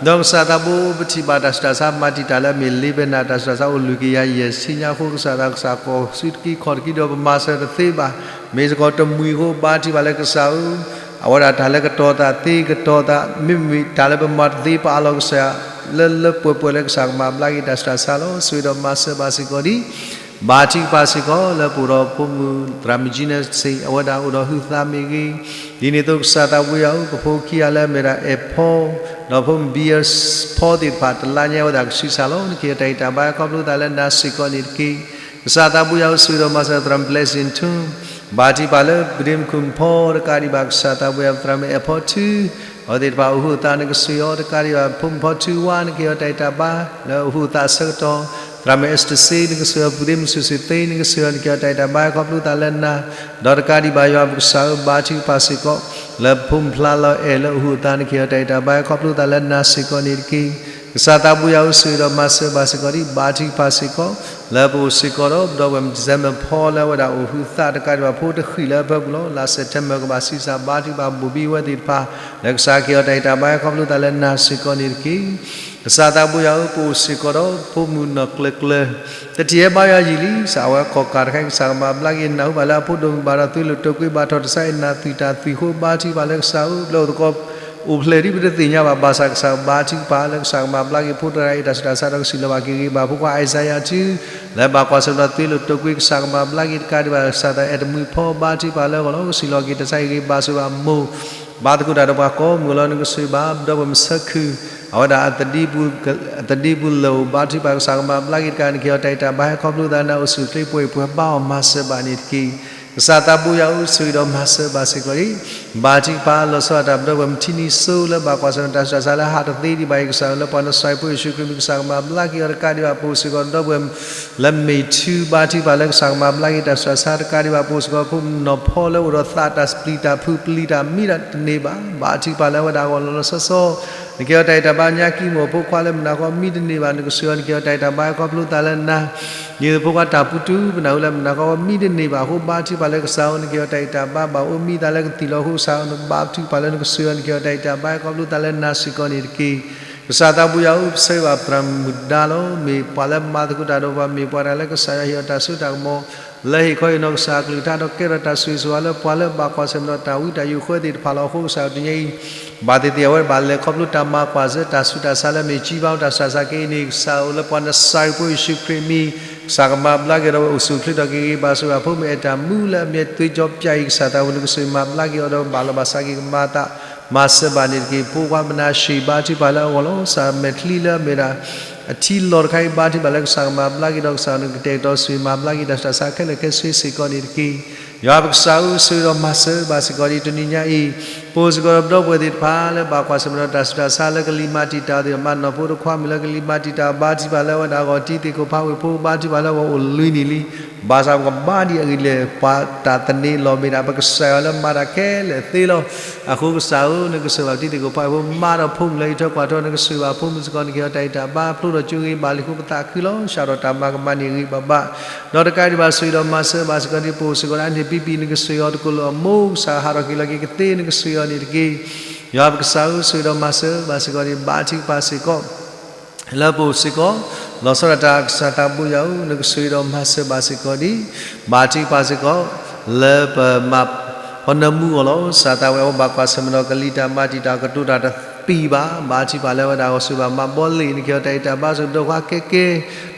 ဒီးကစၢ်သးဘိ ပထံၣ်ဘၣ်တၢ်ဆူးတၢ်ဆါမၤတံာ်တာ်လၢအမ့ၢ်လ့ဘဲနၣ် တၢ်ဆူးတၢ်ဆါအိၣ်လွံၢ်ကယၤယဲၢ်ဆံညါအဃိ ကစၢ်သး ကစၢ်ကီၢ်ဆူတကံခီၣ်တကံဒီးပမၤစၢၤတသ့ဘၣ်. မ့ၢ်စ့ၢ်ကီးတမှံၤအဃိ ဘါထုကဖၣ်လၢကစၢ်ဧၢ, အဝဲဒၣ်တၢ်လၢကတီၤသးသ့ကတီၤသး မ့မ့ၢ်တၢ်လၢပမၤတသ့ပအးလီၤကစၢ် လၢလၢပှဲၤပှဲၤလၢကစၢ်ကမၤဘျါက့ၤတၢ်ဆူးတၢ်ဆါလီၤ. ဆိၣ်ဂ့ၤဒီးမၤစၢၤဘၣ်စ့ၢ်ကီးဒံး ဘါထုကဖၣ်စ့ၢ်ကီး လၢပအိၣ်ဒီးဖိမုၣ်သရၣ်မုၣ်ကၠံနၢစ့ၣ် အဝဲဒၣ်အိၣ်ဒီးဟုၣ်သးမ့ၢ်ဂ့ၤ, ဒ်န့ၣ်အသိးကစၢ်သးဘိယွၤဧၢ, ပဖိခံဂၤလၢအမ့ၢ်ဒၣ်အဲၣ်ဖီ ဒီးဖိမုၣ်ဘံယၢဖီသ့ၣ်တဖၣ် တလါညါဝဲဒၣ်ကဆံးစၢ်လီၤ. နကဟ့ၣ်အီၤတၢ်အဲၣ်တၢ်ဘါခီဖျိသးလၢနၤစ့ၢ်ကီးန့ၣ်တက့ၢ်. ကစၢ်သးဘိယွၤအိၣ်ဆိၣ်ဂ့ၤဒီးမၤစၢၤသရၣ် Blessing Tung, ဘါထုကဖၣ်လၢပဒ့မုၣ်ခိၣ်ဖီတကးဒံးဘၣ် ကစၢ်သးဘိယွၤ သရၣ်မုၣ်အဲၣ်ဖီထူ အဝဲသ့ၣ်တဖၣ်အိၣ်ဟူးအသးနကဆိၣ်ဂ့ၤအီၤတကးဒံးဘၣ် ဖိမုၣ်ဖီထူဝါ နကဟ့ၣ်အီၤတၢ်အဲၣ်တၢ်ဘါလၢအိၣ်ဟူးအသးအဆၢကတီၢ်, သရၣ်မုၣ်အဲစတၢၣ်စ့ နကဆိၣ်ဂ့ၤအီၤ ပုၢ်သ့ၣ်မုၣ်စူၣ်စူၣ်သ့ နကဆိၣ်ဂ့ၤအီၤ နကဟ့ၣ်အီၤတၢ်အဲၣ်တၢ်ဘါခီဖျိသးလၢနၤ, ဒီးတကးဒံးဘၣ်ယွၤပကစၢ်ဧၢ ဘါထုကဖၣ်စ့ၢ်ကီး လၢဖိမုၣ်ဖျါလီၤအဲၣ်လၢအိၣ်ဟူးအသး နကဟ့ၣ်အီၤတၢ်အဲၣ်တၢ်ဘါခီဖျိသးလၢနၤစ့ၢ်ကီးန့ၣ်တက့ၢ်. ကစၢ်သးဘိယွၤအိၣ်ဆိၣ်ဂ့ၤဒီးမၤစၢၤဘၣ်စ့ၢ်ကီးဒံး ဘါထုကဖၣ်စ့ၢ်ကီး လၢပအိၣ်စ့ၢ်ကီးဒီး ပဒီပုၢ်ဝဲၢ်မုၣ် December ဖီလၢအဝဲဒၣ်အိၣ်ဟူးအသးတကးဒံးဘၣ် ဖိတဃံၣ်လၢအဖၢပူၤလီၤ. လါ September ကဘၣ်ဆံးစၢ် ဘါထုကဖၣ်ဘိၣ်ဘံဝဲသ့ၣ်တဖၣ် လၢကစၢ်ကဟ့ၣ်အီၤတၢ်အဲၣ်တၢ်ဘါခီဖျိသးလၢနၤစ့ၢ်ကီးန့ၣ်တက့ၢ်. ကစၢ်သးဘိယွၤဧၢ ပအိၣ်စ့ၢ်ကီးဒီး ဖိမုၣ်နီၢ်ကျၢၤကျၢၤ တထံၣ်ဝဲဘါယွၤယံာ်လံ ကစၢ်အဝဲကီၢ်ကးတခါအံၤ ကစၢ်ကမၤဘျါက့ၤ နၢ်ဟူဘၣ်လၢအဖိဒိၣ်မုၣ်ဘၣ်ဒီးသွံၣ်လိာ်တိာ်ကွံာ် ဘၣ်ထီၣ်တစဲးအ့ၣ်နၢ်သွံၣ်တၢ်သွံၣ်အဃိ ဘါထုကဖၣ်လၢကစၢ်ဧၢ လၢအိၣ်သကိး အိၣ်ဖျဲၣ်ဒ်ပတသ့ၣ်ညါဘၣ် ဘၣ်ဆၣ်ကစၢ်ဘါထုကဖၣ်လၢကစၢ်ကမၤဘျါက့ၤ ဖိတဂၤအံၤတၢ်ဆူးတၢ်ဆါဒီးကစံၣ်လီၤဘၣ်က့ၤဂ့ၤဘၣ် ဖိခွါ Isaiah ထူ လၢဘၣ်ကွၢ်ဆၢၣ်မဲာ်ဒီးသွံၣ်လိာ်တိာ်ကွံာ် ကစၢ်ကမၤဘျါက့ၤတကးဒံးဘၣ် ကစၢ်သးအဲၣ်တမှံၤဖီ ဘါထုကဖၣ်လၢအဂီၢ်လီၤ. ကစံၣ်လီၤက့ၤတၢ်ဆါအံၤဂ့ၤဘၣ်ဆိၣ်ဂ့ၤဘၣ်မိၢ် ဘါသကိးတၢ်ဒီးပှၤကိးမုၢ်လီၤ. နကဆိၣ်ဂ့ၤဘၣ် ပဒီပုၢ်ဝဲၢ်မုၣ်ဆၢခုၣ် အဝဲဒၣ်အသဒံပူၤလၢအိၣ် ဘါထုကဖၣ် ကစၢ်ကမၤဘျါက့ၤတကး နကဟ့ၣ်အီၤတၢ်အဲၣ်တၢ်ဘါဟဲခီဖျိသးလၢနၤ အိၣ်ဆူၣ်အိၣ်ချ့ပှဲၤပှဲၤ ဘါအီၤမၤစၢၤဘၣ်န့ၣ်တက့ၢ်. ကစၢ်သးဘိယွၤအိၣ်ဆိၣ်ဂ့ၤဒီးမၤစၢၤဘၣ်စ့ၢ်ကီးဒံး ဘါထုကဖၣ်လီၤဆီဒၣ်တၢ် ပဒီပုၢ်ဝဲၢ်မုၣ်ထံနံၤစိ လၢဘၣ်ကွၢ်ဆၢၣ်မဲာ်တၢ်ဆူးတၢ်ဆါလၢဟးတသ့ဒံးဘၣ်အံၤ ကစၢ်လၢပှၤနစၢ်ဖိယ့ၣ်ၡူးခရံာ်မံၤ ကစၢ်ကမၤဘျါက့ၤအီၤတကးဒံးဘၣ် ပအိၣ်စ့ၢ်ကီး ပဒီပုၢ်ဝဲၢ်မုၣ် လၢမ့ၢ်ထူ ဘါထုကဖၣ်လၢကစၢ်ကမၤဘျါက့ၤတၢ်ဆူးတၢ်ဆါတကးဒံးဘၣ် ပအိၣ်စ့ၢ်ကီး ဖိမုၣ်နီၢ်ဖီလၢအိၣ်ဒီးသးတၢ်ပျံၤတၢ်ဖုးပျံၤတၢ်မံတၢ်တန့ၢ်ဘၣ် ဘါထုကဖၣ်လၢအဝဲဒၣ်အဂီၢ်လီၤလီၤဆီဆီ နကဟ့ၣ်အီၤတၢ်အဲၣ်တၢ်ဘါ ညါကံမိၢ်ဖိခွါလၢမုၢ်နၤဃီမံတန့ၢ်ဘၣ် နကဆိၣ်ဂ့ၤအီၤ နကဟ့ၣ်အီၤတၢ်အဲၣ်တၢ်ဘါဟဲခီဖျိသးလၢနၤ ဒ်သိးဖိခွါတၢ်ပူၤတူၢ် ပနၢ်ဟူလၢမုၢ်နၤဃီမံတန့ၢ်ဘၣ်အဃိ ဘါထုကဖၣ်လၢကစၢ်ဧၢ နကဟ့ၣ်အီၤတၢ်အဲၣ်တၢ်ဘါ ဘၣ်အိၣ်မံသးလၢကသံၣ်လီၤအဃိ ကစၢ်ဧၢ နဘါထုကဖၣ်လၢနကဆိၣ်ဂ့ၤအီၤ နကဟ့ၣ်အီၤတၢ်အဲၣ်တၢ်ဘါဟဲခီဖျိသးလၢနၤစ့ၢ်ကီးန့ၣ်တက့ၢ်. ကစၢ်သးဘိယွၤဧၢ ပဆၢဂ့ၤဘၣ်သရၣ်မုၣ်ဒါလီၤ မ့ၢ်ပှၤလၢမၤသကိးတၢ်ဒီးပှၤ မ့ၢ်ပှၤတဂၤလၢကစၢ်ယွၤဟ့ၣ်အီၤတၢ်စိတၢ်ကမီၤ လၢဟ့ၣ်ခီဟ့ၣ်နီၤကစၢ်အကလုၢ်ကထါဒီး ကဲထီၣ်တၢ်ဆိၣ်ဂ့ၤဆိၣ်ဝါလၢပှၤလၢဘၣ်ကွၢ်ဆၢၣ်မဲာ်ဒီးတၢ်ဝံတၢ်ယိးဃၢသ့ၣ်တဖၣ်လီၤအဃိ ကစၢ်ဧၢ တနံၤအံၤ ဘၣ်သ့ၣ်သ့ၣ်အဝဲဘၣ်လဲၤခီဖျိတၢ်မၤကွၢ်စၢၤ တၢ်ဆူးတၢ်ဆါလၢမ့ၢ်ကၠံဘါအိၣ် တၢ်ဆူးတၢ်ဆါက့ၤအံၤန့ၣ် ကစၢ်ဧၢလၢပှၤနစၢ်ဖိယ့ၣ်ၡူးခရံာ်မံၤ ကစၢ်ကမၤဘျါက့ၤဒီးဝဲအိၣ်ဆူၣ်အိၣ်ချ့ထီၣ်က့ၤဂ့ၤဘၣ်ဆိၣ်ဂ့ၤ ဖိမုၣ်အဲၣ်တၢ်မူလၢအမ့ၢ်သွ့ကၠီပၠးအံၤ ကစၢ်သးဝဲနကဆိၣ်ဂ့ၤမၤဘျါက့ၤအီၤဒီးဘၣ်လီၤဘၣ်စးက့ၤကမၤသး မၤစၢၤဘၣ်န့ၣ်တက့ၢ်. ဖိခွါမနၤၡ့ၣ် ဘါထုကဖၣ်လၢအဂီၢ်လီၤ. ကစၢ်မဲာ်ချံလၢအမ့ၢ်ဒၣ် အထံလီၤတခါအံၤ ဘါထုကဖၣ်လၢကစၢ်ကမၤဘျါက့ၤဒီး ကစၢ်နကတဲာ်ကတီၤဆိၣ်ဂ့ၤမၤဘျါက့ၤတၢ်ဆူးတၢ်ဆါခဲလၢာ်ခဲဆ့စ့ၢ်ကီးန့ၣ်တက့ၢ်. ယွၤပကစၢ်ဧၢ ဆိၣ်ဂ့ၤဒီးမၤစၢၤဘၣ်စ့ၢ်ကီးဒံးတနံၤညါအံၤ ပအိၣ်စ့ၢ်ကီးဒီးပဒီပုၢ်ဝဲၢ်သ့ၣ်တဖၣ်လၢဘၣ်ကွၢ်ဆၢၣ်မဲာ်ဒီးတၢ်ဆူးတၢ်ဆါလၢကလံၤမၤတံာ်တာ်သ့ၣ် မၤနီၢ်ဖိတခွါမုၣ်လၢကလံၤမၤတံာ်တာ် ဘါထုကဖၣ်လၢအဝဲဒၣ်အဂီၢ် တံၤသကိးဖးဝ့ၢ်ဖိ ဘါထုကဖၣ်လၢအဂီၢ်အိၣ်လွံၢ်နံၣ်လံ ဘၣ်ဆၣ်ပကဘါဒံးအဂ့ၢ်လဲၣ် ပှၤတၢ်သန့ၤလီၢ်မ့ၢ်ဒၣ် ပကစၢ်ယွၤလၢမၤတၢ်ခဲလၢာ်သ့လီၤ. အဃိကစၢ်ဧၢ နကဆိၣ်ဂ့ၤဘၣ်တံၤသကိးဖးဝ့ၢ်ဖိ မၤဒီးဖိမုၣ်လၢအံးထွဲကွၢ်ထွဲ နကဆိၣ်ဂ့ၤဘၣ်ဖိမုၣ်စ့ၢ်ကီး နကဟ့ၣ်အီၤတၢ်အံးတၢ်ဘါ ဖျိထီၣ်ကၠိဂ့ၤဘၣ်လံအဃိ ပသးခုလီၤ. စးထီၣ်တၢ်မၤကမၤန့ၣ်ဂ့ၤဘၣ်ဘၣ် ဒီးတကးဒံးဘၣ်ဆိၣ်ဂ့ၤဒီးမၤစၢၤဘၣ်စ့ၢ်ကီးဒံး ပအိၣ်စ့ၢ်ကီးဒီးအန့ၣ်ပံပံၤ နကဆိၣ်ဂ့ၤအီၤတကိးလိာ်အမိၢ် ကစၢ်ဟးထီၣ်က့ၤလီၤက့ၤကသ့ နကဆိၣ်ဂ့ၤအီၤန့ၣ်တက့ၢ်. ယွၤပကစၢ်ဧၢ ဆိၣ်ဂ့ၤဒီးမၤစၢၤဘၣ်စ့ၢ်ကီးဒံး ဘါထုကဖၣ်စ့ၢ်ကီး လၢပအိၣ်စ့ၢ်ကီး လီၤဆီဒၣ်တၢ်ကစၢ်သးဘိယွၤဧၢ နကဆိၣ်ဂ့ၤဒီးမၤစၢၤဘၣ်စ့ၢ်ကီးဒံး ဘါထုကဖၣ်စ့ၢ်ကီး လၢပမၤ ဟီနၢမူအဂီၢ်လီၤ. ကစၢ်သးဝဲအဝဲဘၣ်ကွၢ်ဆၢၣ်မဲာ်ဒီးကလံၤတၢ်မၤတံာ်တာ် ကတိၤတၢ်တသံဘၣ် ဘါထုကဖၣ်လၢအဝဲဒၣ်အဂီၢ် ဆိၣ်ဂ့ၤဘၣ်မၤဘီလ့ၣ် နကဟ့ၣ်အီၤတၢ်အံးတၢ်ဘါ ဆိၣ်ဂ့ၤဒီးခွါကဲကဲ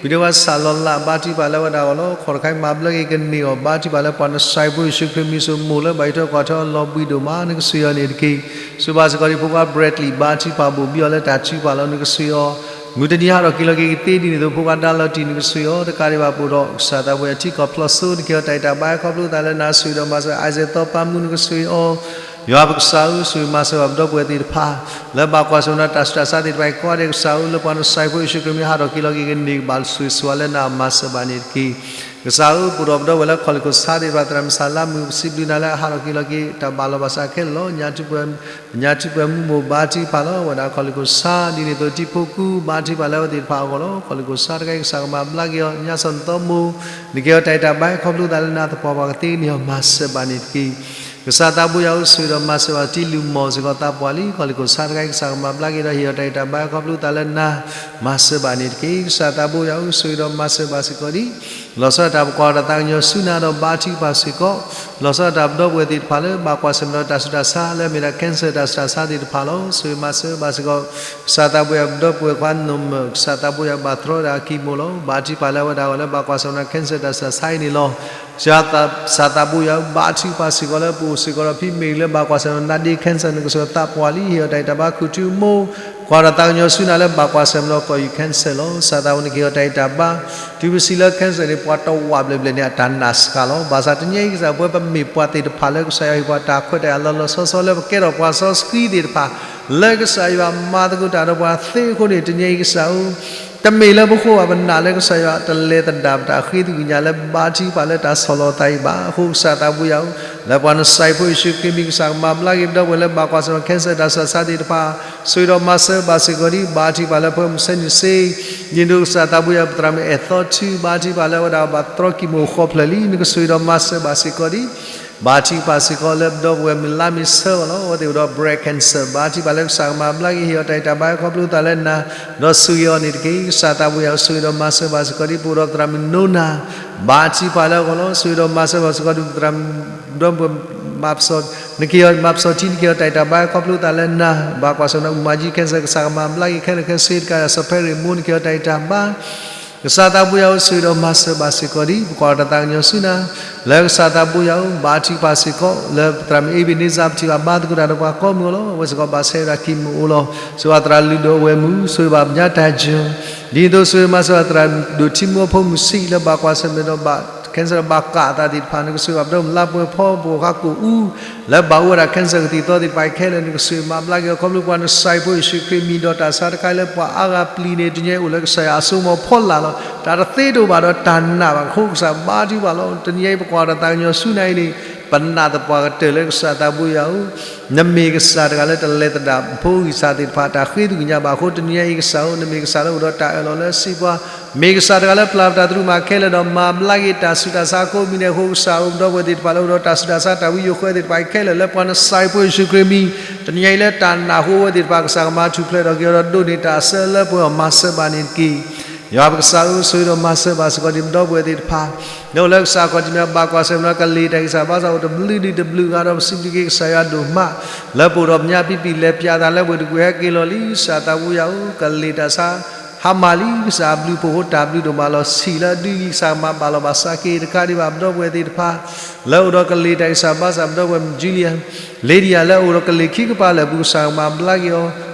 ပံၤဒဲဝဲစၢ်လီၤလး ဘါထုကဖၣ်လၢအဝဲဒၣ်အဂီၢ်လီၤ. ခီၣ်တခါအံၤမၤဘျါက့ၤကန့ၢ်အီၤ ဘါထုကဖၣ်လၢပှၤနစၢ်ဖိယ့ၣ်ၡူးခရံာ်မံၤ ဆိမိၣ်လၢဘၣ်အံးထွဲကွၢ်ထွဲအီၤလီၤဘှံးဒိၣ်မး နကဆိၣ်ဂ့ၤအီၤန့ၣ်တက့ၢ်. ဆိၣ်ဂ့ၤဘၣ်စ့ၢ်ကီးဒံးဖိခွါ Bradley ဘါထုကဖၣ်ဘိၣ်ဘံအီၤလၢတၢ်ထုကဖၣ်လီၤ နကဆိၣ်ဂ့ၤအီၤ မုၢ်တနံၤဟးထီၣ်က့ၤလီၤက့ၤကသ့ဒ်န့ၣ်အသိး ဖိခွါဒါလီၤတံၢ် နကဆိၣ်ဂ့ၤအီၤ တကးဒံးဘၣ်ပအိၣ်ဒီး ကစၢ်သးဘိယွၤထံကီၢ်ဖျိးစိ နကဟ့ၣ်အီၤတၢ်အံးတၢ်ဘါ ခီဖျိသးလၢနၤ ဆိၣ်ဂ့ၤဒီးမၤစၢၤ Isaac သီပၤမူ နကဆိၣ်ဂ့ၤအီၤ ယွၤပကစၢ်ဧၢ ဆိၣ်ဂ့ၤမၤစၢၤဘၣ်ပဒီပုၢ်ဝဲၢ်သ့ၣ်တဖၣ် လၢဘၣ်ကွၢ်ဆၢၣ်မဲာ်ဒီးတၢ်ဆူးတၢ်ဆါသ့ၣ်တဖၣ်အံၤ ကိးဂၤဒဲးကစၢ်ဧၢ လၢပှၤနစၢ်ဖိယ့ၣ်ၡူးခရံာ်မံၤ ဟးထီၣ်က့ၤလီၤက့ၤကန့ၢ်ကဘၣ်ဆိၣ်ဂ့ၤဆိၣ်ဝါလၢနၤမၤစၢၤဘၣ်န့ၣ်တက့ၢ်. ကစၢ်ဧၢ ပအိၣ်ဒီးပဒီပုၢ်ဝဲၢ်လၢခီၣ်လ့ၣ်ခိၣ်ဆါသ့ၣ်တဖၣ် သရၣ်မုၣ်စံးဘျုးနၤလၢ ဟးထီၣ်က့ၤလီၤက့ၤတၢ်ဘၣ်လီၤဘၣ်စးခဲလၢာ်လီၤ. ညါထူးပှဲၤမူမိၢ် ဘါထုကဖၣ်လၢအဝဲဒၣ်ခီၣ်လ့ၣ်ခိၣ်ဆါ ဒ်န့ၣ်အသိး တံၤဖိကူ ဘါထုကဖၣ်လၢအဝဲသ့ၣ်တဖၣ်အဂီၢ်လီၤ. ခီၣ်လ့ၣ်ခိၣ်ဆါတခါအံၤ ကစၢ်ကမၤဘျါက့ၤအီၤ ညါစီၤနသီမိၢ် နကဟ့ၣ်အီၤတၢ်အံးတၢ်ဘါ ခီဖျိသးလၢနၤသပှၢ်ပှၢ်ကသ့န့ၢ်အီၤ မၤစၢၤဘၣ်န့ၣ်တက့ၢ်. ကစၢ်သးဘိယွၤဧၢ ဆိၣ်ဂ့ၤဒီးမၤစၢၤဘၣ်တံၤလူၢ်မိၢ်စ့ၢ်ကီးသးပှၢ်လံ. ခီၣ်လ့ၣ်ခိၣ်ဆါတခါအံၤ ကစၢ်ကမၤဘျါက့ၤဒီးဟ့ၣ်အီၤတၢ်အံးတၢ်ဘါ ခီဖျိသးလၢနၤ မၤစၢၤဘၣ်န့ၣ်တက့ၢ်. ကစၢ်သးဘိယွၤဧၢ ဆိၣ်ဂ့ၤဒီးမၤစၢၤဘၣ်စ့ၢ်ကီးဒံး လီၤဆီဒၣ်တၢ်ပကွၢ်တၢ်သးကညီၤဆူနၤဒီးဘါထုကဖၣ်စ့ၢ်ကီး လီၤဆီဒၣ်တၢ်ပဒီပုၢ်ဝဲၢ်သ့ၣ်တဖၣ်လၢဘၣ်ကွၢ်ဆၢၣ်မဲာ်ဒီးတၢ်ဆူးတၢ်ဆါလၢအမ့ၢ်ဒၣ် cancer တၢ်ဆူးတၢ်ဆါသ့ၣ်တဖၣ်လီၤ. ဆိၣ်ဂ့ၤမၤစၢၤဘၣ်စ့ၢ်ကီး ကစၢ်သးဘိယွၤပဒီပုၢ်ဝဲၢ်ခွါနီၢ်မၢၢ် ကစၢ်သးဘိယွၤဘၣ်တြီဒီးအကံၢ်မိၢ်လီၤ. ဘါထုကဖၣ်လၢအဝဲဒၣ်အဂီၢ်လၢဘၣ်ကွၢ်ဆၢၣ်မဲာ်ဒီး cancer တၢ်ဆူးတၢ်ဆါအံၤန့ၣ်လီၤ. ကစၢ်သးဘိယွၤဘါထုကဖၣ်စ့ၢ်ကီးလၢပအိၣ်စ့ၢ်ကီးဒီးဖံမ့ၢ်လၢဘၣ်ကွၢ်ဆၢၣ်မဲာ်ဒီး cancer န့ၣ် ကစၢ်သးပှၢ်လံ ဟ့ၣ်အီၤတၢ်ဂံၢ်တၢ်ဘါ ခူၣ်ထူမူ ကွၢ်ဒီးသးကညီၤဆူနၤလၢဘၣ်ကွၢ်ဆၢၣ်မဲာ်ဒီးကီၢ်ယူၤ cancer လီၤ. ကစၢ်သးဘိန့ၣ်ကဟ့ၣ်အီၤတၢ်ဂံၢ်တၢ်ဘါ တုၤပစံးလၢ cancer န့ၣ် ပှၤတဝးဘျဲၣ်ဘျဲၣ်န့ၣ် အတၢ်နာ်စှၤလီၤ. ဘၣ်ဆၣ်တနံၤအံၤကစၢ် ပဝဲပမ့ၢ်ပှၤသ့ၣ်တဖၣ်လၢကစၢ်ယွၤဟ့ၣ်ပှၤတၢ်ခွဲးတၢ်ယာ်လီၤလီၤဆီဆီလၢပကဲထီၣ်ပှၤစီဆှံသ့ၣ်တဖၣ် လၢကစၢ်ယွၤမၤသကိးတၢ်ဒီးပှၤသ့အဃိန့ၣ် တနံၤအံၤကစၢ်ဧၢ တမ့ၢ်လၢပဃိဘၣ်ပနာ်လၢကစၢ်ယွၤတလဲၤသဒၣ်ပတၢ်ဃ့သကွံာ်ညါလၢဘါထုကဖၣ်လၢတၢ်ဆီၣ်လီၤသးအံၤဘၣ်. အဃိကစၢ်သးဘိယွၤဧၢ, လၢပှၤနစၢ်ဖိယ့ၣ်ၡူးခရံာ်မံၤ ကစၢ်ကမၤဘျါက့ၤပဒီပုၢ်ဝဲၢ်လၢဘၣ်ကွၢ်ဆၢၣ်မဲာ် cancer တၢ်ဆူးတၢ်ဆါသ့ၣ်တဖၣ်, ဆိၣ်ဂ့ၤဒီးမၤစၢၤဘၣ်စ့ၢ်ကီးဒံး, ဘါထုကဖၣ်လၢပှၤမုၢ်ဆ့ၣ်န့ၣ်စ့, ဒ်သိးကစၢ်သးဘိယွၤ ပသရၣ်မုၣ်အဲၣ်သီထူ ဘါထုကဖၣ်လၢအဝဲဒၣ်ဘၣ်တြီကံၢ်မိၢ်ဃီဖျၢၣ်လံ, နကဆိၣ်ဂ့ၤဒီးမၤစၢၤဘၣ်စ့ၢ်ကီးဒံး ဘါထုကဖၣ်စ့ၢ်ကီးလၢပဒီပုၢ်ဝဲၢ်မုၢ်လါမ့ၢ်ဆၢအီၤလီၤ. အဝဲသ့ၣ်အိၣ်ဒီး breast cancer ဘါထုကဖၣ်လၢကစၢ်ကမၤဘျါက့ၤ ဟ့ၣ်အီၤတၢ်ဂံၢ်တၢ်ဘါ ခီဖျိသးလၢနၤ, ဒီးဆိၣ်ဂ့ၤအီၤန့ၣ်တက့ၢ်. ကစၢ်သးဘိယွၤဧၢ, ဆိၣ်ဂ့ၤဒီးမၤစၢၤဘၣ်စ့ၢ်ကီးဒံး ပအိၣ်ဒီးသရၣ်မုၣ်နိနၤ, ဘါထုကဖၣ်လၢအဂီၢ်လီၤ. ဆိၣ်ဂ့ၤဒီးမၤစၢၤဘၣ်စ့ၢ်ကီးဒံး ပသရၣ်မုၣ်ဒီပုၢ်ဝဲၢ် မၤပစီၣ်, နကဟ့ၣ်အီၤမၤပစီၣ်ထံ နကဟ့ၣ်အီၤတၢ်ဂံၢ်တၢ်ဘါ ခီဖျိသးလၢနၤ, ဘၣ်ကွၢ်ဆၢၣ်မဲာ် အူမၤကၠံ cancer ကစၢ်ကမၤဘျါက့ၤခဲလၢာ်ခဲဆ့တကး စီၤဖဲရ့ၣ်မိၢ် နကဟ့ၣ်အီၤတၢ်ဂံၢ်တၢ်ဘါ ကစၢ်သးဘိယွၤဧၢ, ဆိၣ်ဂ့ၤဒီးမၤစၢၤဘၣ်စ့ၢ်ကီးဒံး ပကွၢ်ဒီးတၢ်သးကညီၤဆူနၤ, လၢကစၢ်သးဘိယွၤဧၢ, ဘါထုကဖၣ်စ့ၢ်ကီး လၢပသရၣ်မုၣ်အ့ဘ့းန့စၢ် ပထံၣ်ဘၣ်ဘါသကိးတၢ်ဒီးပှၤကိးမုၢ်အအိၣ်လီၤ. အဝဲစ့ၢ်ကီးဘၣ်ဆဲးဝဲဒၣ်ကံၢ်မိၢ်အအိၣ်လီၤ. ဆိၣ်ဂ့ၤဘၣ်သရၣ်လုၢ်ဒိၣ်အဝဲၢ်မုၣ်, ဆိၣ်ဂ့ၤဘၣ်ပညါတၢ်ယၢၤ, ဒ်သိးဆိၣ်ဂ့ၤမၤစၢၤဘၣ်သရၣ်ဒိၣ်ထံမူအဖိမုၢ်ဆံး လၢဘၣ်ကွၢ်ဆၢၣ်မဲာ်ဒီးဘၣ် cancer ဒီးဘၣ်ကၣ်အသးသ့ၣ်တဖၣ်, နကဆိၣ်ဂ့ၤဘၣ်ပဒီပုၢ်ဝဲၢ်လါပှဲၤဖီ ပှၤဃါကိၣ်အူ လၢဘၣ်အိၣ်ဝဲဒၣ် cancer ကသံၣ်သီသ့ၣ်တဖၣ်ခဲလၢာ် နကဆိၣ်ဂ့ၤမၤဘျါက့ၤအီၤ ခီဖျိပှၤနစၢ်ဖိယ့ၣ်ၡူးခရံာ်မံၤ ဒီးတၢ်ဆါတခါအံၤလၢပှၤအါဂၤပျံၤန့ၣ် တနံၤအံၤအိၣ်လၢကစၢ်ယွၤအစိကမီၤဖီလာ်လီၤ. တၢ်တသ့တအိၣ်ဘၣ်ဒီးတၢ်နာ်ဘၣ်အဃိ ကစၢ်ဘါထုကဖၣ်လီၤ. တနံၤအံၤ ပကွၢ်ဒီးတၢ်သးကညီၤဆူနၤအံၤန့ၣ် ပနာ်သပှၢ်ကတၢၢ်လၢကစၢ်သးဘိယွၤဧၢ, နမ့ၢ်ကစၢ်တဂၤလၢတလဲၤသဒၣ်ဖိဂံၢ်စၢ်သ့ၣ်တဖၣ် တၢ်ဃ့သကွံာ်ညါဘၣ်အဃိ တနံၤအံၤကစၢ်ဧၢ, နမ့ၢ်ကစၢ်လၢအိၣ်ဒီးတၢ်အၢၣ်လီၤလၢစံးပှၤ, မ့ၢ်ကစၢ်တဂၤလၢပျၢ်ပတၢ်သရူးမၤခဲလၢာ်ဒီး မၤဘျါက့ၤတၢ်ဆူးတၢ်ဆါကိးမံၤဒဲးအဃိ ကစၢ်ဧၢ, ပဒီပုၢ်ဝဲၢ်သ့ၣ်တဖၣ်လၢအိၣ်ဒီးတၢ်ဆူးတၢ်ဆါ တၢ်ဝံယိၤဃၢသ့ၣ်တဖၣ်ခဲလၢာ် လၢပှၤနစၢ်ဖိယ့ၣ်ၡူးခရံာ်မံၤ တနံၤအံၤလၢတၢ်နာ်ဃိဝဲသ့ၣ်တဖၣ် ကစၢ်ကမၤထူၣ်ဖျဲးထီၣ်က့ၤအီၤဒီးဒိးန့ၢ်တၢ်အဆၢလၢပှဲၤအီၤ မၤစၢၤဘၣ်န့ၣ်တက့ၢ်. ယွၤပကစၢ်ဧၢ, ဆိၣ်ဂ့ၤဒီးမၤစၢၤဘၣ်စ့ၢ်ကီးဒံး ပဒီပုၢ်ဝဲၢ်သ့ၣ်တဖၣ် လၢအိၣ်လၢကစၢ်ခီၣ်ထံးမ့ၢ်ဘၣ်ကွၢ်ဆၢၣ်မဲာ်ဒီး ကလံၤတၢ်ဂံၢ်စၢ်ဘါစၢ်အိၣ်တဘျုးဒံးတဘျုးဂၤဒီး ပစံးဘျုးက့ၤကစၢ်ယွၤဒိၣ်မး လၢပအိၣ်ဒီးပညါပံပံာ်လဲၤပၠးသးလၢပှဲၤတကွဲၤဟဲက့ၤလီၤလံ ကစၢ်သးဘိယွၤဧၢ, ကလံၤတၢ်ဆါ ဟါမၢ်လံ ကစၢ်အဘျုးဖှိၣ်အဃိ တၢ်ဘျုးဒိၣ်မးလီၤ. ဆံးလၢအဒုးအံၤ ကစၢ်ကမၤဘၣ်လီၤဘၣ်စးက့ၤတကးဒံးဘၣ် ပဒီပုၢ်ဝဲၢ်သ့ၣ်တဖၣ် လၢအိၣ်ဒီးကလံၤတၢ်ဂံၢ်စၢ်ဘါစၢ် ပဒီပုၢ်ဝဲၢ် Julia Lydia လၢအိၣ်ဒီးကလံၤခံကပၤလၢာ်အပူၤ ကစၢ်ကမၤဘျါက့ၤအီၤ,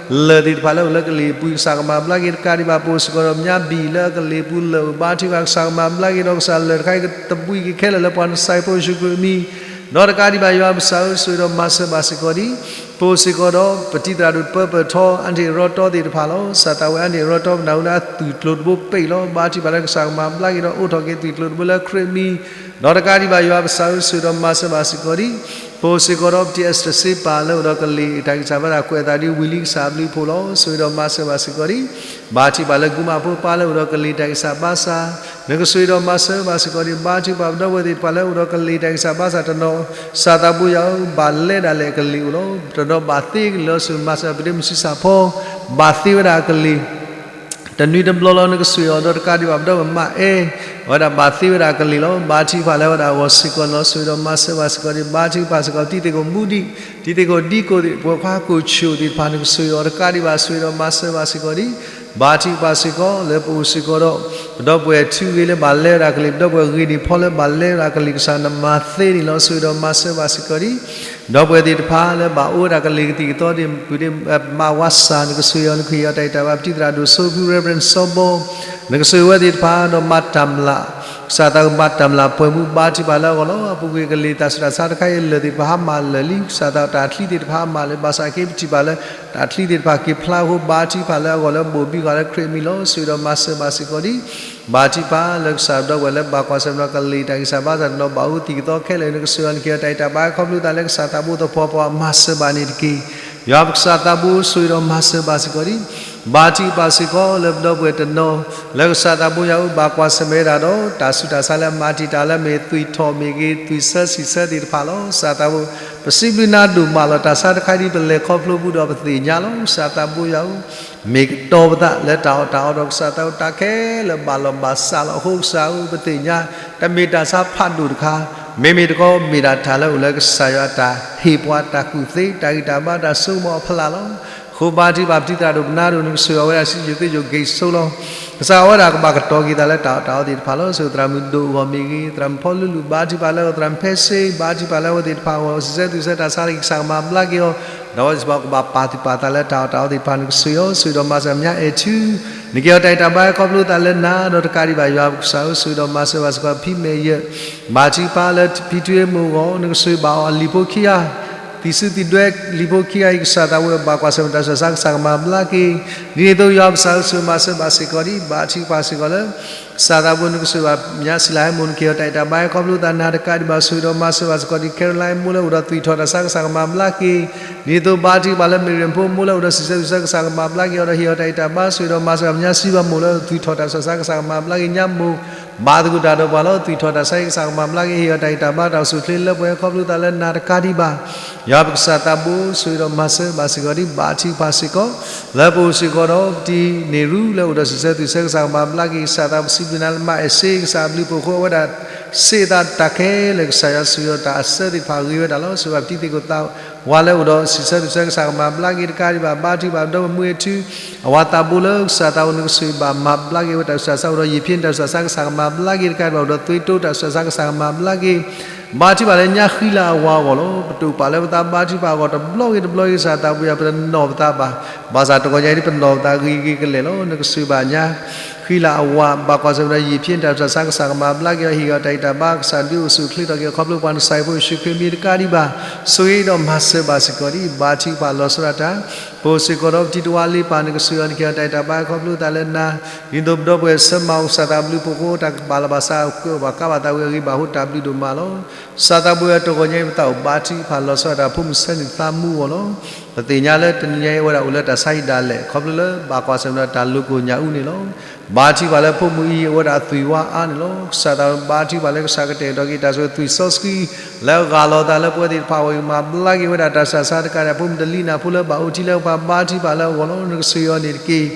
လၢၢ်သ့ၣ်တဖၣ်လၢအိၣ်လၢကလံၤအပူၤ ကစၢ်ကမၤဘျါက့ၤတကးဒံးဘၣ် ပအိၣ်စ့ၢ်ကီးဒီးပညါဘံၣ်လၢအကလံၤအပူၤလၢာ်အိၣ် ဘါထုကဖၣ် ကစၢ်ကမၤဘျါက့ၤဒီး ကစၢ်လၢၢ်တခါအံၤ ကတဘှံးက့ၤခဲလၢာ်လၢပှၤနစၢ်ဖိယ့ၣ်ၡူးခရံာ်အမံၤ ဒီးတကးဒံးဘၣ် ယွၤပကစၢ်ဧၢ, ဆိၣ်ဂ့ၤဒီးမၤစၢၤဘၣ်စ့ၢ်ကီးဒံး ပအိၣ်စ့ၢ်ကီးဒီး ပတံၤသရၣ်ဒိၣ်ပၢပၢၢ်ထီ အါန့ၢ်ရီတီသ့ၣ်တဖၣ်လီၤ. ကစၢ်သးဝဲအါန့ၢ်ရီတီ ပနၢ်ဟူလၢအသွံၣ်ကျိၤတဘိပ့ၣ်လီၤ. ဘါထုကဖၣ်လၢကစၢ်ကမၤဘျါက့ၤဒီး အိးထီၣ်က့ၤသွံၣ်ကျိၤတဘိလၢခရံာ်အမံၤ ဒီးတကးဒံးဘၣ် ယွၤပကစၢ်ဧၢ, ဆိၣ်ဂ့ၤဒီးမၤစၢၤဘၣ်စ့ၢ်ကီးဒံး ပအိၣ်စ့ၢ်ကီးဒီး ပတံၤအ့စတၢၤစ့ပာ် လၢအိၣ်ဒီးကလံၤတၢ်ဂံၢ်စၢ်ဘါစၢ် ကွဲးအသးဒ်ဝံၤလံ ကစၢ်အဘျုးဖှိၣ်လီၤ. ဆိၣ်ဂ့ၤဒီးမၤစၢၤဘၣ်စ့ၢ်ကီးဒံး ဘါထုကဖၣ်လၢကုမၤဖိပၢ်လၢအိၣ်ဒီးကလံၤတၢ်ဂံၢ်စၢ်ဘါစၢ် နကဆိၣ်ဂ့ၤဒီးမၤစၢၤဘၣ်စ့ၢ်ကီးဒံး ဘါထုကဖၣ် ပဒီပုၢ်ဝဲၢ်သ့ၣ်တဖၣ်လၢအိၣ်ဒီးကလံၤတၢ်ဂံၢ်စၢ်ဘါစၢ်တနီၤ ကစၢ်သးဘိယွၤဧၢ, ဘၣ်လဲၤဒၣ်လဲာ်အကလံၤအိၣ်လီၤ. တနီၤဘၣ်သ့ကလံၤလီၤ ဆိၣ်ဂ့ၤမၤစၢၤ ပဒ့မုၣ်ဆံးစၢ်ဖီ ဘၣ်သ့ဝဲဒၣ်အကလံၤ တနွံတဘျီလီၤ နကဆိၣ်ဂ့ၤအီၤ ဒီးတကးဒံးဘၣ် ပဒီပုၢ်ဝဲၢ်မးအဲၣ် အဝဲဒၣ်ဘၣ်သ့ဝဲဒၣ်အကလံၤလီၤ. ဘါထုကဖၣ်လၢအဝဲဒၣ်အဂီၢ်စ့ၢ်ကီးန့ၣ်လီၤ. ဆိၣ်ဂ့ၤဒီးမၤစၢၤဘၣ်စ့ၢ်ကီးဒံး ဘါထုကဖၣ်စ့ၢ်ကီး တံၤသကိးမူဒံး တံၤသကိးဒံကိးသ့ၣ် ပဝဲခွါကိၣ်ဆိၣ်သ့ၣ်တဖၣ် နကဆိၣ်ဂ့ၤအီၤ တကးဒံးဘၣ် ဆိၣ်ဂ့ၤဒီးမၤစၢၤဘၣ်စ့ၢ်ကီးဒံး ဘါထုကဖၣ်စ့ၢ်ကီး လၢပအိၣ်စ့ၢ်ကီးဒီး ပဒီပုၢ်ဝဲၢ်ထူဂ့ၤလၢဘၣ်လဲၤဝဲဒၣ်အကလံၤ ပဒီပုၢ်ဝဲၢ်ဂ့ၤန့ၢ်ဖီလၢဘၣ်လဲၤဝဲဒၣ်အကလံၤ ကစၢ်နမၤသ့န့ၣ်လီၤ. ဆိၣ်ဂ့ၤဒီးမၤစၢၤဘၣ်စ့ၢ်ကီးဒံး ဒီပုၢ်ဝဲၢ်သ့ၣ်တဖၣ်လၢဘၣ်အိၣ်ဝဲဒၣ်ကလံၤကသံၣ်ကသီဒ် မါဝါစၢ် နကဆိၣ်ဂ့ၤအီၤ နကဟ့ၣ်အီၤတၢ်ဂံၢ်တၢ်ဘါ ပတံၤသရၣ်ဒိၣ်စီဖု Reverend စီဘီ နကဆိၣ်ဂ့ၤဝဲသ့ၣ်တဖၣ် ဒီးမါတၢ်မျၢ် ကစၢ်သးမါတၢ်မျၢ်ပှဲၤမူ ဘါထုကဖၣ်လၢအဂီၢ်လီၤ. အပူၤကွံာ်ကလံၤတၢ်ဆူးတၢ်ဆါတခါအံၤ လၢၢ်သ့ၣ်တဖၣ်ဟါမၢ်လၢာ်လံ ကစၢ်သးတၢ်ချံသ့ၣ်တဖၣ်ဟါမၢ်လၢာ် ဘၣ်ဆၣ်က့ၤပထံၣ်ဘၣ်လၢ တၢ်ချံသ့ၣ်တဖၣ်က့ၤဖျါအဃိ ဘါထုကဖၣ်လၢအဂီၢ်လၢဘိၣ်ဘံဃာ်လၢခရံာ်အမံၤလီၤ. ဆိၣ်ဂ့ၤဒီးမၤစၢၤဘၣ်စ့ၢ်ကီးဒံး ဘါထုကဖၣ်လၢကစၢ်ဒီပုၢ်ဝဲၢ်လၢဘၣ်ကွၢ်ဆၢၣ်မဲာ်ဒီးကလံၤတၢ်ဂံၢ်စၢ်ဘါစၢ်တနီၤ ဘၣ်အိၣ်သံၣ်ကသီခဲလၢာ် နကဆိၣ်ဂ့ၤအီၤ နကဟ့ၣ်အီၤတၢ်ဂံၢ်တၢ်ဘါ ခီဖျိသးလၢကစၢ်သးဘိသပှၢ်ပှၢ် မၤစၢၤဘၣ်န့ၣ်တက့ၢ်. ယွၤပကစၢ်သးဘိ ဆိၣ်ဂ့ၤဒီးမၤစၢၤဘၣ်စ့ၢ်ကီးဒံး ဘါထုကဖၣ်စ့ၢ်ကီးလၢပဒီပုၢ်ဝဲၢ်တနီၤ လၢကစၢ်သးဘိယွၤဧၢ ဘၣ်ကွၢ်ဆၢၣ်မဲာ်ဝဲဒၣ်ဒီး တၢ်ဆူးတၢ်ဆါလၢအမၤတံာ်တာ်လၢမ့ၢ်သွံၣ်ထီၣ်မ့ၢ်ဂ့ၤ သွံၣ်ဆၢစံၣ်ဆၢသ့ၣ်တဖၣ်လီၤ. ကစၢ်သးဘိ ပစံးဘျုးနၤဒိၣ်မးလီၤ. တၢ်ဆါတခါဒ်ပလဲၤခီဖျိဘူးဒီးပသ့ၣ်ညါလီၤ. ကစၢ်သးဘိယွၤဧၢ မ့ၢ်ကတီၤပသးလၢတၢ်အီၣ်တၢ်အီဒီး ကစၢ်သးဘိတၢ်ခဲလၢာ်ဘၣ်လီၤဘၣ်စးလီၤ. အဃိကစၢ်ဧၢ ပသ့ၣ်ညါ တမ့ၢ်တၢ်ဆါဖးဒိၣ်တခါ မ့မ့ၢ်တခီ မ့ၢ်ဒၣ်တၢ်လၢအိၣ်လၢကစၢ်ယွၤအတၢ်ဟ့ၣ်ပှၤတၢ်ကူၣ်သ့ တၢ်ဂံၢ်တၢ်ဘါတၢ်စိကမီၤအဖီလာ်လီၤ. အဃိဘါထုကဖၣ်ပတံၤသရၣ်ဒိၣ်ပနၢ်ဒိၣ် နကစၢ်ယွၤဝဲဒၣ်စံယိၤသ့ယိၤက့ၤဆိလီၤ. ကစၢ်အဝဲဒၣ်ကဘၣ်ကတီၤက့ၤသးလၢတၢ်အီၣ်တၢ်အီသ့ၣ်တဖၣ်လီၤ. ဆိၣ်သရၣ်မုၢ်ဒိၣ်အဂီၢ်မ့ၢ်ဂ့ၤ, သရၣ်မုၢ်ဖီလူလူ ဘါထုကဖၣ်လၢအဂီၢ် သရၣ်မုၢ်ဖဲစ့ ဘါထုကဖၣ်လၢအဝဲသ့ၣ်တဖၣ်အဂီၢ် စံးဆၢသူၣ်ဆၢတၢ်ဆါလၢကစၢ်ကမၤဘျါက့ၤအီၤ, ဒီးအဝဲသ့ၣ်တဖၣ်ကဘၣ်ပာ်သူၣ်ပာ်သးလၢတၢ်အီၣ်တၢ်အီသ့ၣ်တဖၣ် နကစၢ်ယွၤ ဆိၣ်ဂ့ၤဒီးမၤစၢၤ မညါအဲၣ်ထူ နကဟ့ၣ်အီၤတၢ်ဂံၢ်တၢ်ဘါခီဖျိသးလၢနၤဒီးတကးဒံးဘၣ် ယွၤပကစၢ်ဧၢ ဆိၣ်ဂ့ၤဒီးမၤစၢၤဘၣ်စ့ၢ်ကီး ဖံမဲာ်ယၢၢ် ဘါထုကဖၣ်လၢဖံထွ့မိၢ်အဂီၢ် နကစၢ်ယွၤဘၣ်အီၤအလံာ်ဖိခံဂၤ သံၣ်ဆူသံၣ်ဒွဲလံာ်ဖိခံဂၤအံၤ ကစၢ်သးဘိဘၣ်ကွၢ်ဆၢၣ်မဲာ်တၢ်ဆူးတၢ်ဆါ ကစၢ်ကမၤဘျါက့ၤ, ဒ်န့ၣ်အသိးယွၤပကစၢ်ဧၢ ဆိၣ်ဂ့ၤမၤစၢၤဘၣ်စ့ၢ်ကီးဒံး ဘါထုကဖၣ်စ့ၢ်ကီးလၢ ကစၢ်သးဘိနကစၢ်ယွၤဘၣ် မညါစံလၤဟဲမိၢ် နကဟ့ၣ်အီၤတၢ်ဂံၢ်တၢ်ဘါခီဖျိသးနၤတကးဒံးဘၣ် ဆိၣ်ဂ့ၤဒီးမၤစၢၤဘၣ်စ့ၢ်ကီးဒံး Caroline မိၢ်လၢအိၣ်ဒီးသွံၣ်ထီၣ်တၢ်ဆါ ကစၢ်ကမၤဘျါက့ၤ, ဒ်န့ၣ်အသိးဘါထုကဖၣ်လၢ မ့ၢ်ရံဖိမိၢ်လၢအိၣ်ဒီးစံးဆၢသူၣ်ဆၢ ကစၢ်ကမၤဘျါက့ၤအီၤဒီးဟ့ၣ်အီၤတၢ်ဂံၢ်တၢ်ဘါ ဆိၣ်ဂ့ၤဒီးမၤစၢၤဘၣ် မညါစံဘၣ်မိၢ်လၢသွံၣ်ထီၣ်တၢ်ဆူးတၢ်ဆါ ကစၢ်ကမၤဘျါက့ၤ ညါမိၢ် ဘါသကိးတၢ်ဒီးပှၤလီၤ သွံၣ်ထီၣ်တၢ်ဆါ ကစၢ်ကမၤဘျါက့ၤ ဟ့ၣ်အီၤတၢ်ဂံၢ်တၢ်ဘါတၢ်အိၣ်ဆူၣ်အိၣ်ချ့လၢပှဲၤခီဖျိသးလၢနၤတကးဒံးဘၣ် ယွၤပကစၢ်သးဘိ ဆိၣ်ဂ့ၤဒီးမၤစၢၤဘၣ်စ့ၢ်ကီးဒံး ဘါထုကဖၣ်စ့ၢ်ကီး လၢပအိၣ်စ့ၢ်ကီးဒီး ပတံၤန့ၢ်ရူ လၢအိၣ်ဒီးစံးဆၢသူၣ်ဆၢ ကစၢ်ကမၤဘျါက့ၤ ကစၢ်သးဘိ ပစံးဘျုးနၤလၢမၤအဲၣ်စ့ ကစၢ်အဘျုးအဖှိၣ်အဃိ အဝဲဒၣ် စ့သးတၢ်ခဲလၢာ် ကစၢ်ယွၤ ဆိၣ်ဂ့ၤဒီးတၢ်အစၢသ့ၣ်တဖၣ်ဂ့ၤဝဲဒၣ်လီၤ. ဆိၣ်ဂ့ၤဘၣ်ပတံၤသကိးသး ဝါလၢအိၣ်ဒီးစံးဆၢသူၣ်ဆၢ ကစၢ်ကမၤဘျါက့ၤတကးဒံးဘၣ် ဘါထုကဖၣ်ပဒီပုၢ်ဝဲၢ်မုၢ်အဲၣ်ထူ အဝၤသးဘိလၢကစၢ်သးဘိ နကစၢ်ယွၤဘၣ်မၤဘျါက့ၤဝဲတၢ်ဆူးတၢ်ဆါ အိၣ်ဒီးယံာ်ဖံးတၢ်ဆူးတၢ်ဆါ ကစၢ်ကမၤဘျါက့ၤတကးဒံးဘၣ် အိၣ်ဒီးသွံၣ်ထီၣ်တၢ်ဆူးတၢ်ဆါ ကစၢ်ကမၤဘျါက့ၤ ဘါထုကဖၣ်လၢညါဃံလၤအဝၤအဂီၢ်လီၤ. ပတိာ်ပာ်လၢပသးဘါထုကဖၣ်အဂီၢ် တဘျီဂ့ၤတဘျီဂ့ၤ ကစၢ်သးဘိယွၤ ပတနီၣ်ပသးဘၣ်. ဘၣ်ဆၣ်တဂီၤညါအံၤ ပနီၣ်ပသးဂ့ၤဂ့ၤကလဲာ်လီၤ. နကစၢ်ယွၤဘၣ်ညါ ဃံလၤအဝၤ ဘၣ်ကွၢ်ဆၢၣ်မဲာ်ဒီးယံာ်ဖံးတၢ်ဆူးတၢ်ဆါ ကစၢ်ကမၤဘျါက့ၤအီၤ ဟ့ၣ်အီၤတၢ်ဂံၢ်တၢ်ဘါ ကစၢ်ဒုးအိၣ်ဆူၣ်အိၣ်ချ့ထီၣ်က့ၤအီၤ ခီဖျိပှၤနကစၢ်ဖိယ့ၣ်ၡူးခရံာ်မံၤတကးဒံးဘၣ် ဆိၣ်ဂ့ၤဒီးမၤစၢၤဘၣ်စ့ၢ်ကီးဒံး ဘါထုကဖၣ်လီၤဆီဒၣ်တၢ် ပအိၣ်စ့ၢ်ကီးဒီးပတံၤတဝါလ့ပၢ် နကစၢ်ယွၤ နကဟ့ၣ်အီၤတၢ်ဂံၢ်တၢ်ဘါခီဖျိသးလၢနၤ ဒ်သိးပဒီပုၢ်ဝဲၢ်ဆၢမၤအီၤ ကစၢ်သးဘိ အဘျုးအဖှိၣ်အဃိ တၢ်ကဘၣ်လီၤဘၣ်စး ကဘၣ်ကါဘၣ်သးဝံၤအဂ့ၤ ဘၣ်ဟူတၢ်ဘျုးဒိၣ်မးလီၤ. ကစၢ်သးဘိယွၤ တဂီၤညါအံၤ ပသးအိၣ်ဘါထုကဖၣ်လီၤဆီဒၣ်တၢ် ဖိမုၣ်ဆၢနုာ်သးမူအဂီၢ်လီၤ. ပသ့ၣ်ညါလၢတနံၤညါအံၤ အဝဲဒၣ်အိၣ်လၢတၢ်ဆါဟံၣ်ဒၣ်လဲာ် ခီဖျိလၢဘၣ်ကွၢ်ဆၢၣ်မဲာ်ဒီးတၢ်လိၤကိၣ်ညၣ်အူန့ၣ်လီၤ. ဘါထုကဖၣ်လၢဖိမုၣ်အံၤ အဝဲဒၣ်အသွံၣ်ဝါအါန့ၣ်လီၤ. ကစၢ်သးဘိ ဘါထုကဖၣ်လၢကစၢ်ကတဲာ်ကတီၤက့ၤတၢ်ဆိၣ်ဂ့ၤသွံၣ်စီဆှံ လၢအဂၢ်လီၤအသးလၢပဝဲသ့ၣ်တဖၣ်အဂီၢ် ကမၤဘျါက့ၤဝဲဒၣ်တၢ်ဆူးတၢ်ဆါတကးဒံး ဖိမုၣ်တလံၤနၢ်ဖိလၢဘၣ်အိၣ်ထံလၢပှၤဘါထုကဖၣ်လၢအဂီၢ်လီၤ. နကစၢ်ယွၤန့ၣ်တက့ၢ်.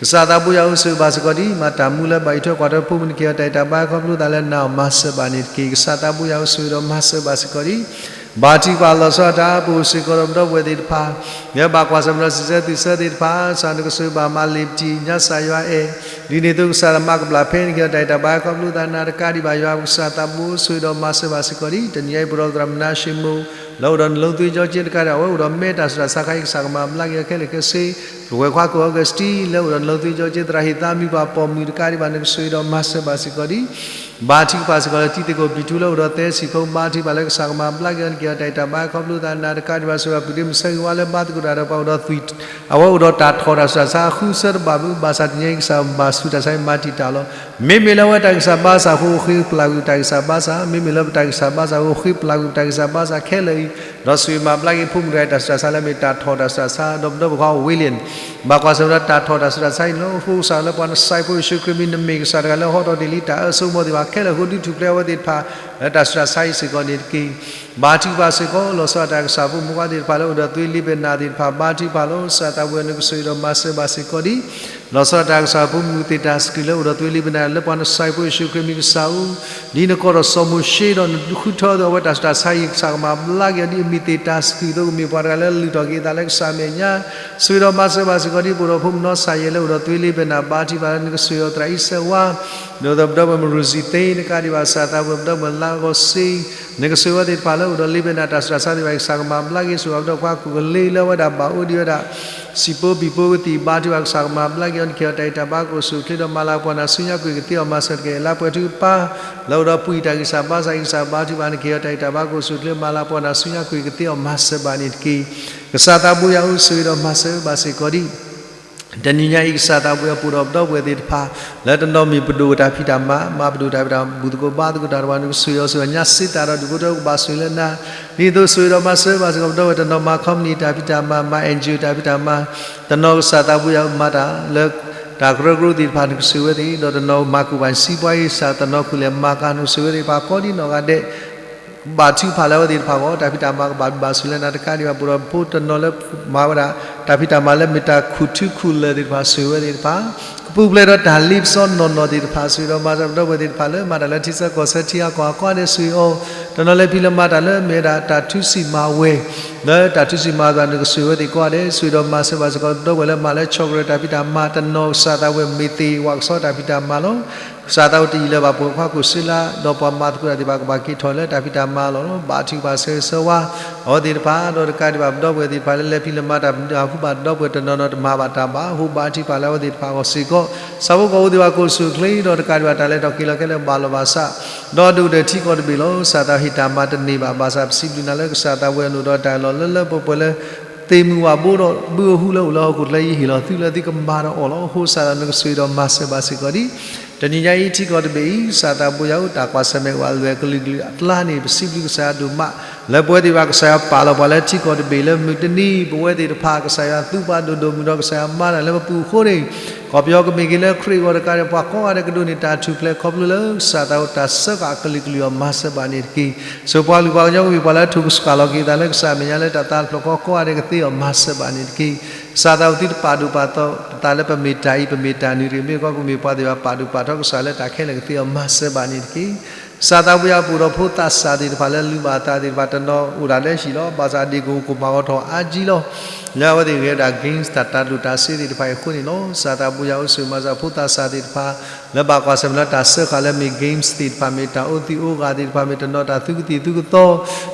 ကစၢ်သးဘိယွၤ အိၣ်ဆိၣ်ဂ့ၤဘၣ်စ့ၢ်ကီးဒံး မၤတၢ်မူလၢဘၣ်အံးထွဲကွၢ်ထွဲဖိမုၣ် နကဟ့ၣ်အီၤတၢ်ဂံၢ်တၢ်ဘါခီဖျိသးလၢနၤအီၤ မၤစၢၤဘၣ်န့ၣ်တက့ၢ်. ကစၢ်သးဘိယွၤ အိၣ်ဆိၣ်ဂ့ၤဒီးမၤစၢၤဘၣ်စ့ၢ်ကီးဒံး ဘါထုကဖၣ်လီၤဆီဒၣ်တၢ် ပအိၣ်စ့ၢ်ကီးဒီးပဒီပုၢ်ဝဲၢ်သ့ၣ်တဖၣ် လၢဘၣ်ကွၢ်ဆၢၣ်မဲာ်ဒီးစံးဆၢသူၣ်ဆၢသ့ၣ်တဖၣ် ကစၢ်နကစၢ်ဘၣ်မၤလ့ၤပတံၤ ညါကစၢ်ယွၤအဲၣ် ဒ်န့ၣ်အသိးကစၢ်လၢမၤကဘျၣ်ဖဲ နကဟ့ၣ်အီၤတၢ်ဂံၢ်တၢ်ဘါခီဖျိသးနၤတကးဒံးဘၣ် ယွၤပကစၢ်သးဘိ အိၣ်ဆိၣ်ဂ့ၤဒီးမၤစၢၤဘၣ်စ့ၢ်ကီးဒံး တနံၤညါအံၤ ပဒိၣ်သရၣ်မုၣ်နါၡ့မိၢ် လၢအိၣ်ဒီးနလိသ့ကၠီက့တကးဒံး အဝဲအိၣ်ဒီးမဲတၢ်ဆူးတၢ်ဆါခါအံၤ ကစၢ်ကမၤဘျါက့ၤအီၤခဲလၢာ်ခဲဆ့ ကဝဲၢ်ခွါကိၣ် Augustine လၢအိၣ်ဒီးနလိသ့ကၠီက့ သရၣ်ဟ့ၣ်သးမံၤပှၤပိာ်မုၣ်တကးဒံးဘၣ် နကစၢ်ဒီးမၤစၢၤဘၣ်စ့ၢ်ကီးဒံး ဘါထုကဖၣ်စ့ၢ်ကီးလၢတံၤသကိးပံၤထူလၢအိၣ်ဒီး သဲစံၣ်ဖိ ဘါထုကဖၣ်လၢကစၢ်ကမၤဘျါက့ၤအီၤ နကဟ့ၣ်အီၤတၢ်ဂံၢ်တၢ်ဘါခီဖျိသးနၤတကးဒံးဘၣ် ဆိၣ်ဂ့ၤဘၣ်ပုၢ်ဒ့မုၣ်ဆၢဂ့ၤဝါလၢဘါသကိးတၢ်ဒီးပှၤအိၣ်ဒီးသွံၣ် အဝဲအိၣ်ဒီးတၢ်ထီၣ်တၢ်ဆူးတၢ်ဆါဃုဆၢတဘၣ်ဘၣ် ဘၣ်ဆၣ်တနံၤညါအံၤ ကစၢ်ဘၣ်ဆူးတၢ်ဆါအံၤမၤတံာ်တာ်လီၤ. မ့မ့ၢ်လၢအဝဲတၢ်ဂံၢ်စၢ်ဘါစၢ်အဃိ ဃ့ပျၢ်ကွံာ်တၢ်ဂံၢ်စၢ်ဘါစၢ် မ့မ့ၢ်လၢပတၢ်ဂံၢ်စၢ်ဘါစၢ်အဃိ ဃ့ပျၢ်ကွံာ်ပတၢ်ဂံၢ်စၢ်ဘါစၢ်ခဲလၢာ်အံၤ ဒီးဆိၣ်ဂ့ၤမၤဘျါက့ၤဖိမုၣ်တဂၤအံၤ တၢ်ဆူးတၢ်ဆါလၢမ့ၢ်တၢ်ထီၣ်တၢ်ဆူးတၢ်ဆါ ဒီးပဒီပုၢ်ဝဲၢ်ခွါ William ဘၣ်ကွၢ်ဆၢၣ်မဲာ်ဒီးတၢ်ထီၣ်တၢ်ဆူးတၢ်ဆါအံၤန့ၣ်လီၤ. အဃိကစၢ်လၢပှၤနကစၢ်ဖိယ့ၣ်ၡူးခရံာ်မံၤ နမ့ၢ်ကစၢ်တဂၤလၢဟီထီၣ်တ့ၢ်လံတၢ်အၢအစိကမီၤသ့ၣ်တဖၣ်ခဲလၢာ်အဃိ ဒုးထူၣ်ဖျဲးအဝဲသ့ၣ်တဖၣ် လၢတၢ်ဆူးတၢ်ဆါအံၤစ့ၢ်ကီးန့ၣ်တက့ၢ်. ဘါထုကဖၣ်စ့ၢ်ကီး လီၤဆီဒၣ်တၢ်ကစၢ်ဖိမုၣ်ခွါသ့ၣ်တဖၣ်လၢအိၣ်ဒီးသွ့လံဘဲနၤသ့ၣ်တဖၣ် ဘါထုကဖၣ်လီၤ. ကစၢ်သးဘိယွၤ နကစၢ်ဒီးမၤစၢၤဘၣ်စ့ၢ်ကီးဒံး လီၤဆီဒၣ်တၢ်ကစၢ်ဖိမုၣ်သ့ၣ်တၢ်စကူၣ်လၢအိၣ်ဒီးသွ့လံဘဲနၤ လၢပှၤနကစၢ်ဖိယ့ၣ်ၡူးခရံာ်မံၤကစၢ်ဧၢ ဒ်နကိးထီၣ်စီၤမိၤၡ့ဒီးနဃုထၢဒီးအဝဲတၢ်ဆူးတၢ်ဆါအံၤ ကစၢ်ကမၤဘျါက့ၤအီၤဒ်အမံၤသ့ၣ်တၢ်စကူၣ်အသိး ကမ့ၢ်ပှၤတဂၤလၢလုၢ်ထီၣ်က့ၤအသးလၢကစၢ်မဲာ်ညါ ဆိၣ်ဂ့ၤဒီးမၤစၢၤဘၣ်စ့ၢ်ကီးဒ် ပအိၣ်ဒီးဖိမုၣ်နီၢ်စၢ်ယဲၢ်လၢအိၣ်ဒီးသွ့လံဘဲနၤ ဘါထုကဖၣ်လၢနကစၢ်ယွၤသရၣ်အံၤစဲးဝါ ဒ်သိးပဒီပုၢ်ဝဲၢ်မုၣ်ရူၢ်စံၣ်သ့ နကးဒံးဘၣ်ကစၢ်သးဘိ ပဒီပုၢ်ဝဲၢ်လါဂီၤစ့ နကစၢ်ဝဲသ့ၣ်တဖၣ်လၢအိၣ်ဒီးလံဘဲနၤတၢ်ဆူးတၢ်ဆါသ့ၣ်တဖၣ် ကစၢ်ကမၤဘျါက့ၤ ဆိၣ်ဂ့ၤဘၣ်ပဒီပုၢ်ဝဲၢ်ခွါကူၣ်ကလ့လၢအဝဲဒၣ်ဘၣ်အိၣ်ဒံးဝဲဒၣ် စံၣ်ဖိဘံၣ်ဖိကသံၣ် ဘါထုကဖၣ်ကစၢ်ကမၤဘျါက့ၤအီၤ နကဟ့ၣ်အီၤတၢ်ဂံၢ်တၢ်ဘါကအိၣ်ဆူၣ်အိၣ်ချ့ဒီးမၤလၤကပီၤနၤဆူညါကွံာ်ကသ့အီၤမၤစၢၤတက့ၢ်. လါပှဲၤထူကပၤ လၢအိၣ်ဒီးပှၤတၢ်ဂံၢ်စၢ်ဘါစၢ် ဂံၢ်စၢ်ဘါထုကဖၣ် နကဟ့ၣ်အီၤတၢ်ဂံၢ်တၢ်ဘါကအိၣ်ဆူၣ်အိၣ်ချ့မၤလၤကပီၤနၤဆူညါကွံာ်ကသ့အီၤမၤစၢၤဘၣ်န့ၣ်တက့ၢ်. ကစၢ်သးဘိယွၤဧၢ ဆိၣ်ဂ့ၤဒီးမၤစၢၤဘၣ်စ့ၢ်ကီးဒံး တနံၤညါအံၤ ကစၢ်သးဘိယွၤ ပအိၣ်ဒီးပဒီပုၢ်ဝဲၢ်သ့ၣ်တဖၣ် လၢတနီၤမ့ၢ်ပဒိၣ်တၢ်ဖံးတၢ်မၤ မၤပဒိၣ်တၢ်ဖံးတၢ်မၤ ဘူၣ်သကိးဘါသကိးတၢ်တဖၣ် နကစၢ်ယွၤဆိၣ်ဂ့ၤညါစ့တၢ်ဒီး ဒုးကထၢကဘၣ်ဆိၣ်ဂ့ၤလၢနၤ ဒ်သိးဆိၣ်ဂ့ၤဒီးမၤစၢၤဘၣ်စ့ၢ်ကီးပဒီပုၢ်ဝဲၢ် တနီၤမၤ company တၢ်ဖံးတၢ်မၤ မၤ N G O တၢ်ဖံးတၢ်မၤ တနီၤကစၢ်သးဘိယွၤမၤတၢ်လၢ တၢ်ကရၢကရိသ့ၣ်တဖၣ် နကဆိၣ်ဂ့ၤဝဲသ့ၣ် ဒီးတနီၤမၤကူၣ်ပှၤစံးပှၤအံၤ ကစၢ်တနီၤခူၣ်လဲၤမၤကၤ နကဆိၣ်ဂ့ၤဝဲသ့ၣ်တဖၣ် ကိးဒံနီၢ်ဂၤဒဲး ဘါထုကဖၣ်လၢအဝဲသ့ၣ်တဖၣ်အဂီၢ် တၢ်ဖံးတၢ်မၤကဘၣ်ဘျုးဘၣ်ဆိၣ်လၢနၤတကးဒံးဘၣ် ပအိၣ်ဒီးဖိတနီၤလၢမၤဝဲဒၣ် တၢ်ဖံးတၢ်မၤလၢမ့ၢ်တၢ်ခူၣ်ထူခူၣ်လၢာ်သ့ၣ်တဖၣ် ဆိၣ်ဂ့ၤဝဲသ့ၣ်တဖၣ် ကပူၤဖျဲးဒီးတၢ်လ့ပစီနီၢ်နီၢ်သ့ၣ်တဖၣ် ဆိၣ်ဂ့ၤဒီးမၤစၢၤပဒီပုၢ်ဝဲၢ်သ့ၣ်တဖၣ်လၢ မၤတၢ်လၢထံဆၢကီၢ်ဆၢထံဂၤကီၢ်ဂၤကိးဂၤဒဲး ဆိၣ်ဂ့ၤအီၤ တနီၤလဲၤဖံးလဲၤမၤတၢ်လၢမ့ၢ်ဝဲဒၣ်တၢ်ထုစံၣ်မၤဝဲၤ, လၢတၢ်ထုစံၣ်မၤသး နကဆိၣ်ဂ့ၤဝဲသ့ၣ်ကိးဂၤဒဲး, ဆိၣ်ဂ့ၤဒီးမၤစၢၤဘၣ်စ့ၢ်ကီး ပဒီပုၢ်ဝဲၢ်လၢမၤလၢဆီၣ်ကရၢၢ်တၢ်ဖံးတၢ်မၤတနီၤ, ကစၢ်သးဝဲမ့ၢ်သ့ဝဲကဆီတၢ်ဖံးတၢ်မၤလီၤ. ကစၢ်သးဝဲတယံာ်လၢၤဘၣ် ပှၤခွါခိၣ်စ့လး ဒီးပှၤမၤသကိးတၢ်သ့ၣ်တဖၣ် ကဘၣ်က့ၤထီၣ်လၢတၢ်ဖံးတၢ်မၤလီၤ. ဘါထုကဖၣ်ဆၢဂ့ၤဆၢဝါ အဝဲသ့ၣ်တဖၣ် ဒီးတကးဒံးဘၣ် ပဒီပုၢ်ဝဲၢ်သ့ၣ်တဖၣ်လၢလဲၤဖံးလဲၤမၤတၢ် ဟူဘၣ်တဒီပုၢ်ဝဲၢ်တနီၤနီၤ တမၤဘၣ်တၢ်ဘၣ်, ဟူဘါထုကဖၣ်လၢအဝဲသ့ၣ်တဖၣ်အဂီၢ်စ့ၢ်ကီး, ဆၣ်ဖိကီၢ်ဖိသ့ၣ်တဖၣ် ကအိၣ်ဆူၣ်အိၣ်ချ့ဒီးတကးဒံးဘၣ် တၢ်လဲၤထီၣ်က့ၤလီၤခဲလၢာ် ဘၣ်လီၤဘၣ်စး, ဒီးဒိၣ်ကတၢၢ်ထံကီၢ်တဘ့ၣ်လီၤ. ကစၢ်သးဝဲဟ့ၣ်တၢ်မၤတန့ၢ်ဘၣ်, ဘၣ်ဆၣ်ပစံးဘျုးနၤလၢကစၢ်သးဝဲအလိၤဒီးတၢ်အလီၢ်လၢလၢပှဲၤပှဲၤလၢ သ့ၣ်မုၢ်ဝၣ်ဘိဒီးဘုဧိၤဟုလၢအိၣ်လၢဟီၣ်ခိၣ်ချၢ ယဟ့ၣ်လီၤသုလၢသုကမၤဒီးအီၣ်လီၤ. အဃိကစၢ်သးနကဆိၣ်ဂ့ၤဒီးမၤစၢၤဘၣ်စ့ၢ်ကီးဒံး တနံၤညါအံၤထံကီၢ်တဘ့ၣ်အံၤ ကစၢ်သးဘိယွၤဧၢ တၢ်ကွၢ်ဆၢၣ်မဲာ်အိၣ်အလွဲၢ်ကလုာ်ကလုာ်အကျါန့ၣ် ပစံးဘျုးကစၢ်ယွၤဒိၣ်မး လၢပဝဲသ့ၣ်တဖၣ် ကစၢ်ယွၤပာ်လီၤပှၤလၢထံကီၢ်တဘ့ၣ်လၢမုၢ်တနံၤ ပဝဲသ့ၣ်တဖၣ် ကစၢ်ယွၤသူပှၤဒိၣ်ဒိၣ်မုၢ်ဒီး ကစၢ်ယွၤမၤတၢ်လၢပပူၤအဃိန့ၣ်, ကီၢ်ပယီၤကမ့ၢ်က့ၤလၢခရံာ်အဂီၢ်တကးဒံး ပှၤကိးဂၤဒဲးကဒိးန့ၢ်တၢ်ထူၣ်ဖျဲး ခီဖျိလၢကစၢ်သးဝဲတၢ်စၢဃာ်အကလုာ်ကလုာ်အီၤ မၤစၢၤဘၣ်န့ၣ်တက့ၢ်. ဆိၣ်ပှၤကလုာ်ပှၤကညီကမ့ၢ်ပှၤလၢထိၣ်ကဆှၣ်လီၤက့ၤသးလၢကစၢ်အမဲာ်ညါလၢတၢ်သးတဖျၢၣ်ဃီ ကိးဂၤဒဲးကသ့အီၤ မၤစၢၤဘၣ်န့ၣ်တက့ၢ်. ကစၢ်သးဝဲသုတပာ်ဒိၣ်ပာ်ထီသးလၢပမ့ၢ်တၢ်အံၤ ပမ့ၢ်တၢ်နုၤတဂ့ၤ, မ့ၢ်ကီးကမ့ၢ်ပှၤသ့ၣ်တဖၣ်ပာ်ဒိၣ်ပာ်ထီကစၢ်လၢတၢ်ခဲလၢာ်ကသ့အီၤ မၤစၢၤဘၣ်န့ၣ်တက့ၢ်. ကစၢ်သးဘိယွၤပအိၣ်ဒီးဖိသးစၢ်သ့ၣ်တဖၣ်လၢလူၤဘၣ်အသးသ့ၣ်တဖၣ် တနီၤအိၣ်ဒၣ်လၢဟံၣ်လီၤ. ဘၣ်ဆၣ်ဒ့ၣ်ကအိၣ်ကမၣ်ဂီၤထီၣ်အါကံလီၤ. လၢအဝဲသ့ၣ်ဂဲၤဝဲဒၣ် games တၢ်တၤကျိၣ်တၤစ့သ့ၣ်တဖၣ်အံၤအဃိန့ၣ်လီၤ. ကစၢ်သးဘိယွၤအိၣ်ဆိၣ်ဂ့ၤမၤစၢၤဖိသးစၢ်သ့ၣ်တဖၣ် လၢဘၣ်ကွၢ်ဆၢၣ်မဲာ်လၢတၢ်စၢဃာ်လၢမ့ၢ် games သ့ၣ်တဖၣ် မ့ၢ်တၢ်အိၣ်သူၣ်အိၣ်ဂၢၢ်သ့ၣ်တဖၣ် မ့ၢ်တနီၤတၢ်သူကသံၣ်သူကသီ,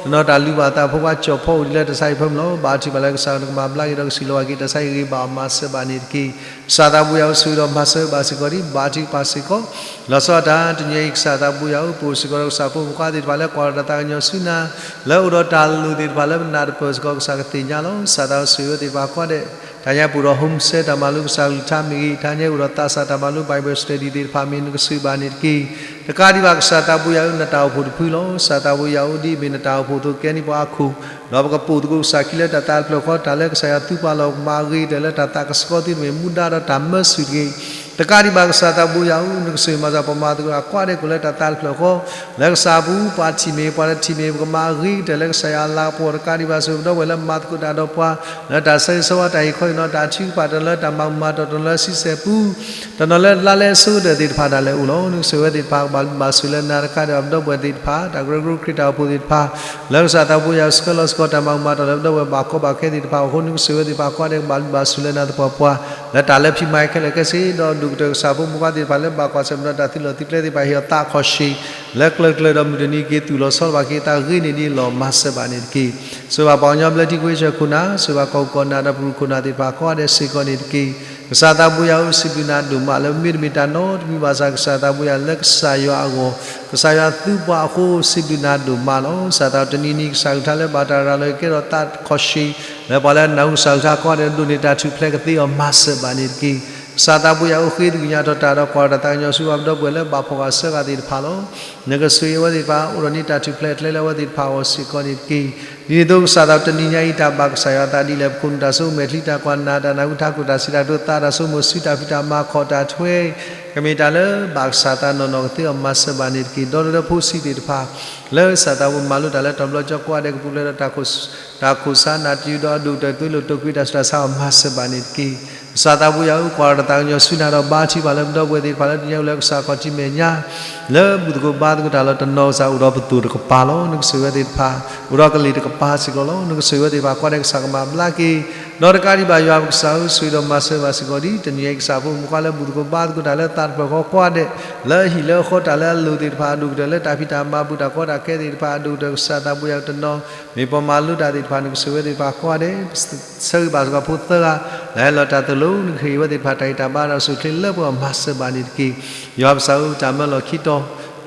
တနီၤတၢ်လူၤဘၣ်အသးဖိခွါကၠီၣ်ဖီအိၣ်ဒံးလၢတၢ်ဆါဟံၣ်ဖၢမုၢ်လီၤ. ဘါထုကဖၣ်လၢကစၢ်နကမၤဘျါက့ၤဒီးကစံးလီၤဘၣ်က့ၤတၢ်ဆါဟံၣ်ဂ့ၤဘၣ်အီၤ မၤစၢၤဘၣ်န့ၣ်တက့ၢ်. ကစၢ်သးဘိယွၤအိၣ်ဆိၣ်ဂ့ၤဒီးမၤစၢၤဘၣ်စ့ၢ်ကီးဒံး ဘါထုကဖၣ်စ့ၢ်ကီး, လီၤဆီဒၣ်တၢ်တနံၤအံၤ ကစၢ်သးဘိယွၤအိၣ် ပအိၣ်စ့ၢ်ကီးဒီးကစၢ်ဖိမုၣ်ခွါသ့ၣ်တဖၣ်လၢကွၢ်ဒီးတၢ်သးကညီၤဆူနၤ လၢအိၣ်ဒီးတၢ်လိၣ်သ့ၣ်တဖၣ်လၢပနၢ်တပၢၢ်စ့ၢ်ကီး ကစၢ်ကသ့ၣ်ညါလီၤ. ကစၢ်သးအိၣ်ဆိၣ်ဂ့ၤဝဲသ့ၣ်တဖၣ်ကိးဂၤဒဲး, တၢ်ညါပအိၣ်ဒီး home cell တၢ်မၤလိကစၢ်ကလုၢ်ကထါမ့ၢ်ဂ့ၤ, တၢ်ညါအိၣ်ဒီးသးစၢ်တၢ်မၤလိ Bible study သ့ၣ်တဖၣ်မ့ၢ်ဂ့ၤ နကဆိၣ်ဂ့ၤဘၣ်န့ၣ်တက့ၢ်. တကးဒံးဘၣ်ကစၢ်သးဘိယွၤဧၢ နတၢ်အိၣ်ဖှိၣ်တဖုလီၤ. ကစၢ်သးဘိယွၤအိၣ်ဒ်အမ့ၢ်နတၢ်အိၣ်ဖှိၣ်အသိး ကဲန့ၢ်ပှၤအခိၣ်, ဒီးပကပိာ်သကိးကစၢ်ခံလၢတၢ်သးတဖျၢၣ်ဃီ တၢ်လၢကစၢ်ယွၤသူပှၤလီၤကမၤအဂ့ၤကတၢၢ်လၢတၢ်သးကဆှီသ့တမ့ၢ် မူဒါဒီးတၢ်မၢဆူၣ်တဂ့ၤ တကးဒံးဘၣ်ကစၢ်သးဘိယွၤဧၢ နကဆိၣ်ဂ့ၤမၤစၢၤပှၤမၤသကိးတၢ်ကိးဂၤဒဲးကအိၣ်လၢတၢ်သးတဖျၢၣ်ဃီ, လၢကစၢ်အပူၤ ပှၤထံၣ်မ့ၢ် ပှၤတထံၣ်မ့ၢ် ပကမၤအဂ့ၤကတၢၢ်လၢကစၢ်ယွၤအလၤကပီၤ တကးဒံးဘၣ်ဆိၣ်ဂ့ၤပဒီပုၢ်ဝဲၢ်လၢမၤသကိးတၢ်ဒီးပှၤ လၢတၢ်ဆၢဂ့ၤဆၢဝါတၢ်ဟ့ၣ်ခီဟ့ၣ်နီၤ တၢ်ထုကဖၣ်တနီၤလၢတၢ်မၤမၤတီၢ်တနီၤလၢဆံဆဲၣ်ပူၤ တနီၤလၢလါလဲဆိကတၢၢ်သ့ၣ်တဖၣ်ဒၣ်လဲာ်အိၣ်လီၤ. နကဆိၣ်ဂ့ၤဝဲသ့ၣ်တဖၣ် ကဘၣ်ဘျုးဘၣ်ဆိၣ်လၢနၤတကးဒံးဘၣ် ပဒီပုၢ်ဝဲၢ်သ့ၣ်တဖၣ် တၢ်ကရၢကရိခရံာ်တၢ်အိၣ်ဖှိၣ်သ့ၣ်တဖၣ် လၢကစၢ်သးဘိယွၤဆှၢလီၤစ့ၢ်ကီးတၢ်မၤမၤတီၢ်လၢပဒီပုၢ်ဝဲၢ်ဘၣ်ကီဘၣ်ခဲသ့ၣ်တဖၣ်အဃိ နကဆိၣ်ဂ့ၤဝဲသ့ၣ်တဖၣ်ကိးဂၤဒဲး ကဘၣ်ဘျုးဘၣ်ဆိၣ်လၢနၤသပှၢ်ပှၢ် လၢတၢ်လၢဖံးမၤခဲလၢာ်ခဲဆ့ ဒီးဒိၣ်ကတၢၢ်ကစၢ်ဖိမုၣ်ခွါသ့ၣ်တဖၣ်လၢဘၣ်ကွၢ်ဆၢၣ်မဲာ်ဒီးတၢ်သုးလီၢ်သုးကျဲသ့ၣ်တဖၣ် ဟ့ၣ်အီၤသးခီၣ်ရှ့ လၢကျၢၤကျၢၤဒီးမုၢ်တနံၤက့ၤသူၣ်လီၤဆီလီၤဘၣ်က့ၤသးဂ့ၤန့ၢ်ဒ်အလီၢ် မၤစၢၤဘၣ်န့ၣ်တက့ၢ်. ဆိၣ်ဂ့ၤဘၣ်ပှၤကညီဘျၢထံခဝ့ၡၢၣ်ခိၣ်နၢ်, ဆိၣ်ဂ့ၤဘၣ်ကီၢ်ခိၣ်ကီၢ်နၢ်ဒီးပရူၢ်ခိၣ်နၢ်သ့ၣ်တဖၣ်ကိးဂၤဒဲးစ့ၢ်ကီးန့ၣ်တက့ၢ်. ကစၢ်သးဘိယွၤဧၢ စံးဘျုးနၤဒိၣ်မးလၢပမ့တမ့ၢ်တၢ်နီတမံၤဘၣ်ဆၣ် ကစၢ်သးဘိယွၤလၢကစၢ်ယွၤအဂီၢ် ကစၢ်ယွၤသူပှၤအဃိ စံးဘျုးနၤဒိၣ်မးလီၤ. ကစၢ်သးတနံၤနံၤ ကစၢ်ကလုၢ်ကထါလၢဘၣ်တၢ်ရၤလီၤကဲထီၣ်သးခီၣ်ရှ့ လၢပှၤလၢအနၢ်ဟူကစၢ်ကလုၢ်ကထါကိးဂၤဒဲး ဒိးန့ၢ်တၢ်ထူၣ်ဖျဲးကသ့အီၤ မၤစၢၤဘၣ်န့ၣ်တက့ၢ်. ကစၢ်သးဘိယွၤဧၢ ဃ့ကညးထီၣ်တၢ်ဒီးကွၢ်တၢ်သးကညီၤဆူပှၤပဒီပုၢ်ဝဲၢ်လၢဘၣ်ဖှီၣ်ဃာ်စၢဃာ်သ့ၣ်တဖၣ်လီၤ. နကဆိၣ်ဂ့ၤအဝဲသ့ၣ်တဖၣ် အိၣ်ဒီးန့ၢ်တၢ်ထူၣ်ဖျဲးအကျဲလၢအဝဲသ့ၣ်တဖၣ်အဂီၢ်စ့ၢ်ကီးန့ၣ်တက့ၢ်. ဒ်န့ၣ်အသိးကစၢ်သးတနံၤညါအံၤ တၢ်ဘၣ်ကစၢ်ယွၤအသးဒ်လဲၣ် ပခိၣ်နူာ်တၢ်ဆိကမိၣ်မဲာ်ချံတၢ်ကွၢ်နၢ်တၢ်နၢ်ဟူထးခိၣ်တၢ်စံးတၢ်ကတိၤသးတၢ်ဆိကမိၣ်ဆူတၢ်ဖံးတၢ်မၤခီၣ်တၢ်ထွဲ ကမ့ၢ်တၢ်လၢဘၣ်ကစၢ်သးနီၢ်နီၢ်ကသ့အီၤ မၤစၢၤဘၣ်န့ၣ်တက့ၢ်. ဒီးလၢဖိဆံးသ့ၣ်တဖၣ် လၢကစၢ်သးပူၤမၤလိတၢ်လၢတၢ်ဘျီကၠီကိးဂၤဒဲးကပူၤဖျဲးဒီး တၢ်ခိၣ်ဆါနၢ်တယုၢ်ဒီးအဒိၣ်ကတၢၢ်သုးလိာ်တိာ်ကွံာ်တၢ်ဆူးတၢ်ဆါအီၤ မၤစၢၤဘၣ်န့ၣ်တက့ၢ်. ကစၢ်သးပူၤယွၤဧၢ ကွၢ်တၢ်သးကညီၤဆူနၤဒီး ဘါထုကဖၣ်လၢပဒီပုၢ်ဝဲၢ်သ့ၣ်တဖၣ်လၢတနံၤညါအိၣ်လၢကစၢ်ခီၣ်ထံးမဲာ်ညါ လၢဘူၣ်သကိးဘါသကိးတၢ်လီၤတနီၤ ကစၢ်အိၣ်ဒီးပသိၣ်တကပၤလီၤ. နကဆိၣ်ဂ့ၤဝဲသ့ၣ်တဖၣ် အိၣ်ဒီးကလ့ၢ်တကပၤစ့ၢ်ကီးလီၤ. နကဆိၣ်ဂ့ၤဝဲသ့ၣ်တဖၣ်ကိးဂၤဒဲး ကစၢ်ကမၤဘျါက့ၤ ဒီးတကးဒံးဘၣ်ယွၤပကစၢ်ဧၢ ဆိၣ်ဂ့ၤဒီးမၤစၢၤဘၣ်စ့ၢ်ကီးဒ်တနံၤအံၤ ကစၢ်ဖိမုၣ်ခွါလၢဘူၣ်သကိးဘါသကိးတၢ်လၢသးတဖျၢၣ်ဃီကိးဂၤဒဲး လၢအဟံၣ်လၢအဃီတၢ်လၢအလိၤသ့ၣ်တဖၣ် အဒိၣ်ကတၢၢ်လၢတၢ်ဖံးတၢ်မၤဘူၣ်တၢ်ကိးတၢ်ခဲသ့ၣ်တဖၣ် အဒိၣ်ကတၢၢ်ကစၢ်သးပူၤယွၤတနီၤ မ့ၢ်ပှၤမၤလိတၢ်သ့ၣ်တဖၣ် နကဆိၣ်ဂ့ၤဝဲသ့ၣ်တဖၣ်ကိးဂၤဒဲး ဆၢဂ့ၤဘၣ်စ့ၢ်ကီးဖိသၢဂၤ လၢဟဲလီၤတၢ်သိၣ်လိ နကဟ့ၣ်ဝဲသ့ၣ်တဖၣ်တၢ်ဂံၢ်တၢ်ဘါဒီး ဆိၣ်ချ့လၢပှဲၤအီၤမၤစၢၤဘၣ်န့ၣ်တက့ၢ်. ယွၤပကစၢ်ဧၢ တၢ်မၢလီၤခံတီၤ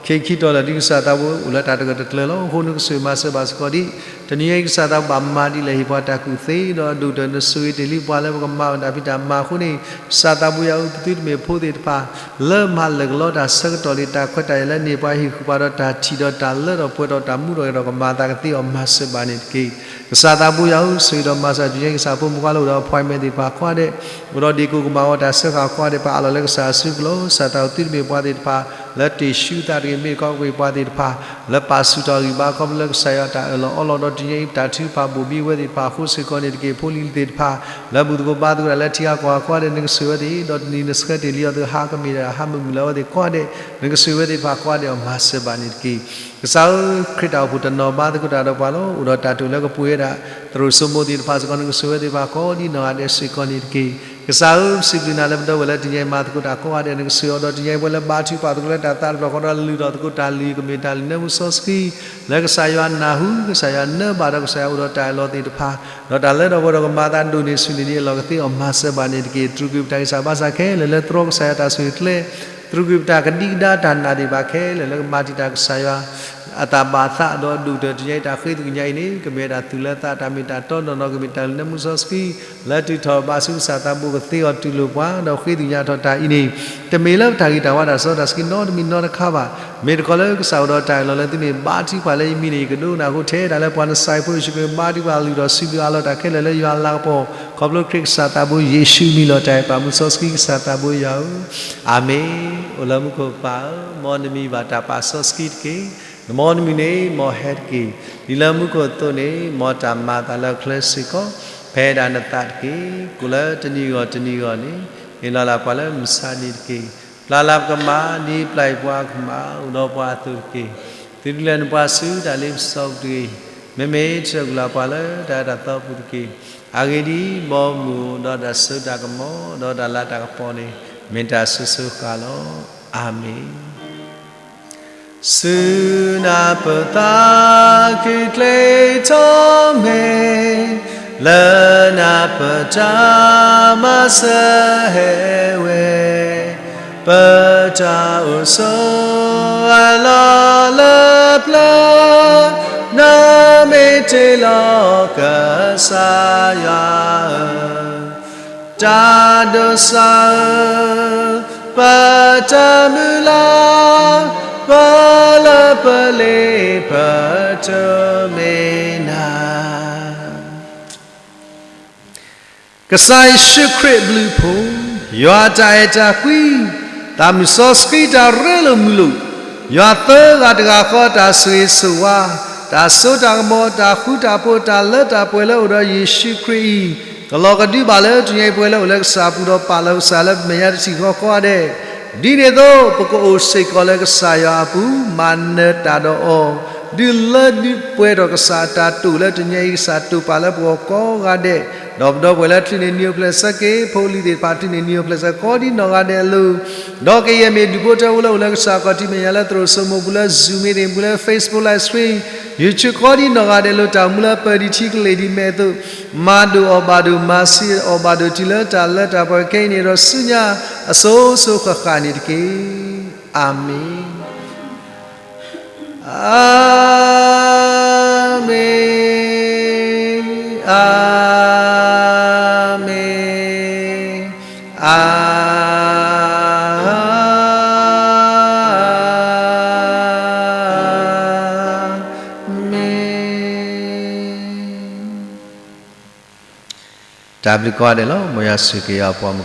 ခံခံတီၤလၢာ်ဒ်ကစၢ်သးပူၤအိၣ်လၢတၢ်တဂၢၢ်တကျၢၤလီၤ. အဃိနကဆိၣ်ဂ့ၤမၤစၢၤဘၣ်စ့ၢ်ကီးဒ် တနံၤအံၤကစၢ်သးပူၤဘၣ်မၤဒ်လဲၣ်ဟ့ၣ်ပှၤတၢ်ကူၣ်သ့ ဒီးအဒိၣ်ကတၢၢ်နဆိၣ်ဂ့ၤတ့ၢ်လံပှၤလၢပကမၤအီၤတၢ်ဖံးတၢ်မၤအဃိန့ၣ် ကစၢ်သးပူၤယွၤဧၢ ပသုတမ့ၢ်ဖိသ့ၣ်တဖၣ် လၢမၤလၢာ်ကလီတၢ်ဆၢကတီၢ်လံ တၢ်ခွဲးတၢ်ယာ်လၢန့ၢ်ပှၤဟ့ၣ်ဃုာ်ပှၤဒီးတၢ်ထံၣ်ဒီးတၢ်လၢထီၣ်ပှဲၤထီၣ်တၢ်မူထီၣ်ဂဲၤထီၣ်ကမၤသးကသ့အီၤ မၤစၢၤဘၣ်န့ၣ်တက့ၢ်. ကစၢ်သးဘိယွၤဧၢ, ဆိၣ်ဂ့ၤဒီးမၤစၢၤ တနံၤအံၤ ကစၢ်ဖိမုၣ်ဖိခွါလၢအိၣ်ဒီး appointment သ့ၣ်တဖၣ်ကိးဂၤဒဲး, အိၣ်ဒီးဒ့ၣ်ကိၣ်ကမၣ်ဝဲတၢ်စၢဃာ်ကိးဂၤဒဲး ပာ်အးလီၤလၢကစၢ်အစုကလီၤ, ကစၢ်တၢ်အိၣ်သုတမ့ၢ်ပှၤသ့ၣ်တဖၣ် လၢတ့ၢ်ဆူသးတဂ့ၤ, မ့ၢ်ကီးကွံာ်ပှၤသ့ၣ်တဖၣ် လၢပာ်ဆူၣ်ထီၣ်ဂံၢ်ဘါခီဖျိလၢကစၢ်ယွၤတၢ်အၢၣ်လီၤအီလီၤဒီး တနံၤအံၤ ပတၢ်ထုကဖၣ်ဘိၣ်ဘံဝဲသ့ၣ်တဖၣ်အဃိစ့ၢ်ကီးန့ၣ်တက့ၢ်. ဖိလံၤသ့ၣ်တဖၣ် လၢဘူၣ်သကိးဘါသကိးတၢ်လၢထံဂၤကီၢ်ဂၤကိးဂၤဒဲး နကဆိၣ်ဂ့ၤဝဲသ့ၣ်, ဒီးတနံၤနဆှၢတ့ၢ်လံအီၤသ့ၣ် ဟးကမ့ၢ်တၢ်ဟးမုၢ်မုၢ်လၢအဝဲသ့ၣ်ကိးဂၤဒဲး နကဆိၣ်ဂ့ၤဝဲသ့ၣ်တဖၣ်ကိးဂၤဒဲးအီၤ မၤစၢၤဘၣ်န့ၣ်တက့ၢ်. ကစၢ်ဧၢ, ခရံာ်တၢ်အိၣ်ဖှိၣ်တနီၤဘါသကိးတၢ်ဒီးပှၤလီၤ. အိၣ်ဒီးတၢ်တိာ်လၢကပှ့ၤဝဲဒၣ် သရိာ်စိမိၤသ့ၣ်တဖၣ်စ့ၢ်ကီး နကဆိၣ်ဂ့ၤဝဲသ့ၣ်တဖၣ်ကိးဒ်နီၢ်ဂၤဒဲးစ့ၢ်ကီးန့ၣ်တက့ၢ်. ကစၢ်ဧၢ, ပစံးဘျုးနၤလၢပဒီပုၢ်ဝဲၢ်လၢတနံၤအံၤမၤသကိးတၢ်ကိးဂၤဒဲး နကဆိၣ်ဂ့ၤအီၤဒီး တနံၤအံၤပှၤလၢဘါထုကဖၣ်သကိးလၢတၢ်သးတဖျၢၣ်ဃီဒီး လုၢ်ထီၣ်သကိးတၢ်လုၢ် ကမ့ၢ်တၢ်လုၢ်နၢမူစီဆှံ လၢကစၢ်ယွၤနၢ်ဟူ, ကစၢ်ယွၤနၢဘၣ်ဒီး ကစၢ်ယွၤအိၣ်ဒီးတၢ်အၢၣ်လီၤသ့ၣ်တဖၣ်, ဒီးတၢ်လၢဒီပုၢ်ဝဲၢ်ဒီးကမၤသးဒိၣ်န့ၢ်ဆူၣ်န့ၢ်ဒံးအလီၢ်ကသ့အီၤ မၤစၢၤဘၣ်န့ၣ်တက့ၢ်. တြူာ်ကွံာ်ပတၢ်ဂံၢ်စၢ်ဘါစၢ်ခဲလၢာ်လၢတြီကစၢ်ယွၤတၢ်ဆိၣ်ဂ့ၤကျဲ, တြူာ်ကွံာ်ပတၢ်ကဒံကဒါတၢ်နာ်သ့ၣ်တဖၣ်ခဲလၢာ်လၢကမၤတံာ်တာ်ကစၢ်ယွၤ အတၢ်ဘၣ်သးဒီးဒိၣ်ကတၢၢ်တနံၤအံၤ တၢ်ဃ့သကွံာ်ညါအံၤန့ၣ် ကမ့ၢ်ဝဲဒၣ်သုးလၢသးတၢ်မ့ၢ်တၢ်တီနီၢ်နီၢ် ကမ့ၢ်တၢ်လုၢ်နၢမူစီဆှံ လၢတုၤထီၣ်ဘးဆူကစၢ်သးဘိကသ့အီၤတူၢ်လိာ်ပှၤ ဒီးဃ့သကွံာ်ညါထီၣ်တၢ်အံၤန့ၣ် တမ့ၢ်လၢပတၢ်ဂံၢ်တၢ်ဘါတၢ်စီတၢ်ဆှံနီတမံၤနီတခါဘၣ်. မ့ၢ်တခီလၢကစၢ်အိၣ်ဒီးတၢ်အၢၣ်လီၤလၢသုမ့ၢ်ဘါထုကဖၣ်လၢယမံၤန့ၣ် ယကဒိကနၣ်ဃိထဲဒၣ်လၢပှၤနစၤရ့းဖိယ့ၣ်ၡူးခရံာ်ဘါထုကဖၣ်လုၢ်ထီၣ်စံးဘျုးအးလီၤတၢ်ခဲလၢာ်လၢယွၤလၤကပီၤ ခီဖျိခရံာ်ကစၢ်သးဘိယ့ၣ်ၡူးမံၤလီၤတၢ်အဲၣ်ပာ်မူစီဆှံကစၢ်သးဘိယွၤဧၢ, အၤမ့ၣ်. အိၣ်လၢမူခိၣ်ပၢ်ဧၢ, မ်နမံၤဘၣ်တၢ်ပာ်စီဆှံတက့ၢ်. နမ်နမုၢ်န့ၣ်မ်ဟဲတက့ၢ်. ဒ်လၢမူခိၣ်အသိးန့ၣ် မ်တၢ်မၤအသးလၢအချၢစ့ၢ်ကီး ဖဲဒၣ်နသးတက့ၢ်. ကိၣ်လၢတနံၤဂီၢ်တနံၤဂီၢ်န့ၣ် ဟ့ၣ်လီၤလၢပှၤလၢမုၢ်ဆါနံၤတက့ၢ်. ပျၢ်လၢပကမၤ ဒ်ပျၢ်အံၤပှၤကမၤ အိၣ်ဒီးပှၤအသိးတက့ၢ်. သုတလဲၤနုာ်ပှၤဆူတၢ်လ့ပစီပူၤတဂ့ၤ. မ့မ့ၢ်ထုးထီၣ်ကွံာ်လၢပှၤလၢတၢ်အၢတၢ်သီပူၤတက့ၢ်. အဂ့ၢ်ဒ်အံၤ, မ်မုၢ်အိၣ်ဒီးတၢ်စိတၢ်ကမီၤ ဒီးတၢ်လၤတၢ်ကပီၤန့ၣ် မ့ၢ်တၢ်ဆိၣ်ဂ့ၤဃာ်လီၤ. အၤမ့ၣ်. ဆူနၢ်ပၢၢ်သးခုချ့ထီၣ်မ့ၢ် လၢနၢ်ပၢၢ်တၢ်မၤစၢၤဟဲဝဲ, ပတၢ်အိၣ်ဆိးအလီၢ်လၢပျၢၤ နီၢ်မ့ၢ်တ့ၢ်လီၤကစၢ်ယွၤဧၢ, တၢ်ဒိးစၢ်ဧၢ, ပတၢ်မုၢ်လၢ်, ပလၢပလ့ပတမ့ၢ်နၤ ကစၢ်ယ့ၣ်ၡူးခရံာ်အဘျုးအဖှိၣ်, ယွၤတၢ်အဲၣ်တၢ်ကွံ, သးမုၢ်စီဆှံတၢ်ရ့လိာ်မုာ်လိာ်, ယွၤသၢဂၤတဂၤဃီတၢ်ဆိၣ်ဂ့ၤဆိၣ်ဝါ, တၢ်စိတၢ်ကမီၤ, တၢ်ဃူတၢ်ဖိး, တၢ်လၢတၢ်ပှဲၤလၢအိၣ်ဒီးယ့ၣ်ၡူးခရံာ်အံၤ, ကလီၤကဒုဘၣ်လၢတနံၤအံၤပှဲၤလၢအိၣ်လၢကစၢ်အပူၤဒီးပာ်လီၤကစၢ်လၢပမဲာ်ညါတထံၣ်ဃီကိးဂၤဒဲး, ဒ်န့ၣ်အသိး ပကအိၣ်စ့ၢ်ကီးလၢကစၢ်ယွၤအပူၤ, မၤနၢၤတၢ်ဒီးအီၤ, ဒုးလၢဒုးပှဲၤထီၣ်ကစၢ်အတၢ်တိာ်လၢတနံၤအံၤကစၢ်တိာ်ပာ်လၢပဂီၢ်ကိးဂၤဒဲး, ဒီးပဒီပုၢ်ဝဲၢ်လၢချုးန့ၢ်နံၤအိၣ်ဖျဲၣ်ဆၢက့ၤ, ဖိလံၤသ့ၣ်တဖၣ်ချုးန့ၢ်နံၤအိၣ်ဖျဲၣ်ဆၢက့ၤကိးဒ်နီၢ်ဂၤဒဲးအလိၤ, ဒီးကယဲၢ်မ့ၢ်ဒူၣ်ဖိထၢဖိလၢအိၣ်လၢကစၢ်ခီၣ်ထံးမဲာ်ညါလၢသရိာ်စိမိၤပူၤလၢ Zoom meeting ပူၤလၢ Facebook Live Stream, YouTube ကိးဒ်နီၢ်ဂၤဒဲးအလိၤ တၢ်အိၣ်မူလၢပၢၤဒံးထံကလ့ၢ်ဒံးမဲာ်အသိး, မၤဒိၣ်အီၣ်ဘၣ်ဒိၣ် မၤစံးအီၣ်ဘၣ်ဒိၣ်တုၤလၢတၢ်လၢတၢ်ပှဲၤခဲအံၤန့ၣ်ဒီးဆူညါ အစိၤစိၤဃၣ်ဃၣ်န့ၣ်တက့ၢ်. အၤမ့ၣ်, အၤမ့ၣ်, အၤမ့ၣ်. တၢ်ဘျုးကိးဂၤဒဲးလီၤ. မ်ယွၤဆိၣ်ဂ့ၤက့ၤယွၤအပှၤမုၣ်